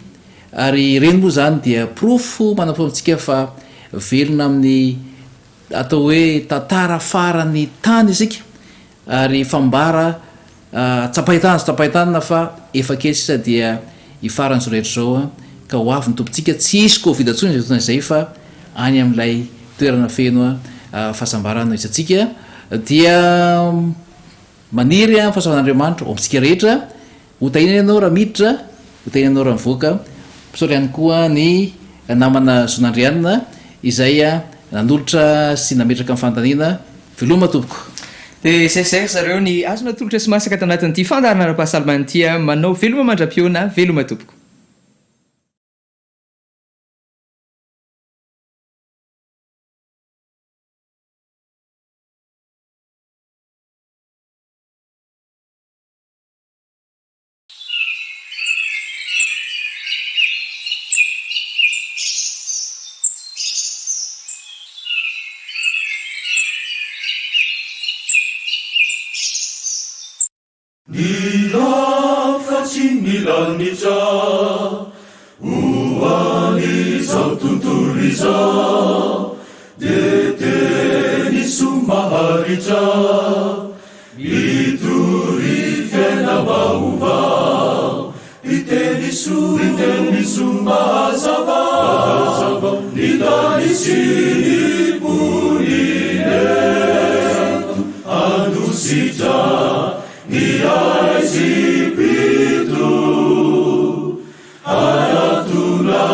Ary ireny moa izany dia porofo manaporofo amintsika fa velona amin'ny Atao hoe tantara farany tany isika ary fambara tsapain-tanana sy tsapain-tanana fa efa kely sisa dia hifarana izao rehetra izao ka ho avy ny Tompontsika, tsy hisy covid intsony izay fotoana izay fa any amin'ilay toerana feno fahasambarana no hisy antsika dia Maniry ny fahasoavan'Andriamanitra ho amintsika rehetra. Ho tahiana ianao raha miditra, ho tahiana ianao raha mivoaka. Misaotra ihany koa ny namana Zonandrianina izay nanolotra sy nametraka ny fanontaniana. Veloma tompoko. Dia izay izay ry zareo ny azo natolotra sy masaka tanatin'ity fandaharana ara-pahasalamana ity. Manao veloma mandra-pihaona. Veloma tompoko. Ny hafatry ny lanitra ho an'izao tontolo izao dia teny soa maharitra mitory fiainam-baovao. Ny teny soa, ny teny soa mazava, ny tany sy ny mponina eto handositra ny haizim-pito hanatona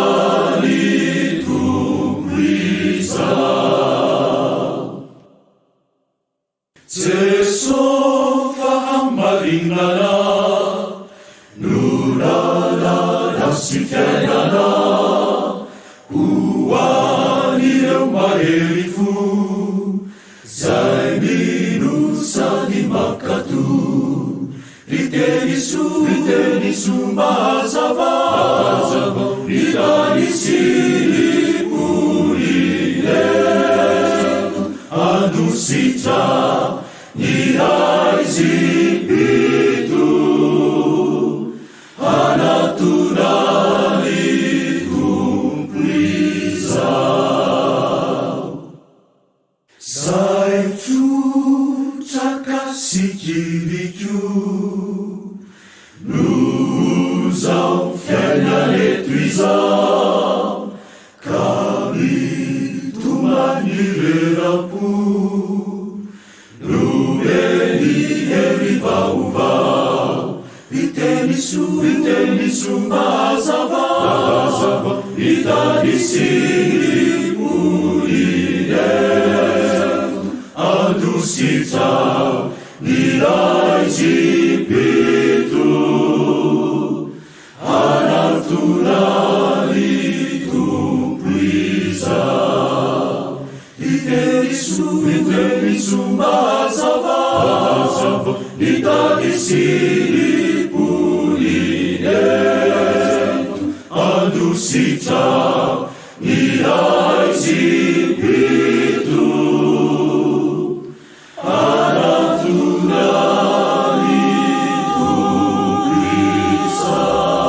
ny Tompo izao. Jeso fahamarinana no lalana sy fiainana ho an'ireo mahery fo zay mino sady mankatò. Ry teny soa, ry teny soa mazava, ny tany sy ny mponina eto handositra ny haizim-pito hanatona ny Tompo izao. Zay trotraka sy kivy koa noho zao fiainana eto izao ka mitomany rera-po nomeny hery vaovao Ny teny soa, ny teny soa mazava, ny tany sy ny mponina eto handositra ny haizim-pito hanatona ny Tompo izao. Ny teny soa, ny teny soa mazava, ny tany sy ny mponina eto handositra ny haizim-pito hanatona ny Tompo izao.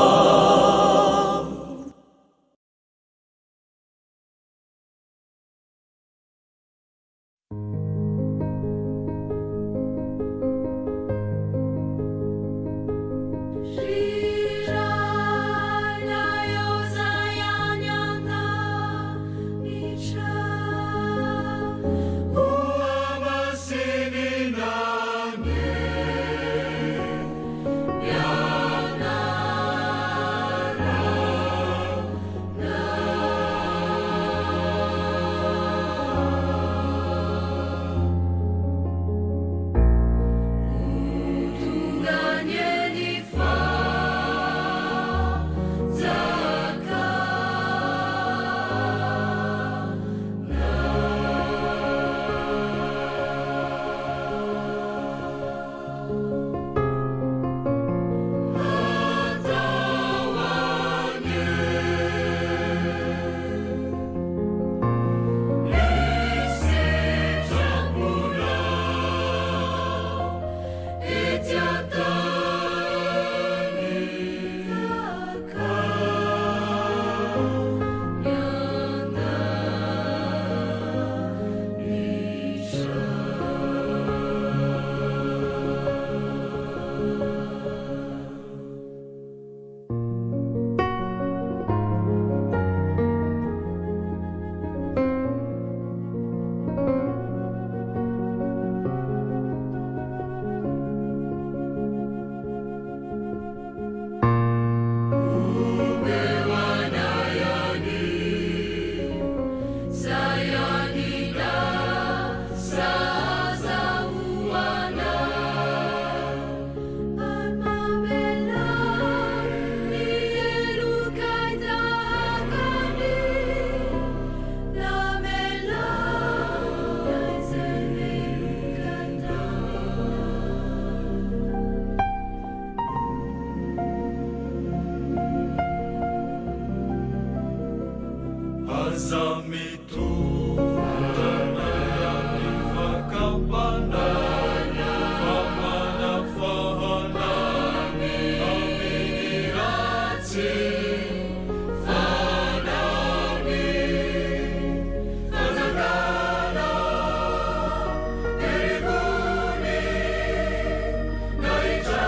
mitondra anay amin'ny fakam-panahy, fa manafahana amin'ny ratsy. Fanamby, fanjakana, herigony, nahitra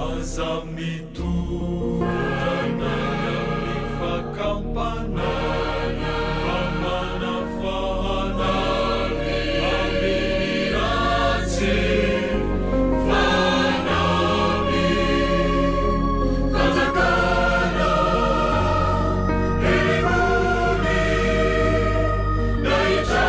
Aza mitondra anay amin'ny fakam-panahy, fa manafahana amin'ny ratsy. Fanamby, fanjakana, herigony, nahitra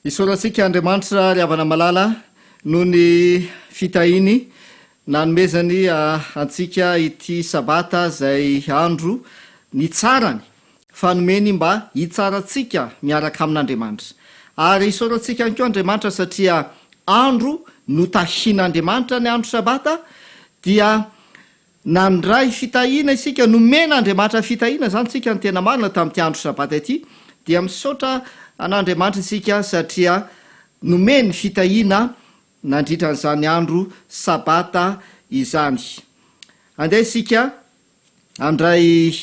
Isaorantsika Andriamanitra ry havana malala noho ny fitahiany nanomezany antsika ity Sabata izay andro nitsarany fa nomeny mba hitsarantsika miaraka amin'Andriamanitra. Ary isaorantsika ihany koa Andriamanitra satria andro notahian'Andriamanitra ny andro Sabata dia Nandray fitahiana isika, nomen'Andriamanitra fitahiana izany isika ny tena marina tamin'ity andro Sabata ity, dia misaotra an'Andriamanitra isika satria nomeny fitahiana nandritra an'izany andro Sabata izany. Andeha isika handray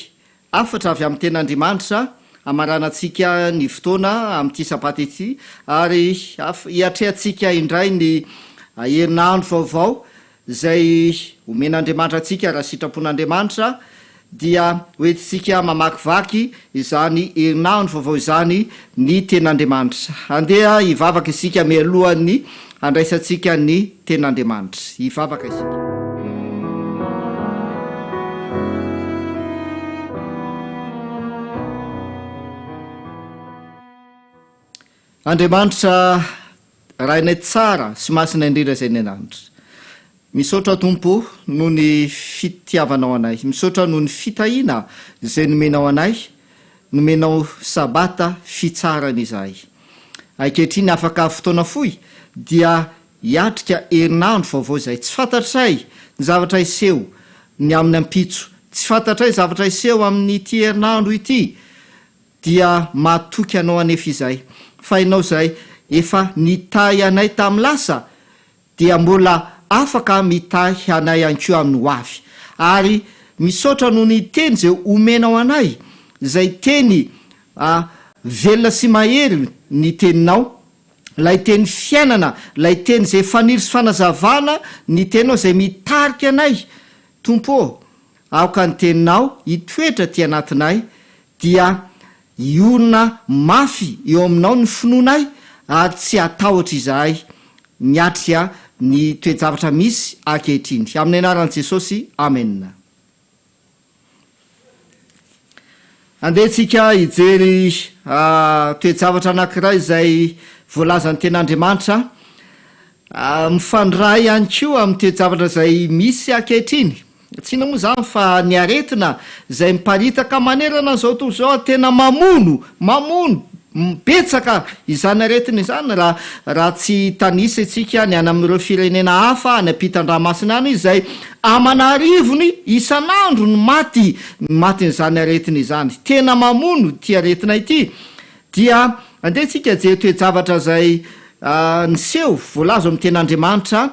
hafatra avy amin'ny Tenin'Andriamanitra hamaranantsika ny fotoana amin'ity Sabata ity ary hiatrehantsika indray ny herinandro vaovao Izay omen'Andriamanitra antsika raha sitrapon'Andriamanitra dia hoentintsika mamakivaky izany herinandro vaovao izany ny Tenin'Andriamanitra. Andeha hivavaka isika mialohan'ny handraisantsika ny Tenin'Andriamanitra. Hivavaka isika. Andriamanitra Rainay tsara sy masina indrindra izay any an-danitra. Misaotra Tompo noho ny fitiavanao anay. Misaotra noho ny fitahiana izay nomenao anay, nomenao Sabata fitsarana izahay. Ankehitriny afaka fotoana fohy dia hiatrika herinandro vaovao izahay. Tsy fantatray ny zavatra hiseho ny amin'ny ampitso. Tsy fantatray ny zavatra hiseho amin'ity herinandro ity. Dia matoky Anao anefa izahay, fa Ianao izay efa nitahy anay tamin'ny lasa, dia mbola afaka mitahy anay ihany koa amin'ny ho avy. Ary misaotra noho ny teny izay omenao anay, izay teny velona sy mahery ny teninao, ilay teny fiainana, ilay teny izay faniry sy fanazavana ny teninao izay mitarika anay. Tompo ô, aoka ny teninao hitoetra aty anatinay, dia hiorina mafy eo aminao ny finoanay ary tsy hatahotra izahay miatrika ny toe-javatra misy ankehitriny. Amin'ny anaran'i Jesosy, amena. Andeha isika hijery toe-javatra anankiray izay voalazan'ny Tenin'Andriamanitra, mifandray ihany koa amin'ny toe-javatra izay misy ankehitriny. Tsy inona moa izany fa ny aretina izay miparitaka manerana an'izao tontolo izao ary tena mamono, mamono betsaka izany aretina izany raha raha tsy hitanisa isika ny any amin'ireo firenena hafa any ampitan-dranomasina any izay aman'arivony isan'andro no maty matin'izany aretina izany. Tena mamono ity aretina ity. Dia andeha isika hijery toe-javatra izay niseho voalaza ao amin'ny Tenin'Andriamanitra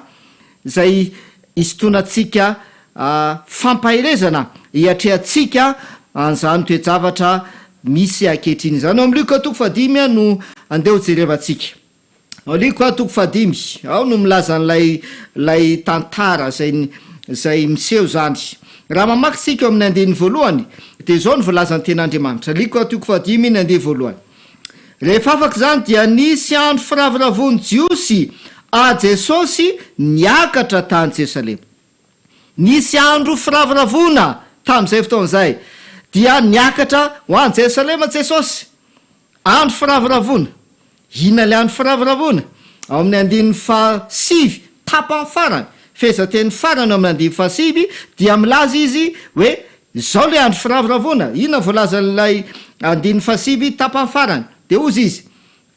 izay hisintonantsika fampaherezana hiatrehantsika an'izany toe-javatra misy ankehitriny izany. Ao amin'ny Lioka toko fahadimy no andeha hojerevantsika. Ao Lioka toko fahadimy, ao no milaza an'ilay ilay tantara izay izay miseho izany. Raha mamaky isika ao amin'ny andininy voalohany, dia izao no voalazan'ny Tenin'Andriamanitra, Lioka toko fahadimy ny andininy voalohany. Rehefa afaka izany dia nisy andro firavoravoan'ny Jiosy a Jesosy niakatra tany Jerosalema. Nisy andro firavoravoana tamin'izay fotoana izay, dia niakatra ho any Jerosalema Jesosy. Andro firavoravoana. Inona ilay andro firavoravoana? Ao amin'ny andininy fahasivy, tapany farany, fehezanteny farany ao amin'ny andininy fahasivy, dia milaza izy hoe izao ilay andro firavoravoana. Inona no voalazan'ilay andininy fahasivy, tapany farany? Dia hozy izy,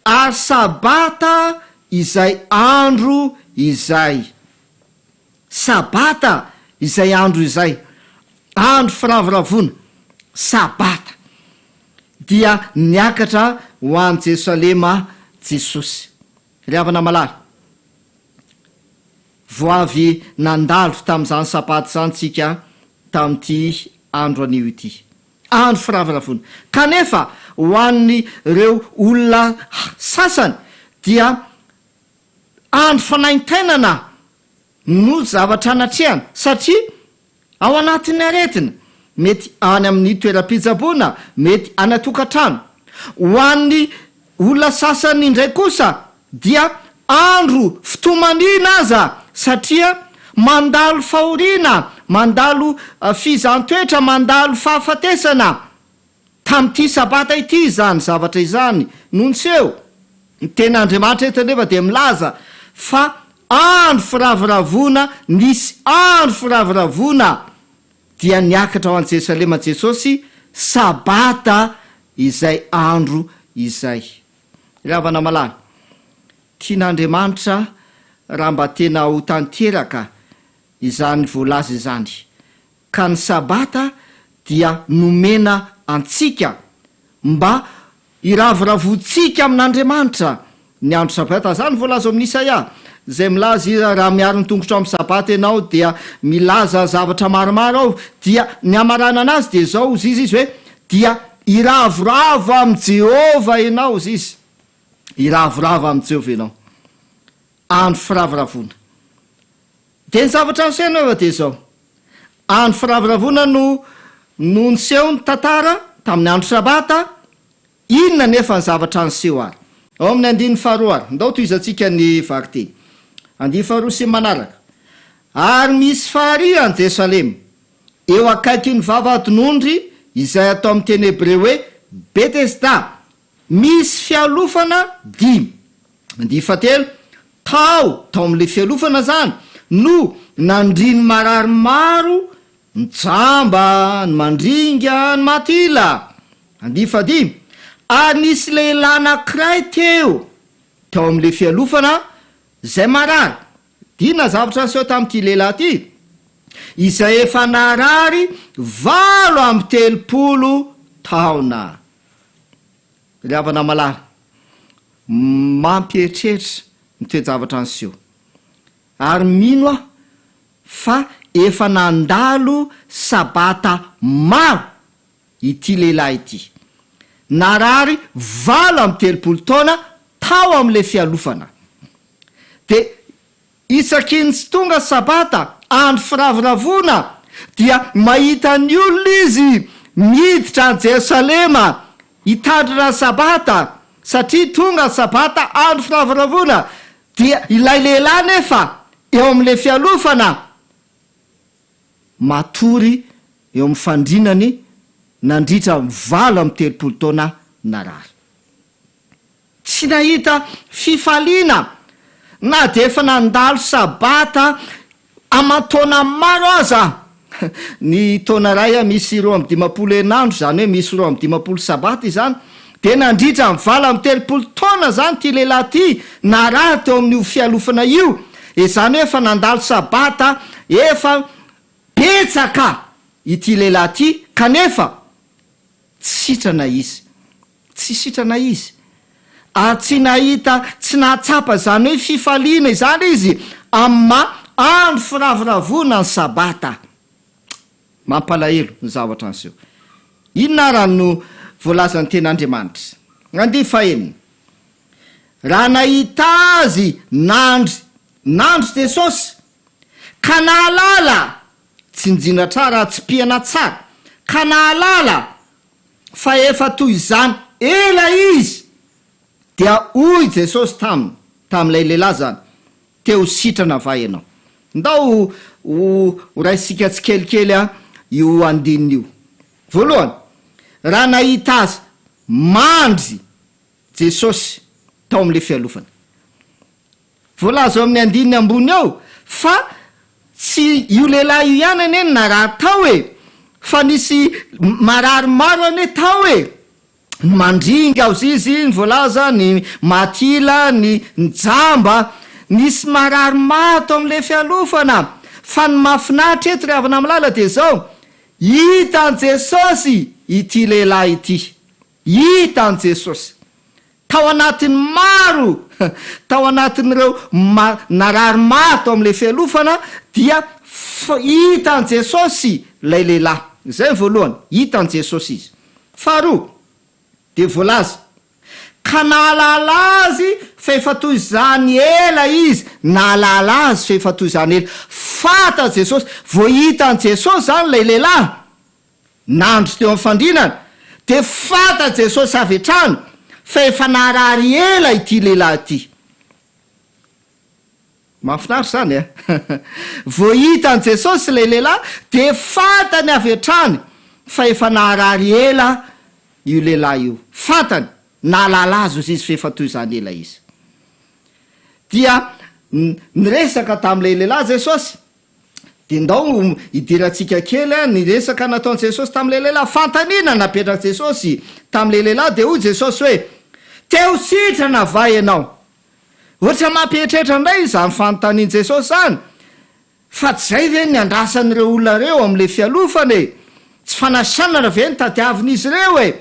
Ary Sabata izay andro izay. Sabata izay andro izay. Andro firavoravoana. Sabata. Dia niakatra ho any Jerosalema Jesosy. Ry havana malala, vao avy nandalo tamin'izany Sabata izany tsika tamin'ity andro anio ity. Andro firavoravoana. Kanefa ho an'ireo olona sasany dia andro fanaintainana no zavatra natrehana satria ao anatin'ny aretina, mety any amin'ny toeram-pitsaboana, mety any an-tokantrano. Ho an'ny olona sasany indray kosa dia andro fitomaniana aza satria mandalo fahoriana, mandalo fizahan-toetra, mandalo fahafatesana. Tamin'ity Sabata ity izany zavatra izany no niseho. Ny Tenin'Andriamanitra eto anefa dia milaza fa andro firavoravoana, nisy andro firavoravoana, dia niakatra ho any Jerosalema Jesosy, Sabata izay andro izay. Ry havana malala, tian'Andriamanitra raha mba tena ho tanteraka izany voalaza izany. Ka ny Sabata dia nomena antsika mba hiravoravoantsika amin'Andriamanitra ny andro Sabata. Izany voalaza ao amin'ny Isaia, izay milaza izy, Raha miaro ny tongotrao amin'ny Sabata ianao, dia milaza zavatra maromaro ao, dia ny hamaranana azy dia izao, hozy izy hoe, dia hiravoravo amin'i Jehovah ianao, hozy izy. Hiravoravo amin'i Jehovah ianao. Andro firavoravoana. Dia ny zavatra niseho anefa dia izao, andro firavoravoana no no niseho ny tantara tamin'ny andro sabata, inona anefa ny zavatra niseho ary? Ao amin'ny andininy faharoa ary, ndao tohizantsika ny vakiteny. Andininy faharoa sy ny manaraka. Ary misy farihy any Jerosalema, eo akaikin'ny vavahadin'ondry izay atao amin'ny teny hebreo hoe Betesda, Misy fialofana dimy. Andiany fahatelo, tao, tao amin'ilay fialofana izany, no nandrian'ny marary maro, ny jamba, ny mandringa, ny maty ila. Andiany fahadimy, ary nisy lehilahy anankiray teo, tao amin'ilay fialofana, izay marary. Inona zavatra niseho tamin'ity lehilahy ity? Izay efa narary 38 taona. Ry havana malala, mampieritreritra ny toe-javatra niseho. Ary mino aho fa efa nandalo Sabata maro ity lehilahy ity. Narary 38 taona tao amin'ilay fialofana. Dia Isaky ny tsy tonga Sabata, andro firavoravoana, dia mahita ny olona izy miditra any Jerosalema hitandrina ny Sabata, satria tonga ny Sabata, andro firavoravoana, dia ilay lehilahy anefa eo amin'ilay fialofana, matory eo amin'ny fandrinany. nandritra ny 38 taona narary. Tsy nahita fifaliana na dia efa nandalo Sabata aman-taona maro aza. Ny taona iray misy 52 herinandro, izany hoe misy 52 Sabata izany, dia nandritra ny 38 taona izany ity lehilahy ity narary teo amin'io fialofana io, izany hoe efa nandalo Sabata efa betsaka ity lehilahy ity kanefa tsy sitrana izy. Tsy sitrana izy. Ary tsy nahita, tsy nahatsapa izany hoe fifaliana izany izy amin'ny maha andro firavoravoana ny Sabata. Mampalahelo ny zavatra niseho. Inona ara no voalazan'ny Tenin'Andriamanitra? Andihy fahenina. Raha nahita azy nandry, nandry Jesosy, ka nahalala, tsinjina tsara, tsipihana tsara, ka nahalala fa efa toy izany ela izy, dia hoy Jesosy taminy, tamin'ilay lehilahy izany, Te ho sitrana va ianao? Ndao ho raisintsika tsikelikely io andininy io. Voalohany, raha nahita azy mandry Jesosy tao amin'ilay fialofana. Voalaza ao amin'ny andininy ambony ao fa tsy io lehilahy io ihany anie no narary tao e! Fa nisy marary maro anie tao e! Ny mandringa ozizy ny voalaza, ny maty ila, ny ny jamba. Nisy marary maro tao amin'ilay fialofana. Fa ny mahafinaritra eto ry havana malala dia izao, hitan'i Jesosy ity lehilahy ity. Hitan'i Jesosy. Tao anatin'ny maro, tao anatin'ireo narary maro tao amin'ilay fialofana dia hitan'i Jesosy ilay lehilahy. Izay ny voalohany, hitan'i Jesosy izy. Faharoa, dia voalaza, Ka nahalala azy fa efa toy izany ela izy, nahalala azy fa efa toy izany ela. Fantatr'i Jesosy, vao hitan'i Jesosy izany ilay lehilahy, Nandry teo amin'ny fandrinana, dia fantatr'i Jesosy avy hatrany fa efa narary ela ity lehilahy ity. Mahafinaritra izany eh! Vao hitan'i Jesosy ilay lehilahy, dia fantany avy hatrany fa efa narary ela io lehilahy io. Fantany, nahalala azy ozy izy fa efa toy izany ela izy. Dia niresaka tamin'ilay lehilahy Jesosy. Dia ndao hidirantsika kely ny resaka nataon'i Jesosy tamin'ilay lehilahy. Fanontaniana napetrak'i Jesosy tamin'ilay lehilahy dia hoy Jesosy hoe, Te ho sitrana va ianao? Ohatra mampieritreritra indray izany fanontanian'i Jesosy izany. Fa tsy izay ve ny andrasan'ireo olona ireo amin'ilay fialofana e? Tsy fanasitranana ve no tadiavin'izy ireo e?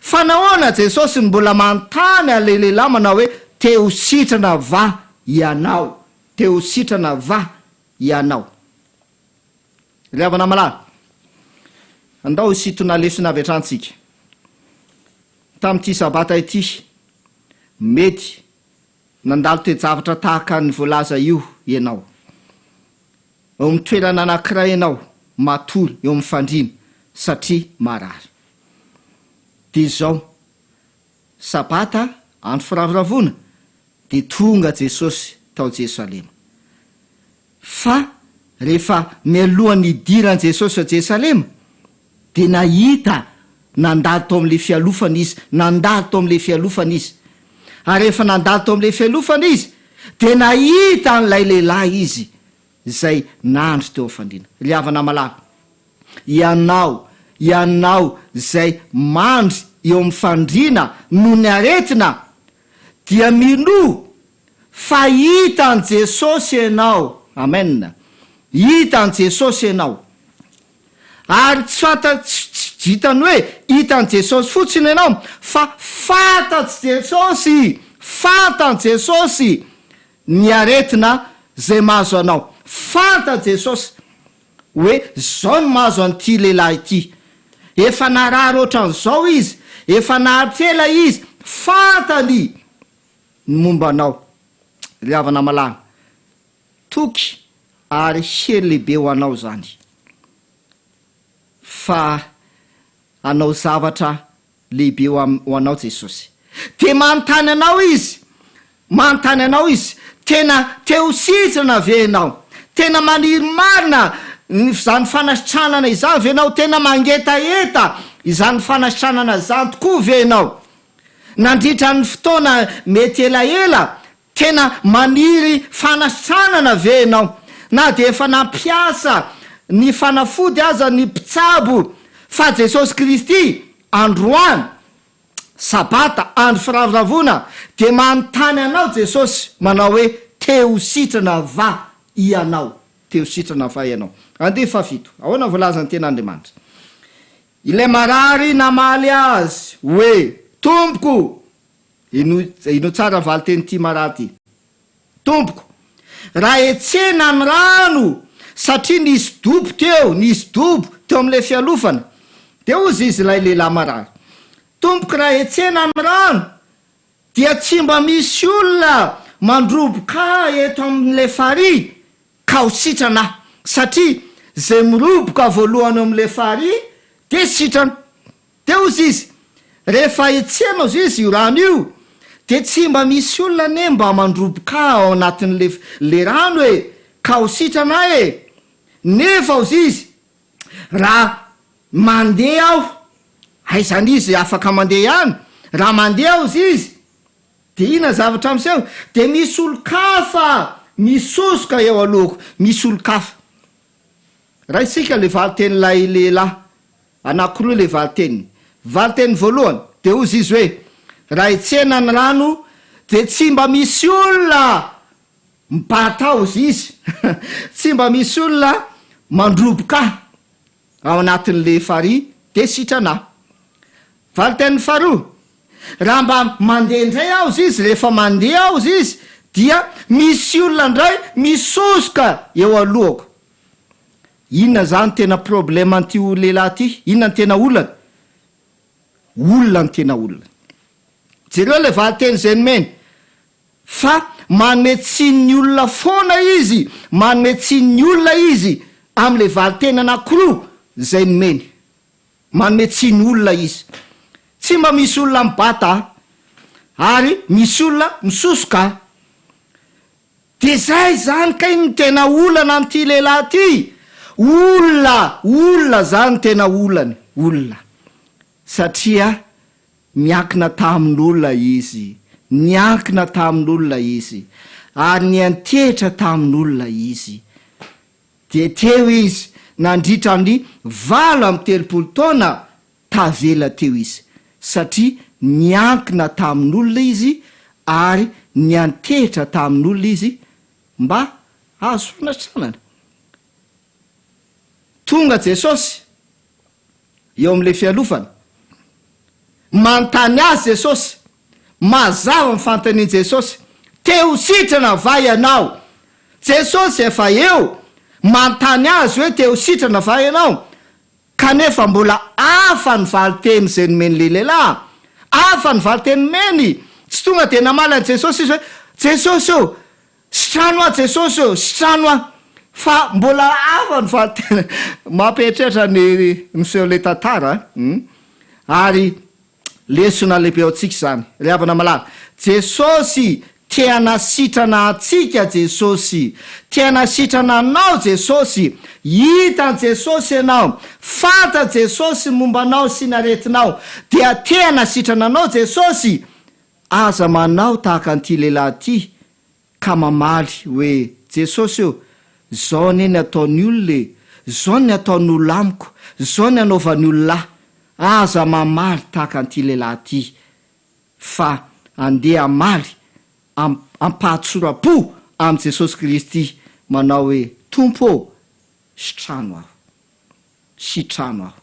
Fa nahoana Jesosy no mbola manontany an'ilay lehilahy manao hoe, Te ho sitrana va ianao? Te ho sitrana va ianao? Ry havana malala, andao hisintona lesona avy hatrany tsika. Tamin'ity Sabata ity, mety nandalo toe-javatra tahaka ny voalaza io ianao. Eo amin'ny toerana anankiray ianao, matory eo amin'ny fandriana satria marary. Dia izao, Sabata, andro firavoravoana, Dia tonga Jesosy tao Jerosalema. Fa rehefa mialohan'ny hidiran'i Jesosy ao Jerosalema, dia nahita nandalo tao amin'ilay fialofana Izy, nandalo tao amin'ilay fialofana Izy. Ary rehefa nandalo tao amin'ilay fialofana Izy, dia nahita an'ilay lehilahy Izy izay nandry teo amin'ny fandriana. Ry havana malala, ianao, ianao izay mandry eo amin'ny fandriana noho ny aretina, dia minoa fa hita an'i Jesosy ianao. Amen. Hita an'i Jesosy ianao. Ary tsy fanta, tsy, tsy vitan'ny hoe hita an'i Jesosy fotsiny ianao, fa fantatr'i Jesosy, fantan'i Jesosy ny aretina izay mahazo anao. Fantatr'i Jesosy. Hoe zao no mahazo an'ity lehilahy ity. Efa narary ohatran'izao izy, efa naharitra ela izy, fantany ny momba anao. Ry havana malala, toky ary hery lehibe ho anao izany fa hanao zavatra lehibe ho am, ho anao Jesosy. Dia manontany anao Izy, manontany anao Izy, tena te ho sitrana ve ianao? Tena maniry marina ny izany fanasitranana izany ve ianao? Tena mangetaheta. izany fanasitranana izany tokoa ve ianao? Nandritra ny fotoana mety elaela, tena maniry fanasitranana ve ianao? Na dia efa nampiasa ny fanafody aza ny mpitsabo fa Jesosy Kristy androany, Sabata, andro firavoravoana, dia manontany anao Jesosy manao hoe te ho sitrana va ianao? Te ho sitrana va ianao? Andihy fahafito, ahoana voalazan'ny Tenin'Andriamanitra? Ilay marary namaly azy hoe, Tompoko! Henoy, henoy tsara ny valin-tenin'ity marary ity. Tompoko, raha hetsehina ny rano, satria nisy dobo teo, nisy dobo teo amin'ilay fialofana. Dia hozy izy ilay lehilahy marary, Tompoko, raha hetsehina ny rano, dia tsy mba misy olona mandroboka ahy eto amin'ilay farihy, ka ho sitrana aho, satria izay miroboka voalohany eo amin'ilay farihy dia sitrana. Dia hozy izy, Rehefa hetsehina hozy izy io rano io, dia tsy mba misy olona anie mba mandroboka ahy ao anatin'ilay le rano e, ka ho sitrana aho e! Nefa hozy izy, raha mandeha aho, aiza anie izy afaka mandeha ihany, raha mandeha hozy izy, Dia inona zavatra miseho? Dia misy olon-kafa misosoka eo alohako, misy olon-kafa. Raisika ilay valin-tenin'ilay lehilahy, anankiroa ilay valin-teniny. Valin-teniny voalohany, dia hozy izy hoe, Raha hetsehina ny rano, dia tsy mba misy olona mibata ahy, hozy izy, tsy mba misy olona mandroboka ahy. Ao anatin'le farihy de sitrana aho. Valin-teniny faharoa, Raha mba mandeha indray aho zizy, rehefa mandeha aho zizy dia misy olona indray misosoka eo alohako. Inona zany tena problème an'ity lehilahy ity? Inona ny tena olany? Olona ny tena olany. Jereo ilay valin-teny izay nomeny. Fa manome tsiny ny olona foana izy, manome tsiny ny olona izy amin'ilay valin-teny anankiroa izay nomeny. Manome tsiny olona izy. Tsy mba misy olona mibata ary misy olona misosoka. Dia izay izany kay no tena olana amin'ity lehilahy ity. Olona, olona izany no tena olany, olona. Satria Niankina tamin'olona izy, niankina tamin'olona izy, ary niantehitra tamin'olona izy. Dia teo izy nandritra ny 38 taona tavela teo izy, satria niankina tamin'olona izy ary niantehitra tamin'olona izy mba hahazo fanasitranana. Tonga Jesosy eo amin'ilay fialofana. Manontany azy Jesosy. Mazava ny fanontanian'i Jesosy, Te ho sitrana va ianao? Jesosy efa eo, manontany azy hoe te ho sitrana va ianao? Kanefa mbola hafa ny valin-teny izay nomen'ilay lehilahy. Hafa ny valin-teny nomeny. Tsy tonga dia namaly an'i Jesosy izy hoe, Jesosy ô, Sitrano aho Jesosy ô, sitrano aho. Fa mbola hafa ny valinteny. Mampieritreritra ny miseho ilay tantara an. Ary lesona lehibe ho antsika izany. Ry havana malala, Jesosy te hanasitrana antsika Jesosy. Te hanasitrana anao Jesosy. Hitan'i Jesosy ianao. Fantatr'i Jesosy ny momba anao sy ny aretinao. Dia te hanasitrana anao Jesosy. Aza manao tahaka an'ity lehilahy ity ka mamaly hoe, Jesosy ô, zao anie ny ataon'ny olona e, zao ny ataon'olona amiko, zao ny anaovan'ny olona ahy. Aza mamaly tahaka an'ity lehilahy ity, fa andeha hamaly am, am-pahatsoram-po amin'i Jesosy Kristy manao hoe, Tompo ô, sitrano aho. Sitrano aho.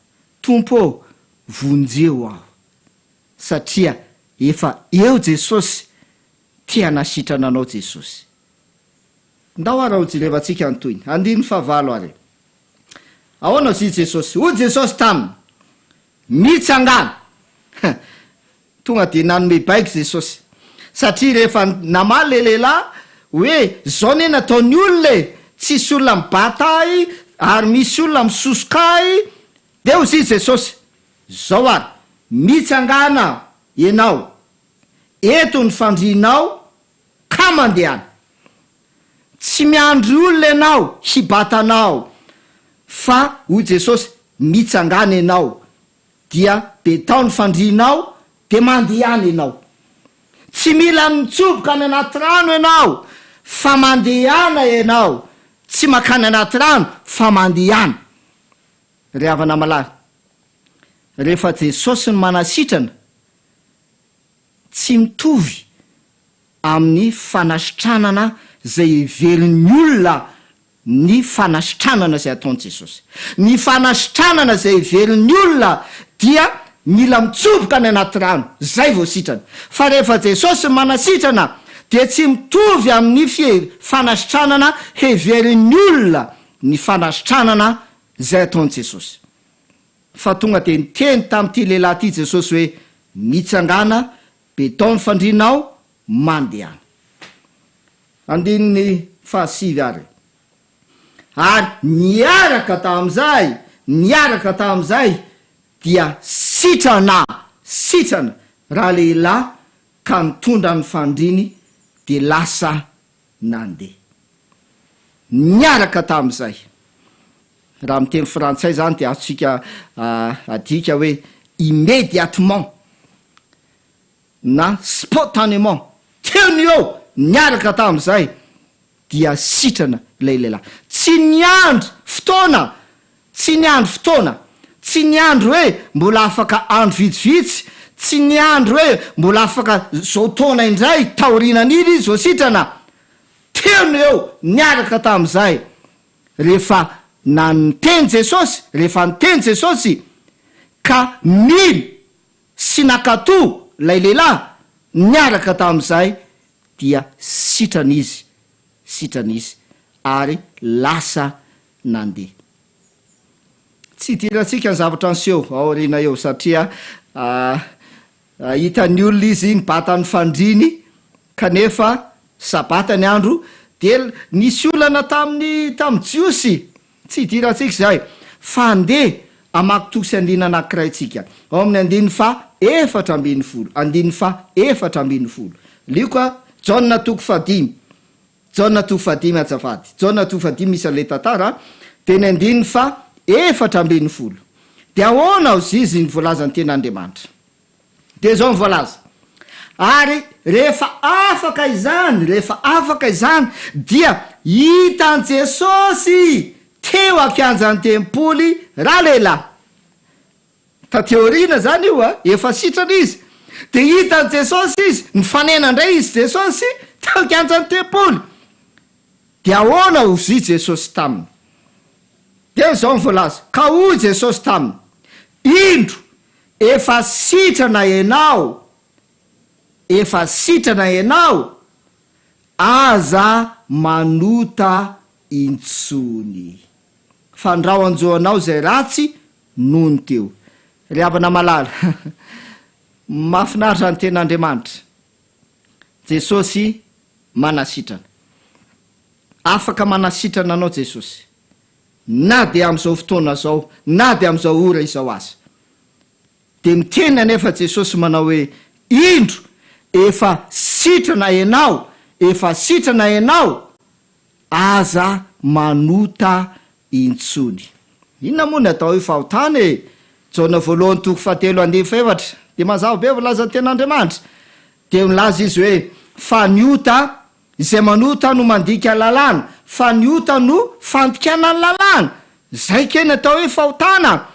Tompo ô, vonjeo aho. Satria efa eo Jesosy te hanasitrana anao Jesosy. Ndao ara ho jerevantsika ny tohiny. Andininy fahavalo ary. Ahoana hozy Jesosy? Hoy Jesosy taminy, Mitsangàna! Tonga dia nanome baiko Jesosy. Satria rehefa namaly ilay lehilahy hoe, Izao anie nataon'ny olona e! Tsisy olona mibata ahy ary misy olona misosoka ahy, dia hozy Jesosy, Zao ary, mitsangàna ianao, eto ny fandrianao ka mandehana. Tsy miandry olona ianao hibata anao, fa hoy Jesosy, mitsangàna ianao. dia betao ny fandrianao dia mandehana ianao. Tsy mila mitsoboka any anaty rano ianao fa mandehana ianao, tsy makany anaty rano fa mandehana. Ry havana malala, rehefa Jesosy no manasitrana, tsy mitovy amin'ny fanasitranana izay heverin'ny olona ny fanasitranana izay ataon'i Jesosy. Ny fanasitranana izay heverin'ny olona dia mila mitsoboka any anaty rano, izay vao sitrana. Fa rehefa Jesosy no manasitrana dia tsy mitovy amin'ny fihe fanasitranana heverin'ny olona ny fanasitranana izay ataon'i Jesosy. Fa tonga dia niteny tamin'ity lehilahy ity Jesosy hoe, Mitsangàna, betao ny fandrianao, mandehana. Andininy fahasivy ary. Ary niaraka tamin'izay, niaraka tamin'izay dia sitrana, sitrana ralehilahy ka nitondra ny fandriany dia lasa nandeha. Niaraka tamin'izay. Raha miteny frantsay izany dia azontsika adika hoe immédiatement. na spontanément, teo no eo, niaraka tamin'izay dia sitrana ilay lehilahy. Tsy niandry fotoana, tsy niandry fotoana, tsy niandry hoe mbola afaka andro vitsivitsy, tsy niandry hoe mbola afaka zao taona indray taorianan'iny izy vao sitrana, teo no eo, niaraka tamin'izay, rehefa na niteny Jesosy, rehefa niteny Jesosy ka mino sy nankatò ilay lehilahy niaraka tamin'izay dia sitrana izy, sitrana izy ary lasa nandeha. Tsy idirantsika ny zavatra niseho ao aoriana eo satria hitan'ny olona izy nibata ny fandriany kanefa sabata ny andro dia nisy olana tamin'ny tamin'ny Jiosy Tsy idirantsika izay, fa andeha hamaky toko sy andininy anankiray tsika, ao amin'ny andininy faha 14, andininy faha 14. Lioka, Jaona toko fahadimy, Jaona toko fahadimy azafady, Jaona toko fahadimy misy an'ilay tantara, dia ny andininy faha 14. Dia ahoana hozizy ny voalazan'ny Tenin'Andriamanitra? Dia izao ny voalaza, Ary rehefa afaka izany, rehefa afaka izany, dia hitan'i Jesosy teo an-kianjan'ny tempoly ralehilahy. Taty aoriana izany io a, efa sitrana izy. Dia hitan'i Jesosy izy, nifanena indray izy sy Jesosy teo an-kianjan'ny tempoly. Dia ahoana hozy Jesosy taminy? Dia izao ny voalaza, Ka hoy Jesosy taminy, Indro, Efa sitrana enao, efa sitrana enao, aza manota intsony. Fandrao hanjo anao izay ratsy noho ny teo. Ry havana malala, mahafinaritra ny tenin'Andriamanitra. Jesosy manasitrana. Afaka manasitrana anao Jesosy. Na dia amin'izao fotoana izao, na dia amin'izao ora izao aza. Dia miteny anefa Jesosy manao hoe, Indro, efa sitrana ianao, efa sitrana ianao, aza manota intsony. Inona moa ny atao hoe fahotana e? Jaona voalohany toko fahatelo andininy fahefatra dia mazava be voalazan'ny tenin'Andriamanitra. Dia milaza izy hoe, Fa ny ota Izay manota no mandika lalàna, fa ny ota no fandikana ny lalàna. Izay kay ny atao hoe fahotana.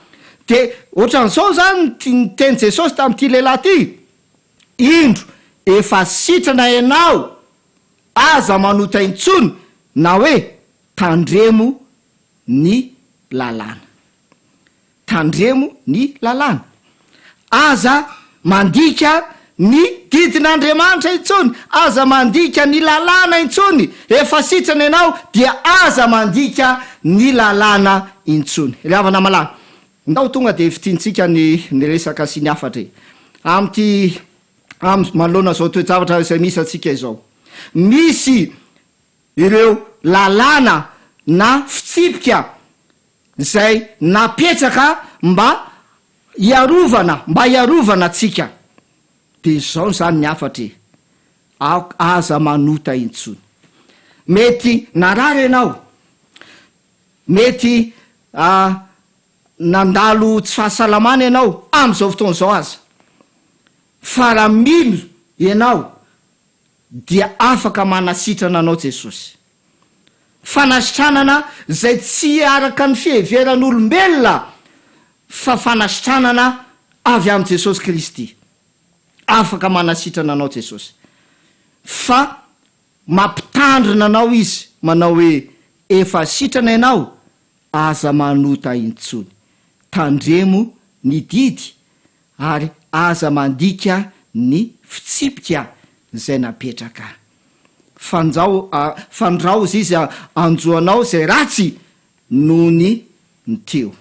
Dia ohatran'izao izany ny niteny Jesosy tamin'ity lehilahy ity, Indro, efa sitrana ianao, aza manota intsony, na hoe tandremo ny lalàna. Tandremo ny lalàna. Aza mandika ny didin'Andriamanitra intsony, aza mandika ny lalàna intsony, efa sitrana ianao dia aza mandika ny lalàna intsony. Ry havana malala, ndao tonga dia fintintsika ny ny resaka sy ny hafatra e. Amin'ity am manoloana izao toe-javatra izay misy antsika izao. Misy ireo lalàna na fitsipika izay napetraka mba hiarovana, mba hiarovana antsika. Dia izao izany ny hafatra e, aoka aza manota intsony. Mety narary ianao, mety. nandalo tsy fahasalamana ianao amin'izao fotoana izao aza, fa raha mino ianao dia afaka manasitrana anao Jesosy. Fanasitranana izay tsy araka ny fiheveran'olombelona fa fanasitranana avy amin'i Jesosy Kristy. Afaka manasitrana anao Jesosy. Fa mampitandrina anao Izy manao hoe efa sitrana ianao, aza manota intsony. Tandremo ny didy ary aza mandika ny fitsipika izay napetraka. Fanjao, fandraozy izy hanjo anao izay ratsy noho ny ny teo.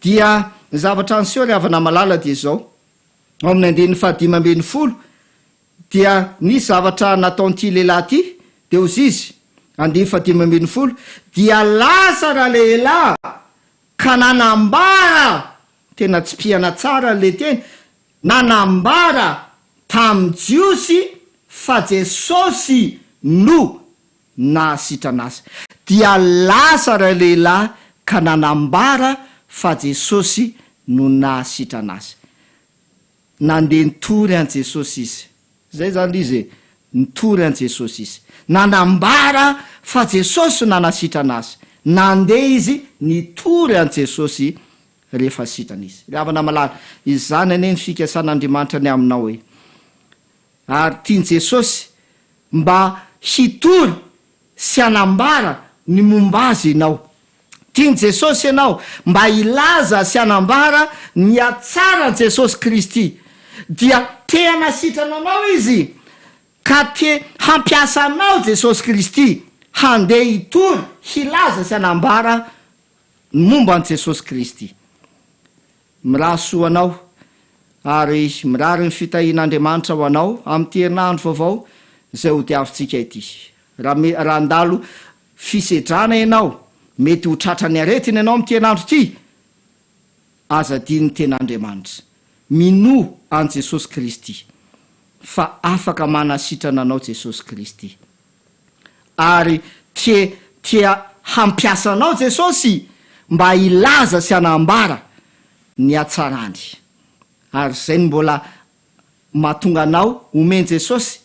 Dia ny zavatra niseho ry havana malala dia izao, ao amin'ny andininy fahadimy ambin'ny folo dia nisy zavatra nataon'ity lehilahy ity, dia hozy izy, andininy fahadimy ambin'ny folo, dia lasa ralehilahy ka nanambara, tena tsipihana tsara le teny, nanambara tamin'ny Jiosy fa Jesosy no nahasitrana azy. Dia lasa ralehilahy ka nanambara fa Jesosy no nahasitrana azy. Nandeha nitory an'i Jesosy izy. Izay izany ilay izy e. Nitory an'i Jesosy izy. Nanambara fa Jesosy no nanasitrana azy. Nandeha izy nitory an'i Jesosy rehefa sitrana izy. Ry havana malala, izany anie ny fikasan'Andriamanitra ny aminao e. Ary tian'i Jesosy mba hitory sy hanambara ny momba Azy ianao. Tian'i Jesosy ianao mba hilaza sy hanambara ny hatsaran'i Jesosy Kristy. Dia te hanasitrana anao Izy, ka te hampiasa anao Jesosy Kristy handeha hitory, hilaza sy hanambara ny momba an'i Jesosy Kristy. Mirary soa anao ary mirary ny fitahian'Andriamanitra ho anao amin'ity herinandro vaovao izay hodiavintsika ity. Raha me, raha handalo fisedrana ianao, mety ho tratran'ny aretina ianao amin'ity herinandro ity, aza adino ny ten'Andriamanitra. Minoa an'i Jesosy Kristy fa afaka manasitrana anao Jesosy Kristy. Ary te, te hampiasa anao Jesosy mba hilaza sy hanambara ny hatsarany. Ary izay no mbola mahatonga anao omen'i Jesosy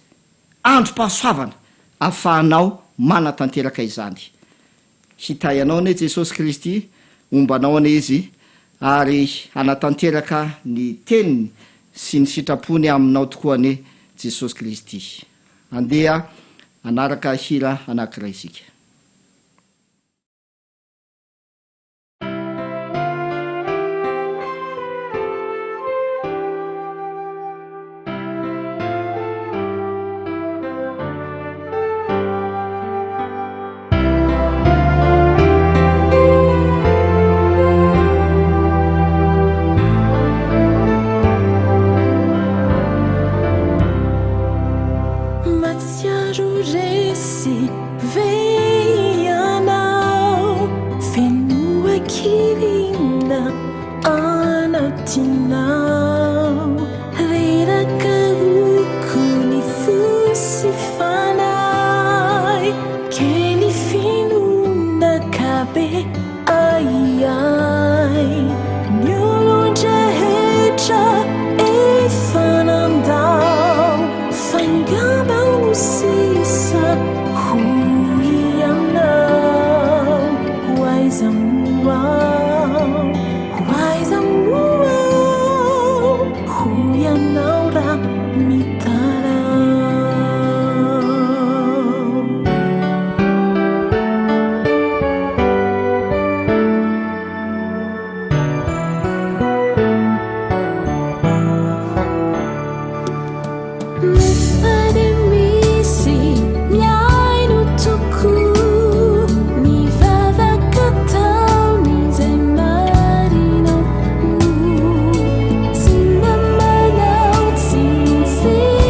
androm-pahasoavana ahafahanao manatanteraka izany. Hitahy anao anie Jesosy Kristy, homba anao anie Izy, ary hanatanteraka ny teniny sy ny sitrapony aminao tokoa anie Jesosy Kristy. Andeha hanaraka hira anankiray isika. Mahatsiaro resy ve ianao? Feno hakivina anatinao. Reraka roko ny fo sy fanahy. Kely finoana ka be ahiahy. Ny olon-drehetra efa nandao. Fa angamba ho sisa hoy ianao. Ho aiza moa aho? Ho aiza moa aho? Hoy ianao raha mitaraho. Nefa dia misy mihaino tokoa ny vavaka ataon'izay marina am-po. Tsy mba manao tsinontsinona.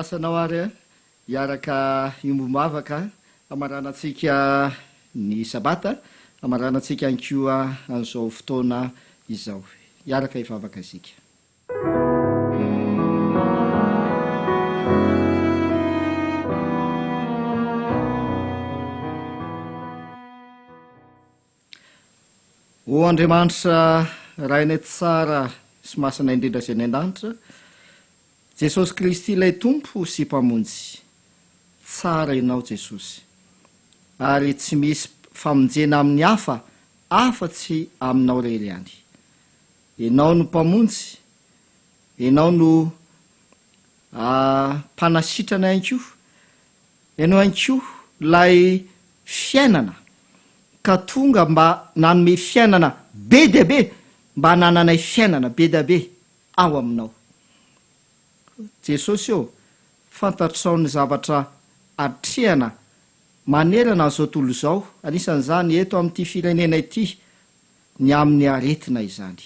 Manasa anao ary hiaraka hiombom-bavaka hamaranantsika ny Sabata, hamaranantsika ihany koa an'izao fotoana izao. Hiaraka hivavaka isika. O Andriamanitra Rainay tsara sy masina indrindra izay any an-danitra, Jesosy Kristy ilay Tompo sy Mpamonjy, tsara Ianao Jesosy, ary tsy misy famonjena amin'ny hafa afa-tsy Aminao irery ihany. Ianao no Mpamonjy, Ianao no Mpanasitrana ihany koa, Ianao ihany koa ilay fiainana ka tonga mba nanome fiainana be dia be mba hanananay fiainana be dia be ao aminao. Jesosy ô, fantatrao ny zavatra atrehana manerana an'izao tontolo izao, anisan'izany eto amin'ity firenena ity, ny amin'ny aretina izany.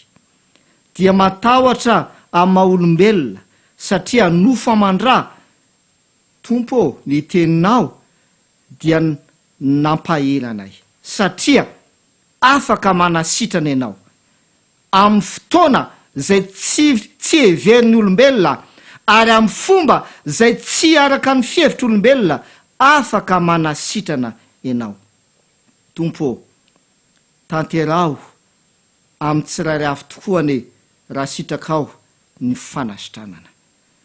Dia matahotra amin'ny maha olombelona satria nofo aman-dra, Tompo ô, ny teninao dia nampahery anay, satria afaka manasitrana Ianao, amin'ny fotoana izay tsy tsy heverin'ny olombelona, ary amin'ny fomba izay tsy araka ny fihevitr'olombelona, afaka manasitrana Ianao. Tompo ô, tanteraho amin'ny tsirairay avy tokoa anie raha sitrakao ny fanasitranana.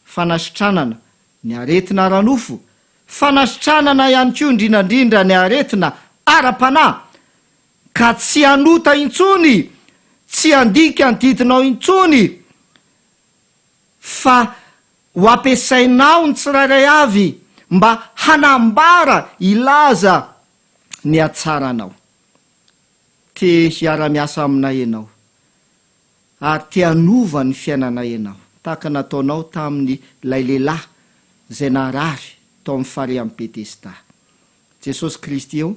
Fanasitranana ny aretina ara-nofo, fanasitranana ihany koa indrindra indrindra ny aretina ara-panahy, ka tsy hanota intsony, tsy handika ny didinao intsony, fa ho ampiasainao ny tsirairay avy mba hanambara hilaza ny hatsaranao. Te hiara-miasa aminay ianao. Ary te hanova ny fiainanay Ianao, tahaka nataonao tamin' ilay lehilahy izay narary tao amin'ny farihan'i Betesda. Jesosy Kristy ô,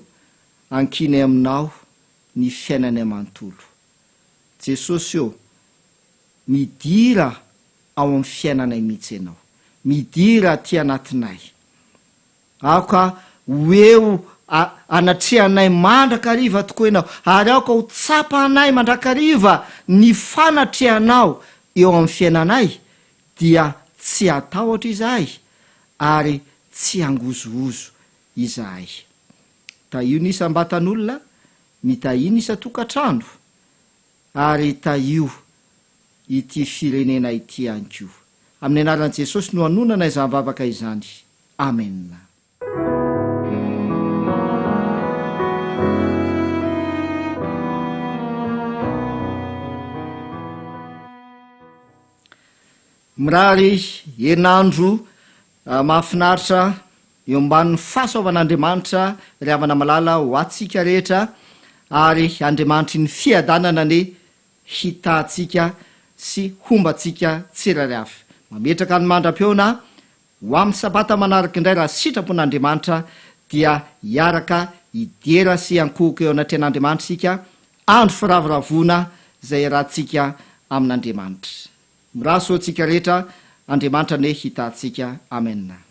ankinay Aminao ny fiainanay manontolo. Jesosy ô, midira ao amin'ny fiainanay mihitsy Ianao. Midira aty anatinay. Aoka ho eo anatrehanay mandrakariva tokoa Ianao, ary aoka ho tsapanay mandrakariva ny fanatrehanao eo amin'ny fiainanay, dia tsy hatahotra izahay, ary tsy hangozohozo izahay. Tahio ny isam-batan'olona, mitahia ny isan-tokantrano, ary tahio ity firenena ity ihany koa. Amin'ny anaran'i Jesosy no anonana izany vavaka izany. Amena. Mirary herinandro mahafinaritra eo ambanin'ny fahasoavan'Andriamanitra ry havana malala ho antsika rehetra ary Andriamanitry ny fiadanana anie hitahantsika sy homba antsika tsirairay avy. Mametraka ny mandra-pihaona ho amin'ny Sabata manaraka indray raha sitrapon'Andriamanitra dia hiaraka hidera sy hiankohoka eo anatrehan'Andriamanitra isika, andro firavoravoana izay iarahantsika amin'Andriamanitra. Mirary soa antsika rehetra, Andriamanitra anie hitaha antsika. Amen.